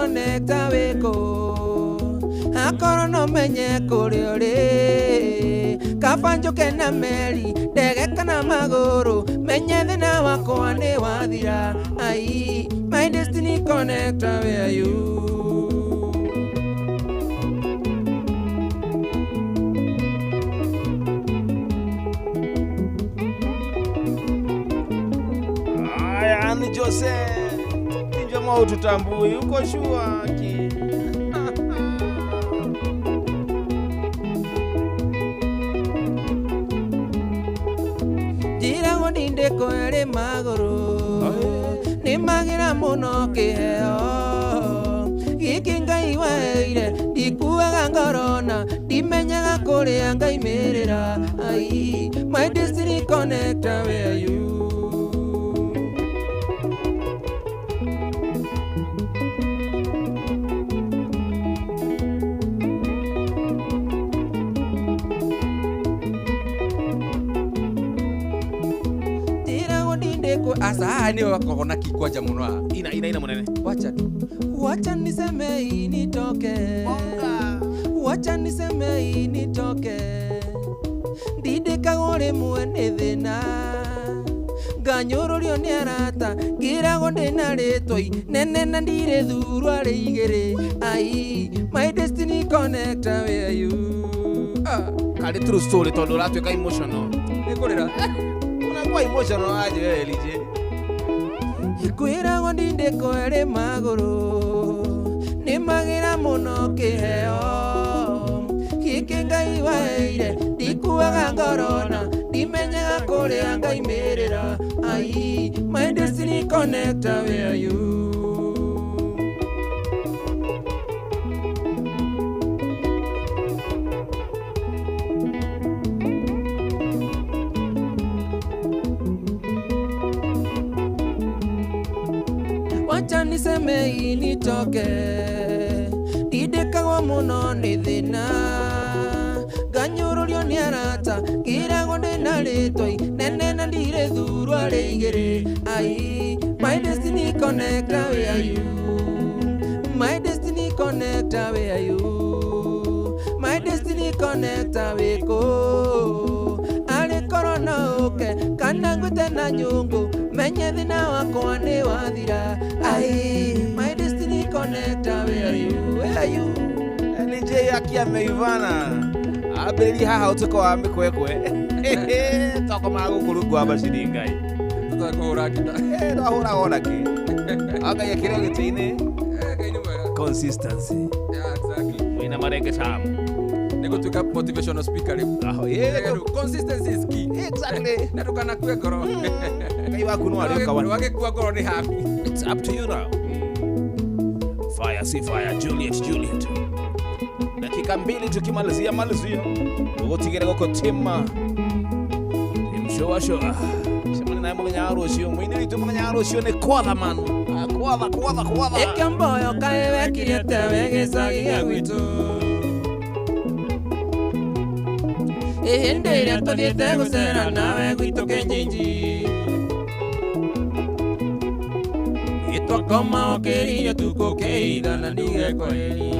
connector wĩkũ akorwo no menye kũrĩa ũrĩ kaba njũke na meri ndege kana magũrũ menye thĩna wakwa nĩ wathira ai my destiny connector where are you. Aya, ni Jose Kinjoma ututambui uko shua ki njiragwo ndindĩko ĩrĩ magũrũ nĩ magĩra mũno kĩheo gĩkĩ Ngai waheire ndikuaga ngoro na ndimenyaga kũrĩa ngaimĩrĩra ai my destiny connector where are you. Asa ni wako na kikwanja muno haha. Ina ina ina munene. Wacha tu. Wacha niseme nitoke. Bonga. Wacha niseme nitoke. Ndindĩkagwo rĩmwe nĩ thĩna nganyũrũrio nĩ arata ngĩragwo ndĩna rĩtwa inene na ndirĩ thurwa rĩ igĩrĩ ai my destiny connector where are you. Kari true story tondu ũratuĩka emotional. Nĩ kũrĩra. Unakuwa emotional aje wewe LJ. Kwĩragwo ndindĩko ĩrĩ magũrũ nĩ magĩra mũno kĩheo gĩkĩ Ngai waheire ndikuaga ngoro na ndimenyaga kũrĩa ngaimĩrĩra ai my destiny connector where are you. Wacha niseme nitoke ndindĩkagwo mũno nĩ thĩna nganyũrũrio nĩ arata ngĩragwo ndĩna rĩtwa inene na ndirĩ thurwa rĩ igĩrĩ ai my destiny connector where are you. My destiny connector where are you. My destiny connector wĩkũ arĩ korwo no ũke kana ngwĩte na nyũngũ menye thĩna wakwa nĩ wathira ai my destiny connector where are you. Where are you. LJ akiameivana ambĩrĩria haha ũtuko wa mĩkwekwe twakomaga gũkũ rungu wa macini Ngai tũtakũhũra ngita twahũraga ona kĩ Ngai akĩrĩ gĩtĩ-inĩ. Ngai nĩ mwega. Consistency. Yeah, exactly. Wĩna marenge tamu nĩ gũtuĩka motivational speaker rĩu. Yeah, consistency is key. Exactly. Na ndũkanakue ngoro. Ngai waku no arĩũka wa wagĩkua ngoro nĩ haku. It's up to you now. Fire si fire Juliet Juliet. Dakika mbili tukimalizia malizia. Tũgũtigĩre gũkũ tima. Timshoa shoa. Cemania nawe mũthenya wa rũciũ. Mũini witũ mũthenya wa rũciũ nĩ Kwatha man. Kwatha kwatha kwatha. Ĩkĩmboyo kaĩ wekire we gĩcagi gĩa gwitũ. Hĩndĩ ĩrĩa tũthiĩte gũcera nawe gwitũ Kĩnjinji ĩtwakoma ũkĩrire tukũ kĩitha na nduge kwaheri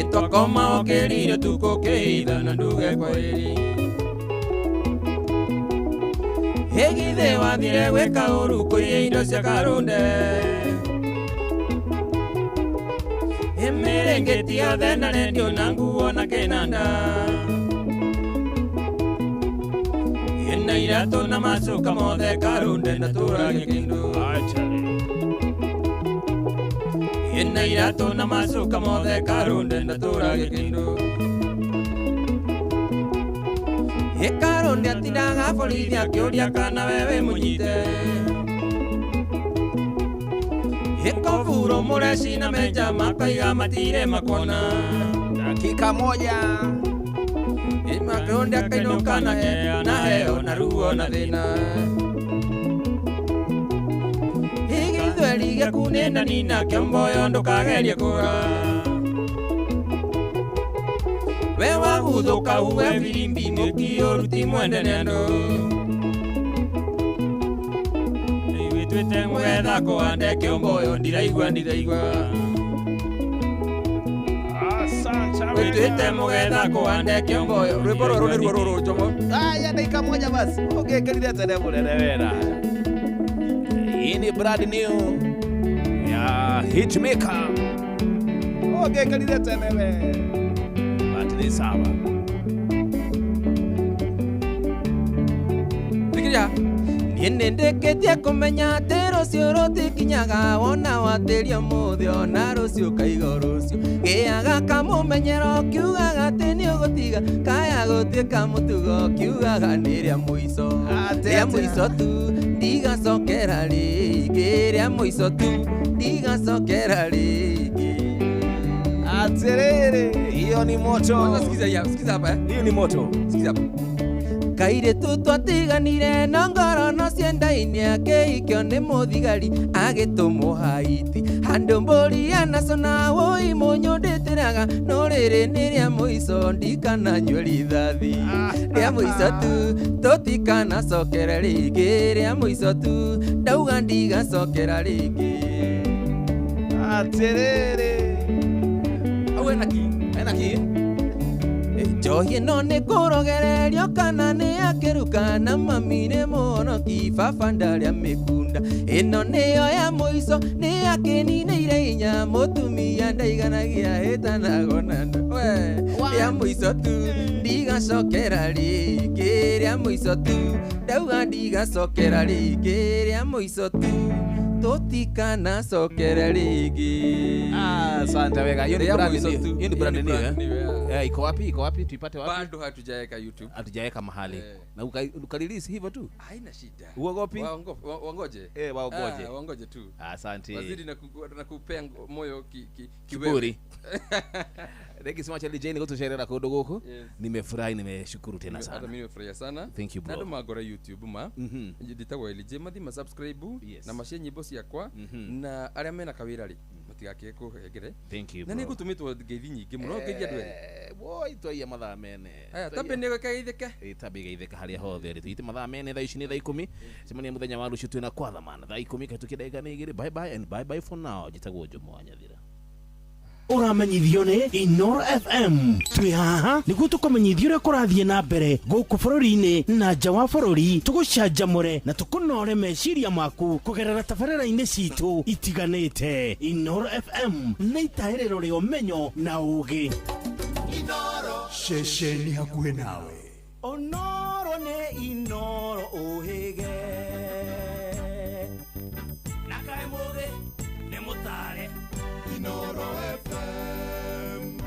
ĩtwakoma ũkĩrire tukũ kĩitha na nduge kwaheri ĩgithĩ wathire gwĩka ũru kũiya indo cia Karũnde ĩmĩrĩngĩti yothe na rendio na nguo na kĩnanda ĩna iratũ na macuka mothe Karũnde ndatũragia kĩndũ ĩna iratũ na macuka mothe Karũnde ndatũragia kĩndũ Karũnde atindaga borithi akĩũria kana we wĩ mũnyite Ĩkoburo mũreci na menja makaiga matirĩ makuona Dakika moja Makarũnde akainũka na heo na ruo na thĩna Gĩthweri gĩaku nĩ nani na kĩomboyo ndũkagerie kũra We waguthũka uwe firimbi mũkiũru ti mwende nĩ andũ Wĩtuĩte mũgetha kũhande kĩomboyo ndiraigua ndiraigua. Wĩtuĩte mũgetha kũhande kĩomboyo. Rwĩmbo rwerũ nĩruo rũrũ Njomo. Aya, dakika moja basi. Ũngĩkĩrire tene mũnene wera. Hii ni brand new ya Hitmaker. Ũngĩkĩrire tene we. But ni sawa. Thikĩrĩria. Niĩ nĩndĩkĩtie kũmenya atĩ rũciũ rũtikinyaga wona watĩria ũmũthĩ ona rũciũ kaiga rũciũ gĩaga kamũmenyero kiugaga atĩ nĩũgũtiga kaya gũtuĩka mũtugo kiugaga nĩ rĩa mũico rĩa mũico tu ndigacokera rĩngĩ rĩa mũico tu ndigacokera rĩngĩ. Atĩrĩrĩ, hiyo ni moto. Kwanza sikiza hii, sikiza hapa eh. Hiyo ni moto. Sikiza hapa. Kairĩtu twatiganire no ngoro no ciendaine akĩhikio nĩ mũthigari agĩtũmwo Haiti handũ mbũri yanacũna wũi mũnyũ ndĩtĩraga no rĩrĩ nĩ rĩa mũico ndikananyue rithathi rĩa mũico tu tũtikanacokera rĩngĩ rĩa mũico tu ndauga ndigacokera rĩngĩ. Atĩrĩrĩ. Au ena ki? Ena ki? Njohi ĩno nĩ kũrogererio kana nĩ akĩruka na mami nĩ mũhonoki baba ndarĩa mĩkunda ĩno nĩyo ya mũico nĩ akĩninĩire inya mũtumia ndaiganagia hĩtanagonana we rĩa mũico tu ndigacokera rĩngĩ rĩa mũico tu ndauga ndigacokera rĩngĩ rĩa mũico tu tũtikanacokera rĩngĩ. Asante wega. Hiyo ni Rĩa brand mũico new. tu. Hiyo ni brand new eh. New, yeah. Eh, iko wapi? Iko wapi? Tuipate wapi? Bado hatujaweka YouTube. Hatujaweka mahali. Na ukarelease hivyo tu? Haina shida. Uogopi? Wangoje. Waongoje. Wangoje tu. Asante. Wazidi na kupea moyo Kiburi. Thank you so much LJ nĩ gũtũcerera kũndũ gũkũ. Yes. Nimefurahi, nimeshukuru tena Hata sana. mimi nimefurahia sana. Thank you, bro. Na andũ mangora YouTube ma. Ndĩtagwo LJ mathi ma subscribe Yes. na macie nyĩmbo ciakwa na arĩa mena kawĩra rĩ matigakĩge kũhengere. Thank you, Na bro. nĩ ngũtũmĩtwo ngeithi nyingĩ mũno ngeithia andũ erĩ. Woi twaiya mathaa mene. Aya, tambe nĩ geithĩke. Tambe geithĩka harĩa hothe rĩ. Tũite mathaa mene thaa ici nĩ thaa 10. Cemania mũthenya wa rũciũ twĩna kwathamana thaa 10 kahĩtũkia ndagĩka nĩ 2. Bye bye and bye bye for now. Njĩtagwo Jomo wa Nyathira. Ũramenyithio nĩ Inoro FM. Twĩ haha nĩguo tũkũmenyithia ũrĩa kũrathiĩ na mbere gũkũ bũrũri-inĩ na nja wa bũrũri, tũgũcanjamũre na tũkũnore meciria maku kũgerera tabarĩra-inĩ citũ itiganĩte. Inoro FM nĩ itahĩrĩro rĩa ũmenyo na ũgĩ. Ceceni hakuhĩ nawe. Onoro nĩ Inoro ũhĩge na kaĩ mũgĩ nĩ mũtare. Inoro FM.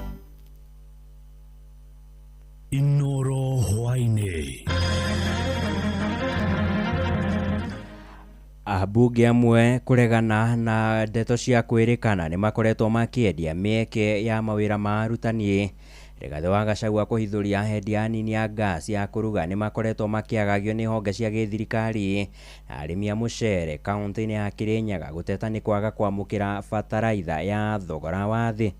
Inoro hwaĩ-inĩ. Ambunge amwe kũregana na ndeto cia kwĩrĩkana nĩ makoretwo makĩendia mĩeke ya mawĩra ma arutani. Rigathĩ wa Gachagua kũhithũria endia anini a gas ya kũruga nĩ makoretwo makĩagagio nĩ honge cia gĩthirikari. Na arĩmi a mũcere kaunti-inĩ ya Kirinyaga gũteta nĩ kwaga kwamũkĩra bataraitha ya thogora wa thĩ.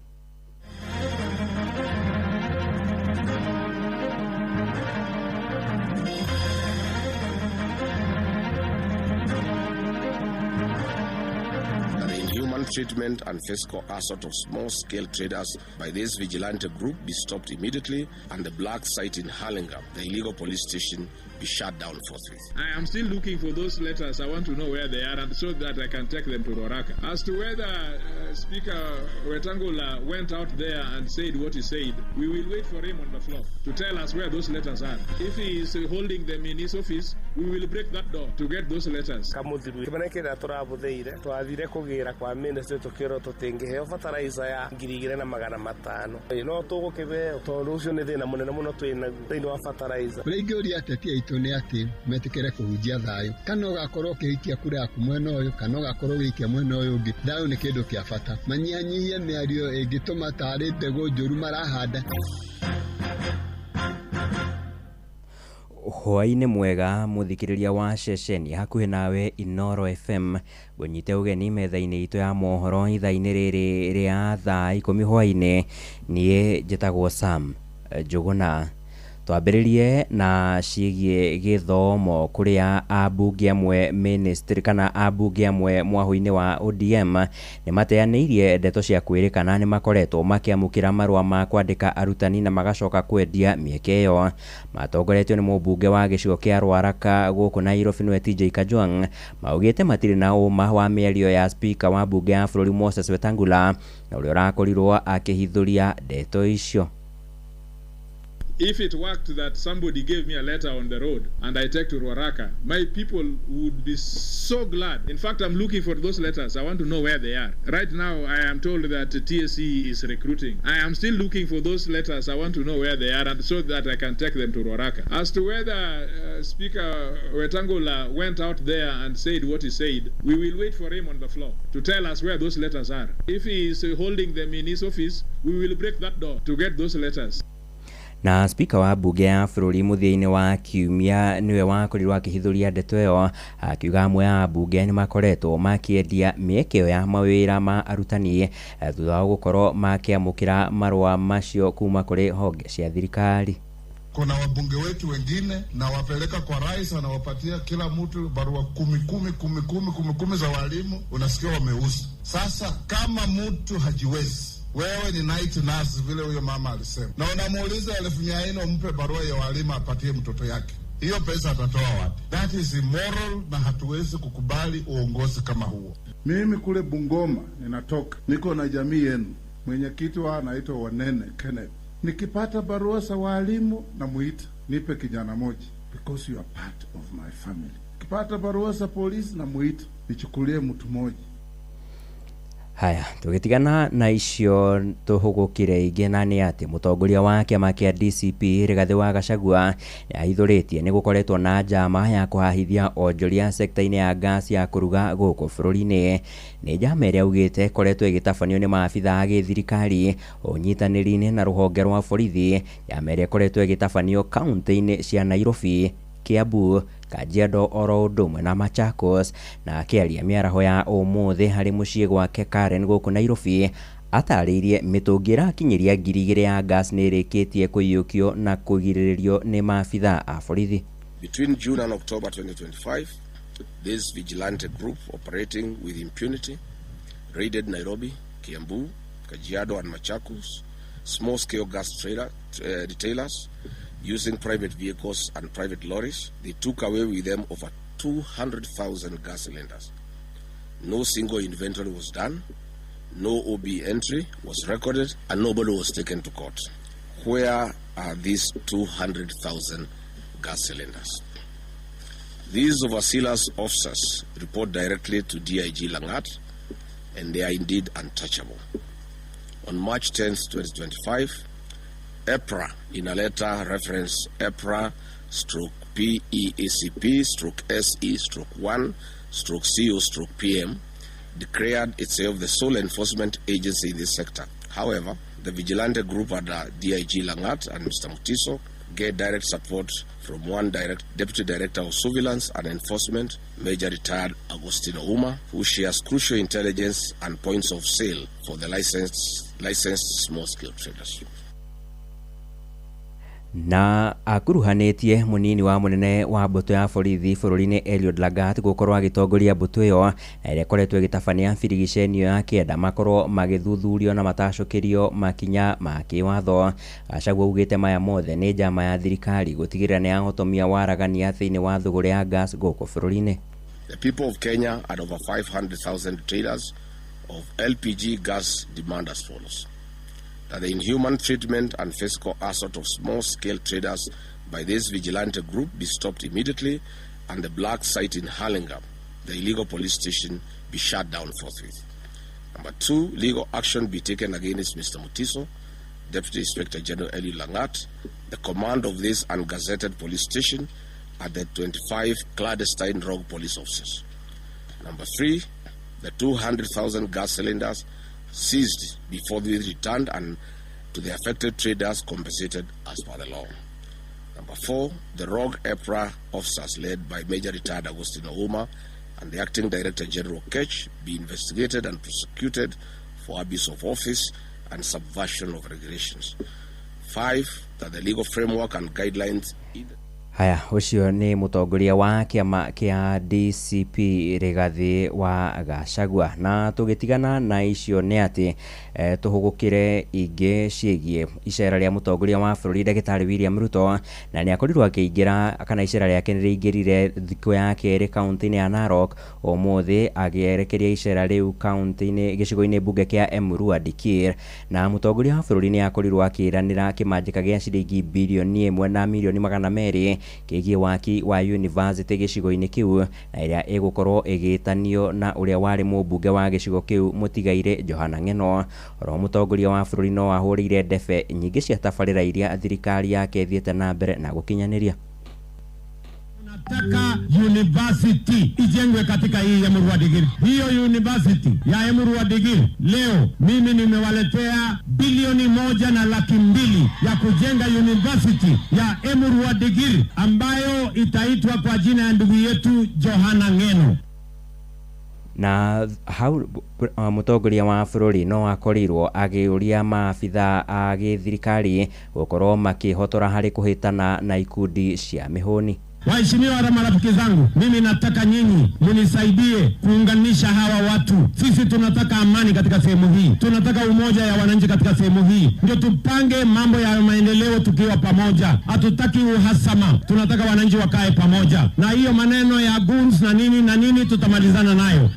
The inhuman treatment and physical assault of small-scale traders by this vigilante group be stopped immediately and the black site in Hurlingham, the illegal police station, be shut down forthwith. I am still looking for those letters. I want to know where they are and so that I can take them to Roraka. As to whether Speaker Wetangula went out there and said what he said, we will wait for him on the floor to tell us where those letters are. If he is holding them in his office, we will break that door to get those letters. Kamuthiru kĩmana kĩrĩa tũrabũthĩire twathire kũgĩra kwa ministry tũkĩrwo tũtingĩheo fertilizer ya 2500 no tũgũkĩheo tondũ ũcio nĩ thĩna mũnene mũno twĩnaguo thĩinĩ wa fertilizer. Ũrĩa ingĩũria ateti aitũ nĩ atĩ metĩkĩre kũhunjia thayũ, kana ũgakorwo ũkĩhikia kura yaku mwena ũyũ kana ũgakorwo ũgĩikia mwena ũyũ ũngĩ, thayũ nĩ kĩndũ kĩa bata. Manyihanyihie mĩario ĩngĩtũma tarĩ mbegũ njũru marahanda. Hwaĩ-inĩ mwega mũthikĩrĩria wa ceceni hakuhĩ nawe Inoro FM ngũnyite ũgeni metha-inĩ itũ ya mohoro ithaa-inĩ rĩrĩ rĩa thaa 10 hwaĩ-inĩ. Niĩ njĩtagwo Sam Njũgũna. Twambĩrĩrie na ciĩgiĩ gĩthomo kũrĩa ambunge amwe ministry kana ambunge amwe mwahũ-inĩ wa ODM nĩ mateanĩirie ndeto cia kwĩrĩkana nĩ makoretwo makĩamũkĩra marũa ma kwandĩka arutani na magacoka kwendia mĩeke ĩyo. Matongoretio nĩ mũmbunge wa gĩcigo kĩa Ruaraka gũkũ Nairobi nĩwe TJ Kajwang', maugĩte matirĩ na ũma wa mĩario ya spika wa mbunge ya bũrũri Moses Wetangula na ũrĩa ũrakorirwo akĩhithũria ndeto icio. If it worked that somebody gave me a letter on the road and I take to Ruaraka, my people would be so glad. In fact, I'm looking for those letters. I want to know where they are. Right now, I am told that TSC is recruiting. I am still looking for those letters. I want to know where they are and so that I can take them to Ruaraka. As to whether Speaker Wetangula went out there and said what he said, we will wait for him on the floor to tell us where those letters are. If he is holding them in his office, we will break that door to get those letters. Na spika wa mbunge ya bũrũri mũthia-inĩ wa kiumia nĩwe wakorirwo akĩhithũria ndeto ĩyo, akiuga amwe a ambunge nĩ makoretwo makĩendia mĩeke ĩyo ya mawĩra ma arutani thutha wa gũkorwo makĩamũkĩra marũa macio kuma kũrĩ honge cia thirikari. Kuna wabunge wetu wengine na wapeleka kwa rais, anawapatia kila mtu barua 10 10 10 10 10 10 za walimu, unasikia wameuza. Sasa kama mtu hajiwezi, wewe ni night nurse vile huyo mama alisema, na unamuuliza 400,000 umpe barua ya walimu apatie mtoto yake, hiyo pesa atatoa wapi? That is immoral, na hatuwezi kukubali uongozi kama huo. Mimi kule Bungoma ninatoka, niko na jamii yenu, mwenyekiti wa anaitwa Wanene Kenneth. Nikipata barua za walimu namuita, nipe kijana moja, because you are part of my family. Nikipata barua za polisi namuita, nichukulie mtu moja. Haya, tũgĩtigana na icio tũhũgũkire ingĩ na nĩ atĩ mũtongoria wa kĩama kĩa DCP Rigathĩ wa Gachagua nĩahithũrĩtie nĩ gũkoretwo na njama ya kũhahithia onjoria sekta-inĩ ya gas ya kũruga gũkũ bũrũri-inĩ. Nĩ njama ĩrĩa augĩte ĩkoretwo ĩgĩtabanio nĩ maabitha a gĩthirikari ũnyitanĩri-inĩ na rũhonge rwa borithi, njama ĩrĩa ĩkoretwo ĩgĩtabanio kaunti-inĩ cia Nairobi, Kiambu, Kajiado oro ũndũ ũmwe na Machakos. Na akĩaria mĩaraho ya ũmũthĩ harĩ mũciĩ gwake Karen gũkũ Nairobi, atarĩirie mĩtũngi ĩrakinyĩria 2,000 ya gas nĩ ĩrĩkĩtie kũiyũkio na kũgirĩrĩrio nĩ maabitha a borithi. Between June and October 2025, this vigilante group operating with impunity raided Nairobi, Kiambu, Kajiado and Machakos small-scale gas retailers using private vehicles and private lorries. They took away with them over 200,000 gas cylinders. No single inventory was done, no OB entry was recorded, and nobody was taken to court. Where are these 200,000 gas cylinders? These overzealous officers report directly to DIG Langat, and they are indeed untouchable. On March 10th, 2025, EPRA, in a letter reference EPRA /PEACP /SE /1 /CO /PM, declared itself the sole enforcement agency in this sector. However, the vigilante group under DIG Langat and Mr. Mutiso get direct support from one Deputy Director of Surveillance and Enforcement, Major Retired Agostino Uma, who shares crucial intelligence and points of sale for the licensed small-scale traders. Na akuruhanĩtie mũnini wa mũnene wa mbũtũ ya borithi bũrũri-inĩ Eliud Lagat gũkorwo agĩtongoria mbũtũ ĩyo na ĩrĩa ĩkoretwo ĩgĩtabania birigiceni ya kĩenda makorwo magĩthuthurio na matacũkĩrio makinya ma kĩwatho. Gachagua augĩte maya mothe nĩ njama ya thirikari gũtigĩrĩra nĩ yahotomia waragania thĩinĩ wa thũgũrĩ ya gas gũkũ bũrũri-inĩ. The people of Kenya and over 500,000 traders of LPG gas demand as follows: that the inhuman treatment and physical assault of small-scale traders by this vigilante group be stopped immediately, and the black site in Hurlingham, the illegal police station, be shut down forthwith. Number 2, legal action be taken against Mr. Mutiso, Deputy Inspector General Eliud Langat, the command of this ungazetted police station, at the 25 clandestine rogue police officers. Number 3, the 200,000 gas cylinders seized before they returned and to the affected traders compensated as per the law. Number 4, the rogue EPRA officers led by Major Retired Agostino Uma and the Acting Director General Ketch be investigated and prosecuted for abuse of office and subversion of regulations. 5, that the legal framework and guidelines Haya, ũcio nĩ mũtongoria wa kĩama kĩa DCP Rigathĩ wa Gachagua. Na tũgĩtigana na icio nĩ atĩ tũhũgũkĩre ingĩ ciĩgiĩ icera rĩa mũtongoria wa bũrũri ndagĩtarĩ William Ruto, na nĩ akorirwo akĩingĩra kana icera rĩake nĩ rĩingĩrire thikũ ya kerĩ kaũntĩ-inĩ ya Narok ũmũthĩ, agĩerekeria icera rĩu kaũntĩ-inĩ gĩcigo-inĩ mbunge kĩa Emurua Dikirr. Na mũtongoria wa bũrũri nĩ akorirwo akĩranĩra kĩmanjĩka gĩa ciringi birioni 1 na mirioni 200 kĩgiĩ waki wa university gĩcigo-inĩ kĩu, na ĩrĩa ĩgũkorwo ĩgĩtanio na ũrĩa warĩ mũmbunge wa gĩcigo kĩu mũtigaire Johana Ng'eno. Oro mũtongoria wa bũrũri no ahũrĩire ndebe nyingĩ cia tabarĩra iria thirikari yake ĩthiĩte na mbere na gũkinyanĩria. Nataka university ijengwe katika hii Emurua Dikirr. Hiyo university ya Emurua Dikirr leo mimi nimewaletea bilioni 1.2 ya kujenga university ya Emurua Dikirr ambayo itaitwa kwa jina ya ndugu yetu Johana Ng'eno. Na hau mũtongoria wa bũrũri no akorirwo agĩũria maabitha a gĩthirikari gũkorwo makĩhotora harĩ kũhĩtana na ikundi cia mĩhũni. Waheshimiwa na marafiki zangu, mimi nataka nyinyi munisaidie kuunganisha hawa watu. Sisi tunataka amani katika sehemu hii, tunataka umoja ya wananchi katika sehemu hii, ndio tupange mambo ya maendeleo tukiwa pamoja. Hatutaki uhasama, tunataka wananchi wakae pamoja, na hiyo maneno ya goons na nini na nini tutamalizana nayo.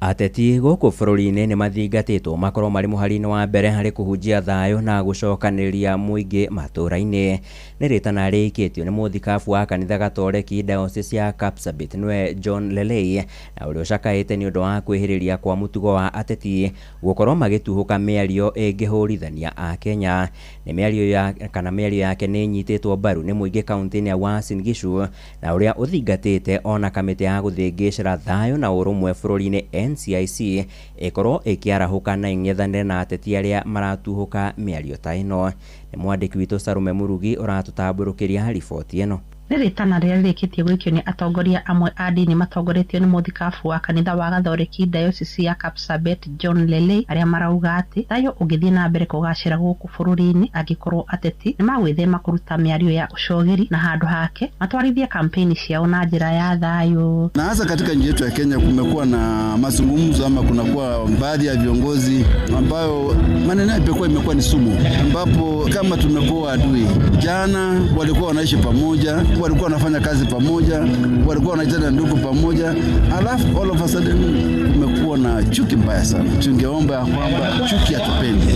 Ateti gũkũ bũrũri-inĩ nĩ mathingatĩtwo makorwo marĩ mũhari-inĩ wa mbere harĩ kũhunjia thayũ na gũcokanĩrĩria mũingĩ matũũra-inĩ. Nĩ rĩtana rĩikĩtio nĩ mũthikabu wa kanitha Gatoreki Diocese ya Kapsabet nĩwe John Lelei, na ũrĩa ũcakaĩte nĩ ũndũ wa kwĩhĩrĩria kwa mũtugo wa ateti gũkorwo magĩtuhũka mĩario ĩngĩhũrithania Akenya. Nĩ mĩario ya kana mĩario yake nĩ ĩnyitĩtwo mbaru nĩ mũingĩ kaũntĩ-inĩ ya Uasin Gishu, na ũrĩa ũthingatĩte ona kamĩtĩ ya gũthĩngĩcĩra thayũ na ũrũmwe bũrũri-inĩ NCIC ĩkorwo ĩkĩarahũka na ĩng'ethanĩre na ateti arĩa maratuhũka mĩario ta ĩno. Nĩ mwandĩki witũ Sarume Murugi ũratũtambũrũkĩria riboti ĩno. Nĩ rĩtana rĩrĩa rĩrĩkĩtie gũikio nĩ atongoria amwe a ndini matongoretio nĩ mũthikabu wa kanitha wa Gathoreki Diocese ya Kapsabet John Lelei, arĩa marauga atĩ thayũ ũngĩthiĩ na mbere kũgacĩra gũkũ bũrũri-inĩ angĩkorwo ateti nĩ magwĩthema kũruta mĩario ya ũcogeri na handũ hake matwarithie kampeni ciao na njĩra ya thayũ. Na hasa katika nchi yetu ya Kenya kumekuwa na mazungumzo ama kunakuwa baadhi ya viongozi ambayo maneno yao imekuwa ni sumu, ambapo kama tumekuwa adui. Jana walikuwa wanaishi pamoja, walikuwa wanafanya kazi pamoja, walikuwa wanaitana ndugu pamoja, alafu all of a sudden kumekuwa na chuki mbaya sana. Tungeomba kwamba chuki hatupendi,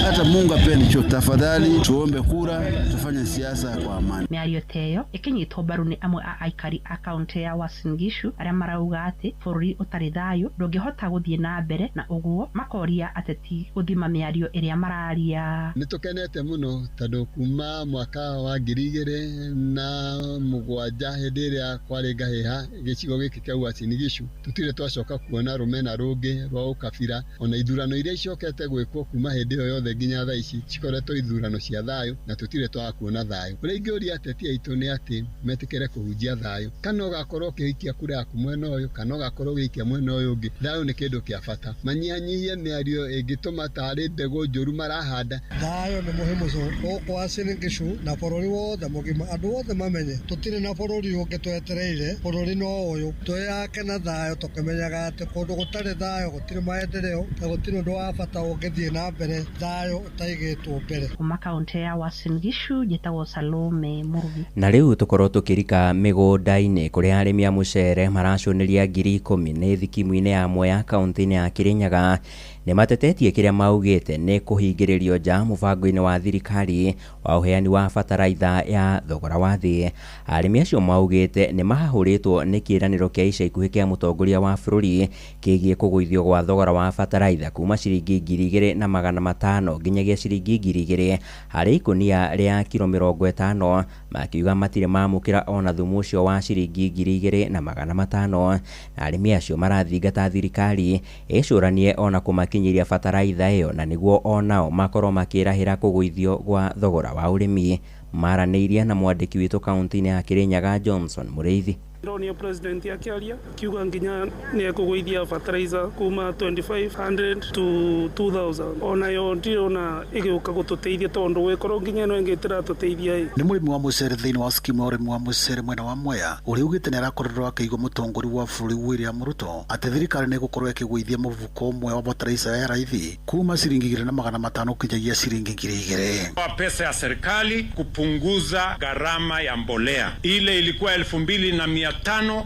hata Mungu apendi chuki. Tafadhali tuombe kura, tufanye siasa kwa amani. Mĩario ta ĩyo ĩkĩnyitwo mbaru nĩ amwe a aikari a kaũntĩ ya Uasin Gishu arĩa marauga atĩ bũrũri ũtarĩ thayũ ndũngĩhota gũthiĩ na mbere, na ũguo makoria ateti gũthima mĩario ĩrĩa mararia. Nĩ tũkenete mũno tondũ kuma mwaka wa 2007 hĩndĩ ĩrĩa kwarĩ ngahĩha gĩcigo gĩkĩ kĩa Uasin Gishu tũtirĩ twacoka kuona rũmena rũngĩ rwa ũkabira, ona ithurano iria icokete gwĩkwo kuma hĩndĩ ĩyo yothe nginya thaa ici cikoretwo ithurano cia thayũ na tũtirĩ twaga kuona thayũ. Ũrĩa ingĩũria ateti aitũ nĩ atĩ metĩkĩre kũhunjia thayũ, kana ũgakorwo ũkĩhikia kura yaku mwena ũyũ kana ũgakorwo ũgĩikia mwena ũyũ ũngĩ, thayũ nĩ kĩndũ kĩa bata. Manyihanyihie mĩario ĩngĩtũma tarĩ mbegũ njũru marahanda. Thayũ nĩ muhimu gũkũ Uasin Gishu na bũrũri wothe mũgima, andũ othe mamenye tũtirĩ na bũrũri ũngĩ twetereire, bũrũri no ũyũ twĩyake na thayũ, tũkĩmenyaga atĩ kũndũ gũtarĩ thayũ gũtirĩ maendeleo na gũtirĩ ũndũ wa bata ũngĩthiĩ na mbere thayũ ũtaigĩtwo mbere. Kuma kaũntĩ ya Uasin Gishu njĩtagwo Salome Murugi. Na rĩu tũkorwo tũkĩrika mĩgũnda-inĩ kũrĩa arĩmi a mũcere maracũnĩria 10,000 nĩ thikimu-inĩ ya Mwea kaũntĩ-inĩ ya Kirinyaga. Nĩ matetetie kĩrĩa maugĩte nĩ kũhingĩrĩrio nja mũbango-inĩ wa thirikari wa ũheani wa bataraitha ya thogora wa thĩ. Arĩmi acio maugĩte nĩ mahahũrĩtwo nĩ kĩĩranĩro kĩa ica ikuhĩ kĩa mũtongoria wa bũrũri kĩgiĩ kũgũithio gwa thogora wa bataraitha kuma ciringi 2,500 nginyagia ciringi 2,000 harĩ ikũnia rĩa kiro 50, makiuga matirĩ mamũkĩra ona thumu ũcio wa ciringi 2,500. Na arĩmi acio marathingata thirikari ĩcũranie ona kũmakinyĩria bataraitha ĩyo na nĩguo onao makorwo makĩrahĩra kũgũithio gwa thogora wa ũrĩmi. Maranĩirie na mwandĩki witũ kaũntĩ-inĩ ya Kirinyaga Johnson Mũrĩithi. Ndonio president akĩaria kiuga nginya nĩ ekũgũithia fertilizer kuma 2500 to 2000, onayo ndirona ĩgĩũka gũtũteithia tondũ gwĩkorwo nginya ĩno ĩngĩ ĩtĩratũteithia ĩ. Nĩ mũrĩmi wa mũcere thĩinĩ wa skimu ya ũrĩmi wa mũcere mwena wa Mwea ũrĩa ugĩte nĩ arakorirwo akĩigua mũtongoria wa bũrũri William Ruto atĩ thirikari nĩ ĩgũkorwo ĩkĩgũithia mũbuko ũmwe wa bataraitha ya raithi kuma ciringi 2500 kinyagia ciringi 2000. Kwa pesa ya serikali kupunguza gharama ya mbolea, ile ilikuwa 2500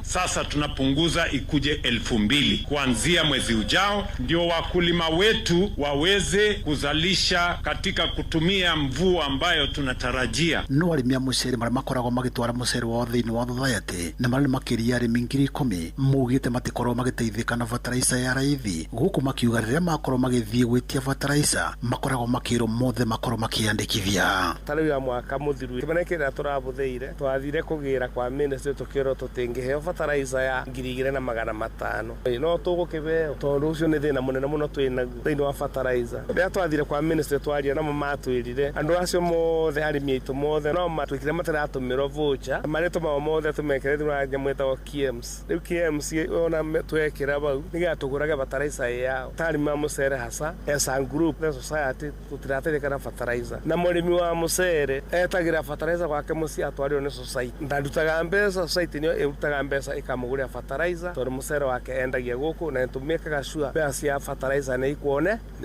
sasa tunapunguza ikuje 2000 kuanzia mwezi ujao, ndio wakulima wetu waweze kuzalisha katika kutumia mvua ambayo tunatarajia. No arĩmi a mũcere marĩa makoragwo magĩtwara mũcere wao thĩinĩ wa thothaitĩ na marĩa makĩria arĩmi 10,000 maugĩte matikorwo magĩteithĩka na bataraitha ya raithi, gũkũ makiuga rĩrĩa makorwo magĩthiĩ gwĩtia bataraitha makoragwo makĩrwo mothe makorwo makĩandĩkithia. Ta rĩu ya mwaka mũthiru kĩmera kĩrĩa tũrabũthĩire twathire kũgĩra kwa ministry tũkĩrwo tũtingĩheo fertilizer ya 2500, no tũgũkĩheo tondũ ũcio nĩ thĩna mũnene mũno twĩnaguo thĩinĩ wa fertilizer. Rĩrĩa twathire kwa ministry twaria namo matwĩrire andũ acio mothe arĩmi aitũ mothe no matwĩkire matiratũmĩrwo voucher, marĩtwa mao mothe tũmekĩre thĩinĩ wa nyamũ ĩtagwo KIEMS. Rĩu KIEMS ona twekĩra bau nĩgetha tũgũrage fertilizer yao. Ta arĩmi a mũcere hasa as a group the society tũtirateithĩka na fertilizer, na mũrĩmi wa mũcere etagĩra fertilizer gwake mũciĩ atwarĩrwo nĩ society, ndarutaga mbeca, society nĩyo ĩrutaga mbeca ĩkamũgũrĩra fertilizer tondũ mũcere wake endagia gũkũ, na tũmĩkaga sure mbeca cia fertilizer nĩ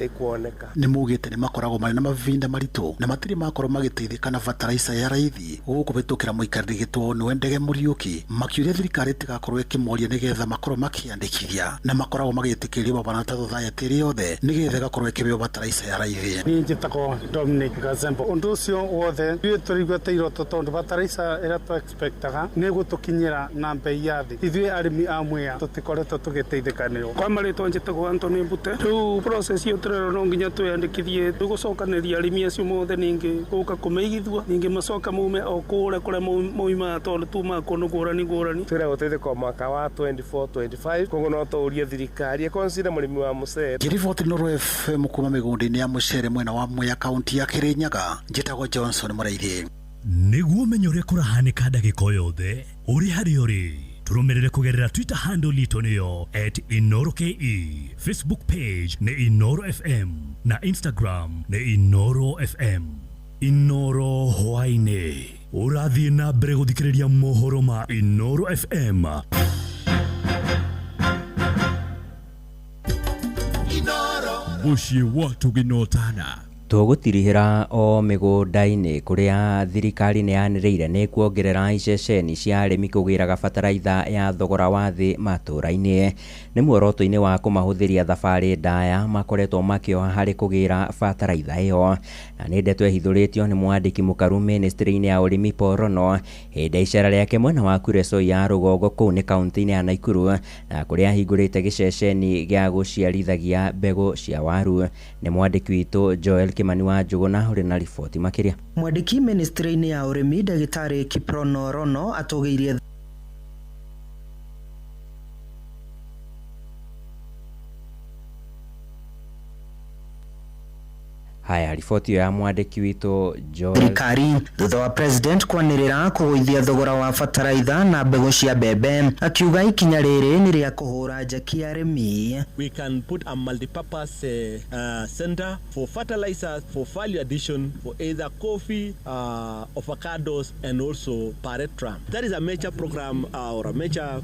ikuoneka. Nĩ maugĩte nĩ makoragwo marĩ na mavinda maritũ na matirĩ makorwo magĩteithĩka na bataraitha ya raithi gũkũ kũhĩtũkĩra mũikarĩri gĩtwo nĩwe Ndege Mũriũki, makĩũria thirikari ĩtigakorwo ĩkĩmoria nĩgetha makorwo makĩandĩkithia na makoragwo magĩtĩkĩrio mabana ta thothaitĩ ĩrĩ yothe nĩgetha ĩgakorwo ĩkĩheo bataraitha ya raithi. Niĩ njĩtagwo Dominic Gazembo. Ũndũ ũcio wothe ithuĩ tũraigua ta iroto tondũ bataraitha ĩrĩa tũ-expectaga nĩ ĩgũtũkinyĩra na mbei ya thĩ. Ithuĩ arĩmi a Mwea tũtikoretwo tũgĩteithĩka nĩyo. Kwa marĩtwa njĩtagwo Anthony Mbute. Rĩu process ĩyo tũrerwo no nginya twĩyandĩkithie, tũgũcokanĩria arĩmi acio mothe ningĩ gũka kũmeigithua, ningĩ macoka maume o kũrĩa kũrĩa maumaga tondũ tumaga kũndũ ngũrani ngũrani. Twĩra gũteithĩka mwaka wa 24-25, koguo no tũũrie thirikari ĩconsider mũrĩmi wa mũcere. Ngĩriboti Inooro FM kuma mĩgũnda-inĩ ya mũcere mwena wa Mwea kaunti ya Kĩrĩnyaga, njĩtagwo Johnson Mũraithi. Nĩguo ũmenye ũrĩa kũrahanĩka ndagĩka o yothe ũrĩ harĩa ũrĩ, tũrũmĩrĩre kũgerera Twitter handle itũ nĩyo @InooroKE, Facebook page nĩ Inooro FM na Instagram nĩ Inooro FM. Inooro hwaĩ-inĩ ũrathiĩ na mbere gũthikĩrĩria mohoro ma Inooro FM. Mũciĩ wa tũgĩnotana. Tũgũtirihĩra o mĩgũnda-inĩ kũrĩa thirikari nĩ yanĩrĩire nĩ kuongerera iceceni cia arĩmi kũgĩraga bataraitha ya thogora wa thĩ matũũra-inĩ. Nĩ muoroto-inĩ wa kũmahũthĩria thabarĩ ndaya makoretwo makĩoha harĩ kũgĩra bataraitha ĩyo. Na nĩ ndeto ĩhithũrĩtio nĩ mwandĩki mũkaru ministry-inĩ ya ũrĩmi Paul Rono hĩndĩ ya icera rĩake mwena wa Kuresoi ya rũgongo kũu nĩ kaunti-inĩ ya Nakuru, na kũrĩa ahingũrĩte gĩceceni gĩa gũciarithagia mbegũ cia waru. Nĩ mwandĩki witũ Joel Kimani wa Njuguna ũrĩ na riboti makĩria. Mwandĩki ministry-inĩ ya ũrĩmi ndagĩtarĩ Kiprono Rono atũgĩirie Haya, riboti ya mwandĩki witũ Joel. Thirikari thutha wa president kwanĩrĩra kũgũithia thogora wa bataraitha na mbegũ cia mbembe, akiuga ikinya rĩrĩ nĩ rĩa kũhũra njeki arĩmi. We can put a multipurpose center for fertilizers, for value addition, for either coffee, avocados and also paretram. That is a major program or a major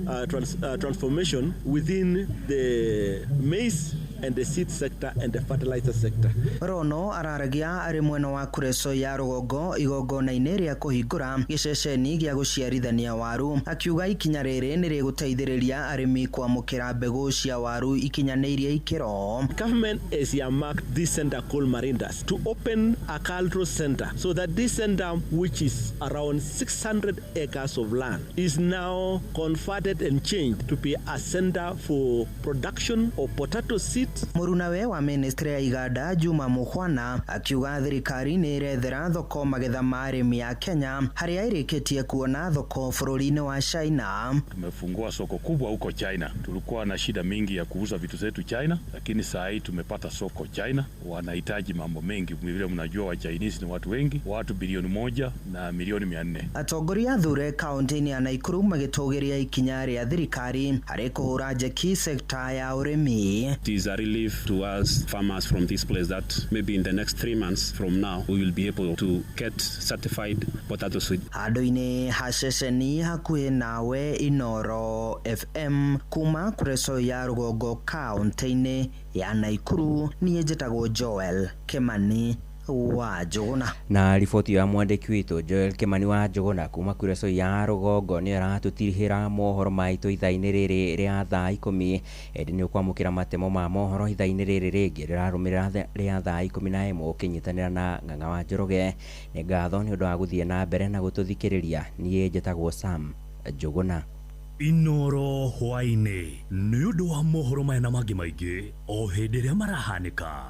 transformation within the maize and the seed sector and the fertilizer sector. Rono araragia arĩ mwena wa Kuresoi ya rũgongo igongona-inĩ rĩa kũhingũra gĩceceni gĩa gũciarithania waru, akiuga ikinya rĩrĩ nĩ rĩgũteithĩrĩria arĩmi kwamũkĩra mbegũ cia waru ikinyanĩirie ikĩro. Government has earmarked this center called Marindas to open a cultural center so that this center, which is around 600 acres of land, is now converted and changed to be a center for production of potato seed Mũrunawe wa ministry ya iganda Juma Mukhwana akiuga thirikari nĩ ĩrethera thoko magetha ma arĩmi a Kenya harĩa ĩrĩkĩtie kuona thoko bũrũri-inĩ wa China. Tumefungua soko kubwa huko China. Tulikuwa na shida mingi ya kuuza vitu zetu China, lakini saa hii tumepata soko China. Wanahitaji mambo mengi, vile mnajua wa Chinese ni watu wengi, watu bilioni 1 na milioni 400. Atongoria athure kaunti-inĩ ya Nakuru magĩtũgĩria ikinya rĩa thirikari harĩ kũhũra njeki sekta ya ũrĩmi. It is a relief to us farmers from this place that maybe in the next 3 months from now we will be able to get certified potato seed. Handũ-inĩ ha ceceni hakuhĩ nawe Inoro FM kuma Kuresoi ya rũgongo kaunti-inĩ ya Nakuru, niĩ njĩtagwo Joel Kimani wa Njũgũna. Na riboti ya mwandĩki witũ Joel Kimani wa Njũgũna kuma Kuresoi ya rũgongo nĩ ĩratũtirihĩra mohoro maitũ ithaa-inĩ rĩrĩ rĩa thaa 10. Ĩndĩ nĩ ũkwamũkĩra matemo ma mohoro ithaa-inĩ rĩrĩ rĩngĩ rĩrarũmĩrĩra rĩa thaa 11 ũkĩnyitanĩra na Ng'ang'a wa Njoroge. Nĩ ngatho nĩ ũndũ wa gũthiĩ na mbere na gũtũthikĩrĩria. Niĩ njĩtagwo Sam Njũgũna. Inoro hwaĩ-inĩ nĩ ũndũ wa mohoro maya na mangĩ maingĩ o hĩndĩ ĩrĩa marahanĩka.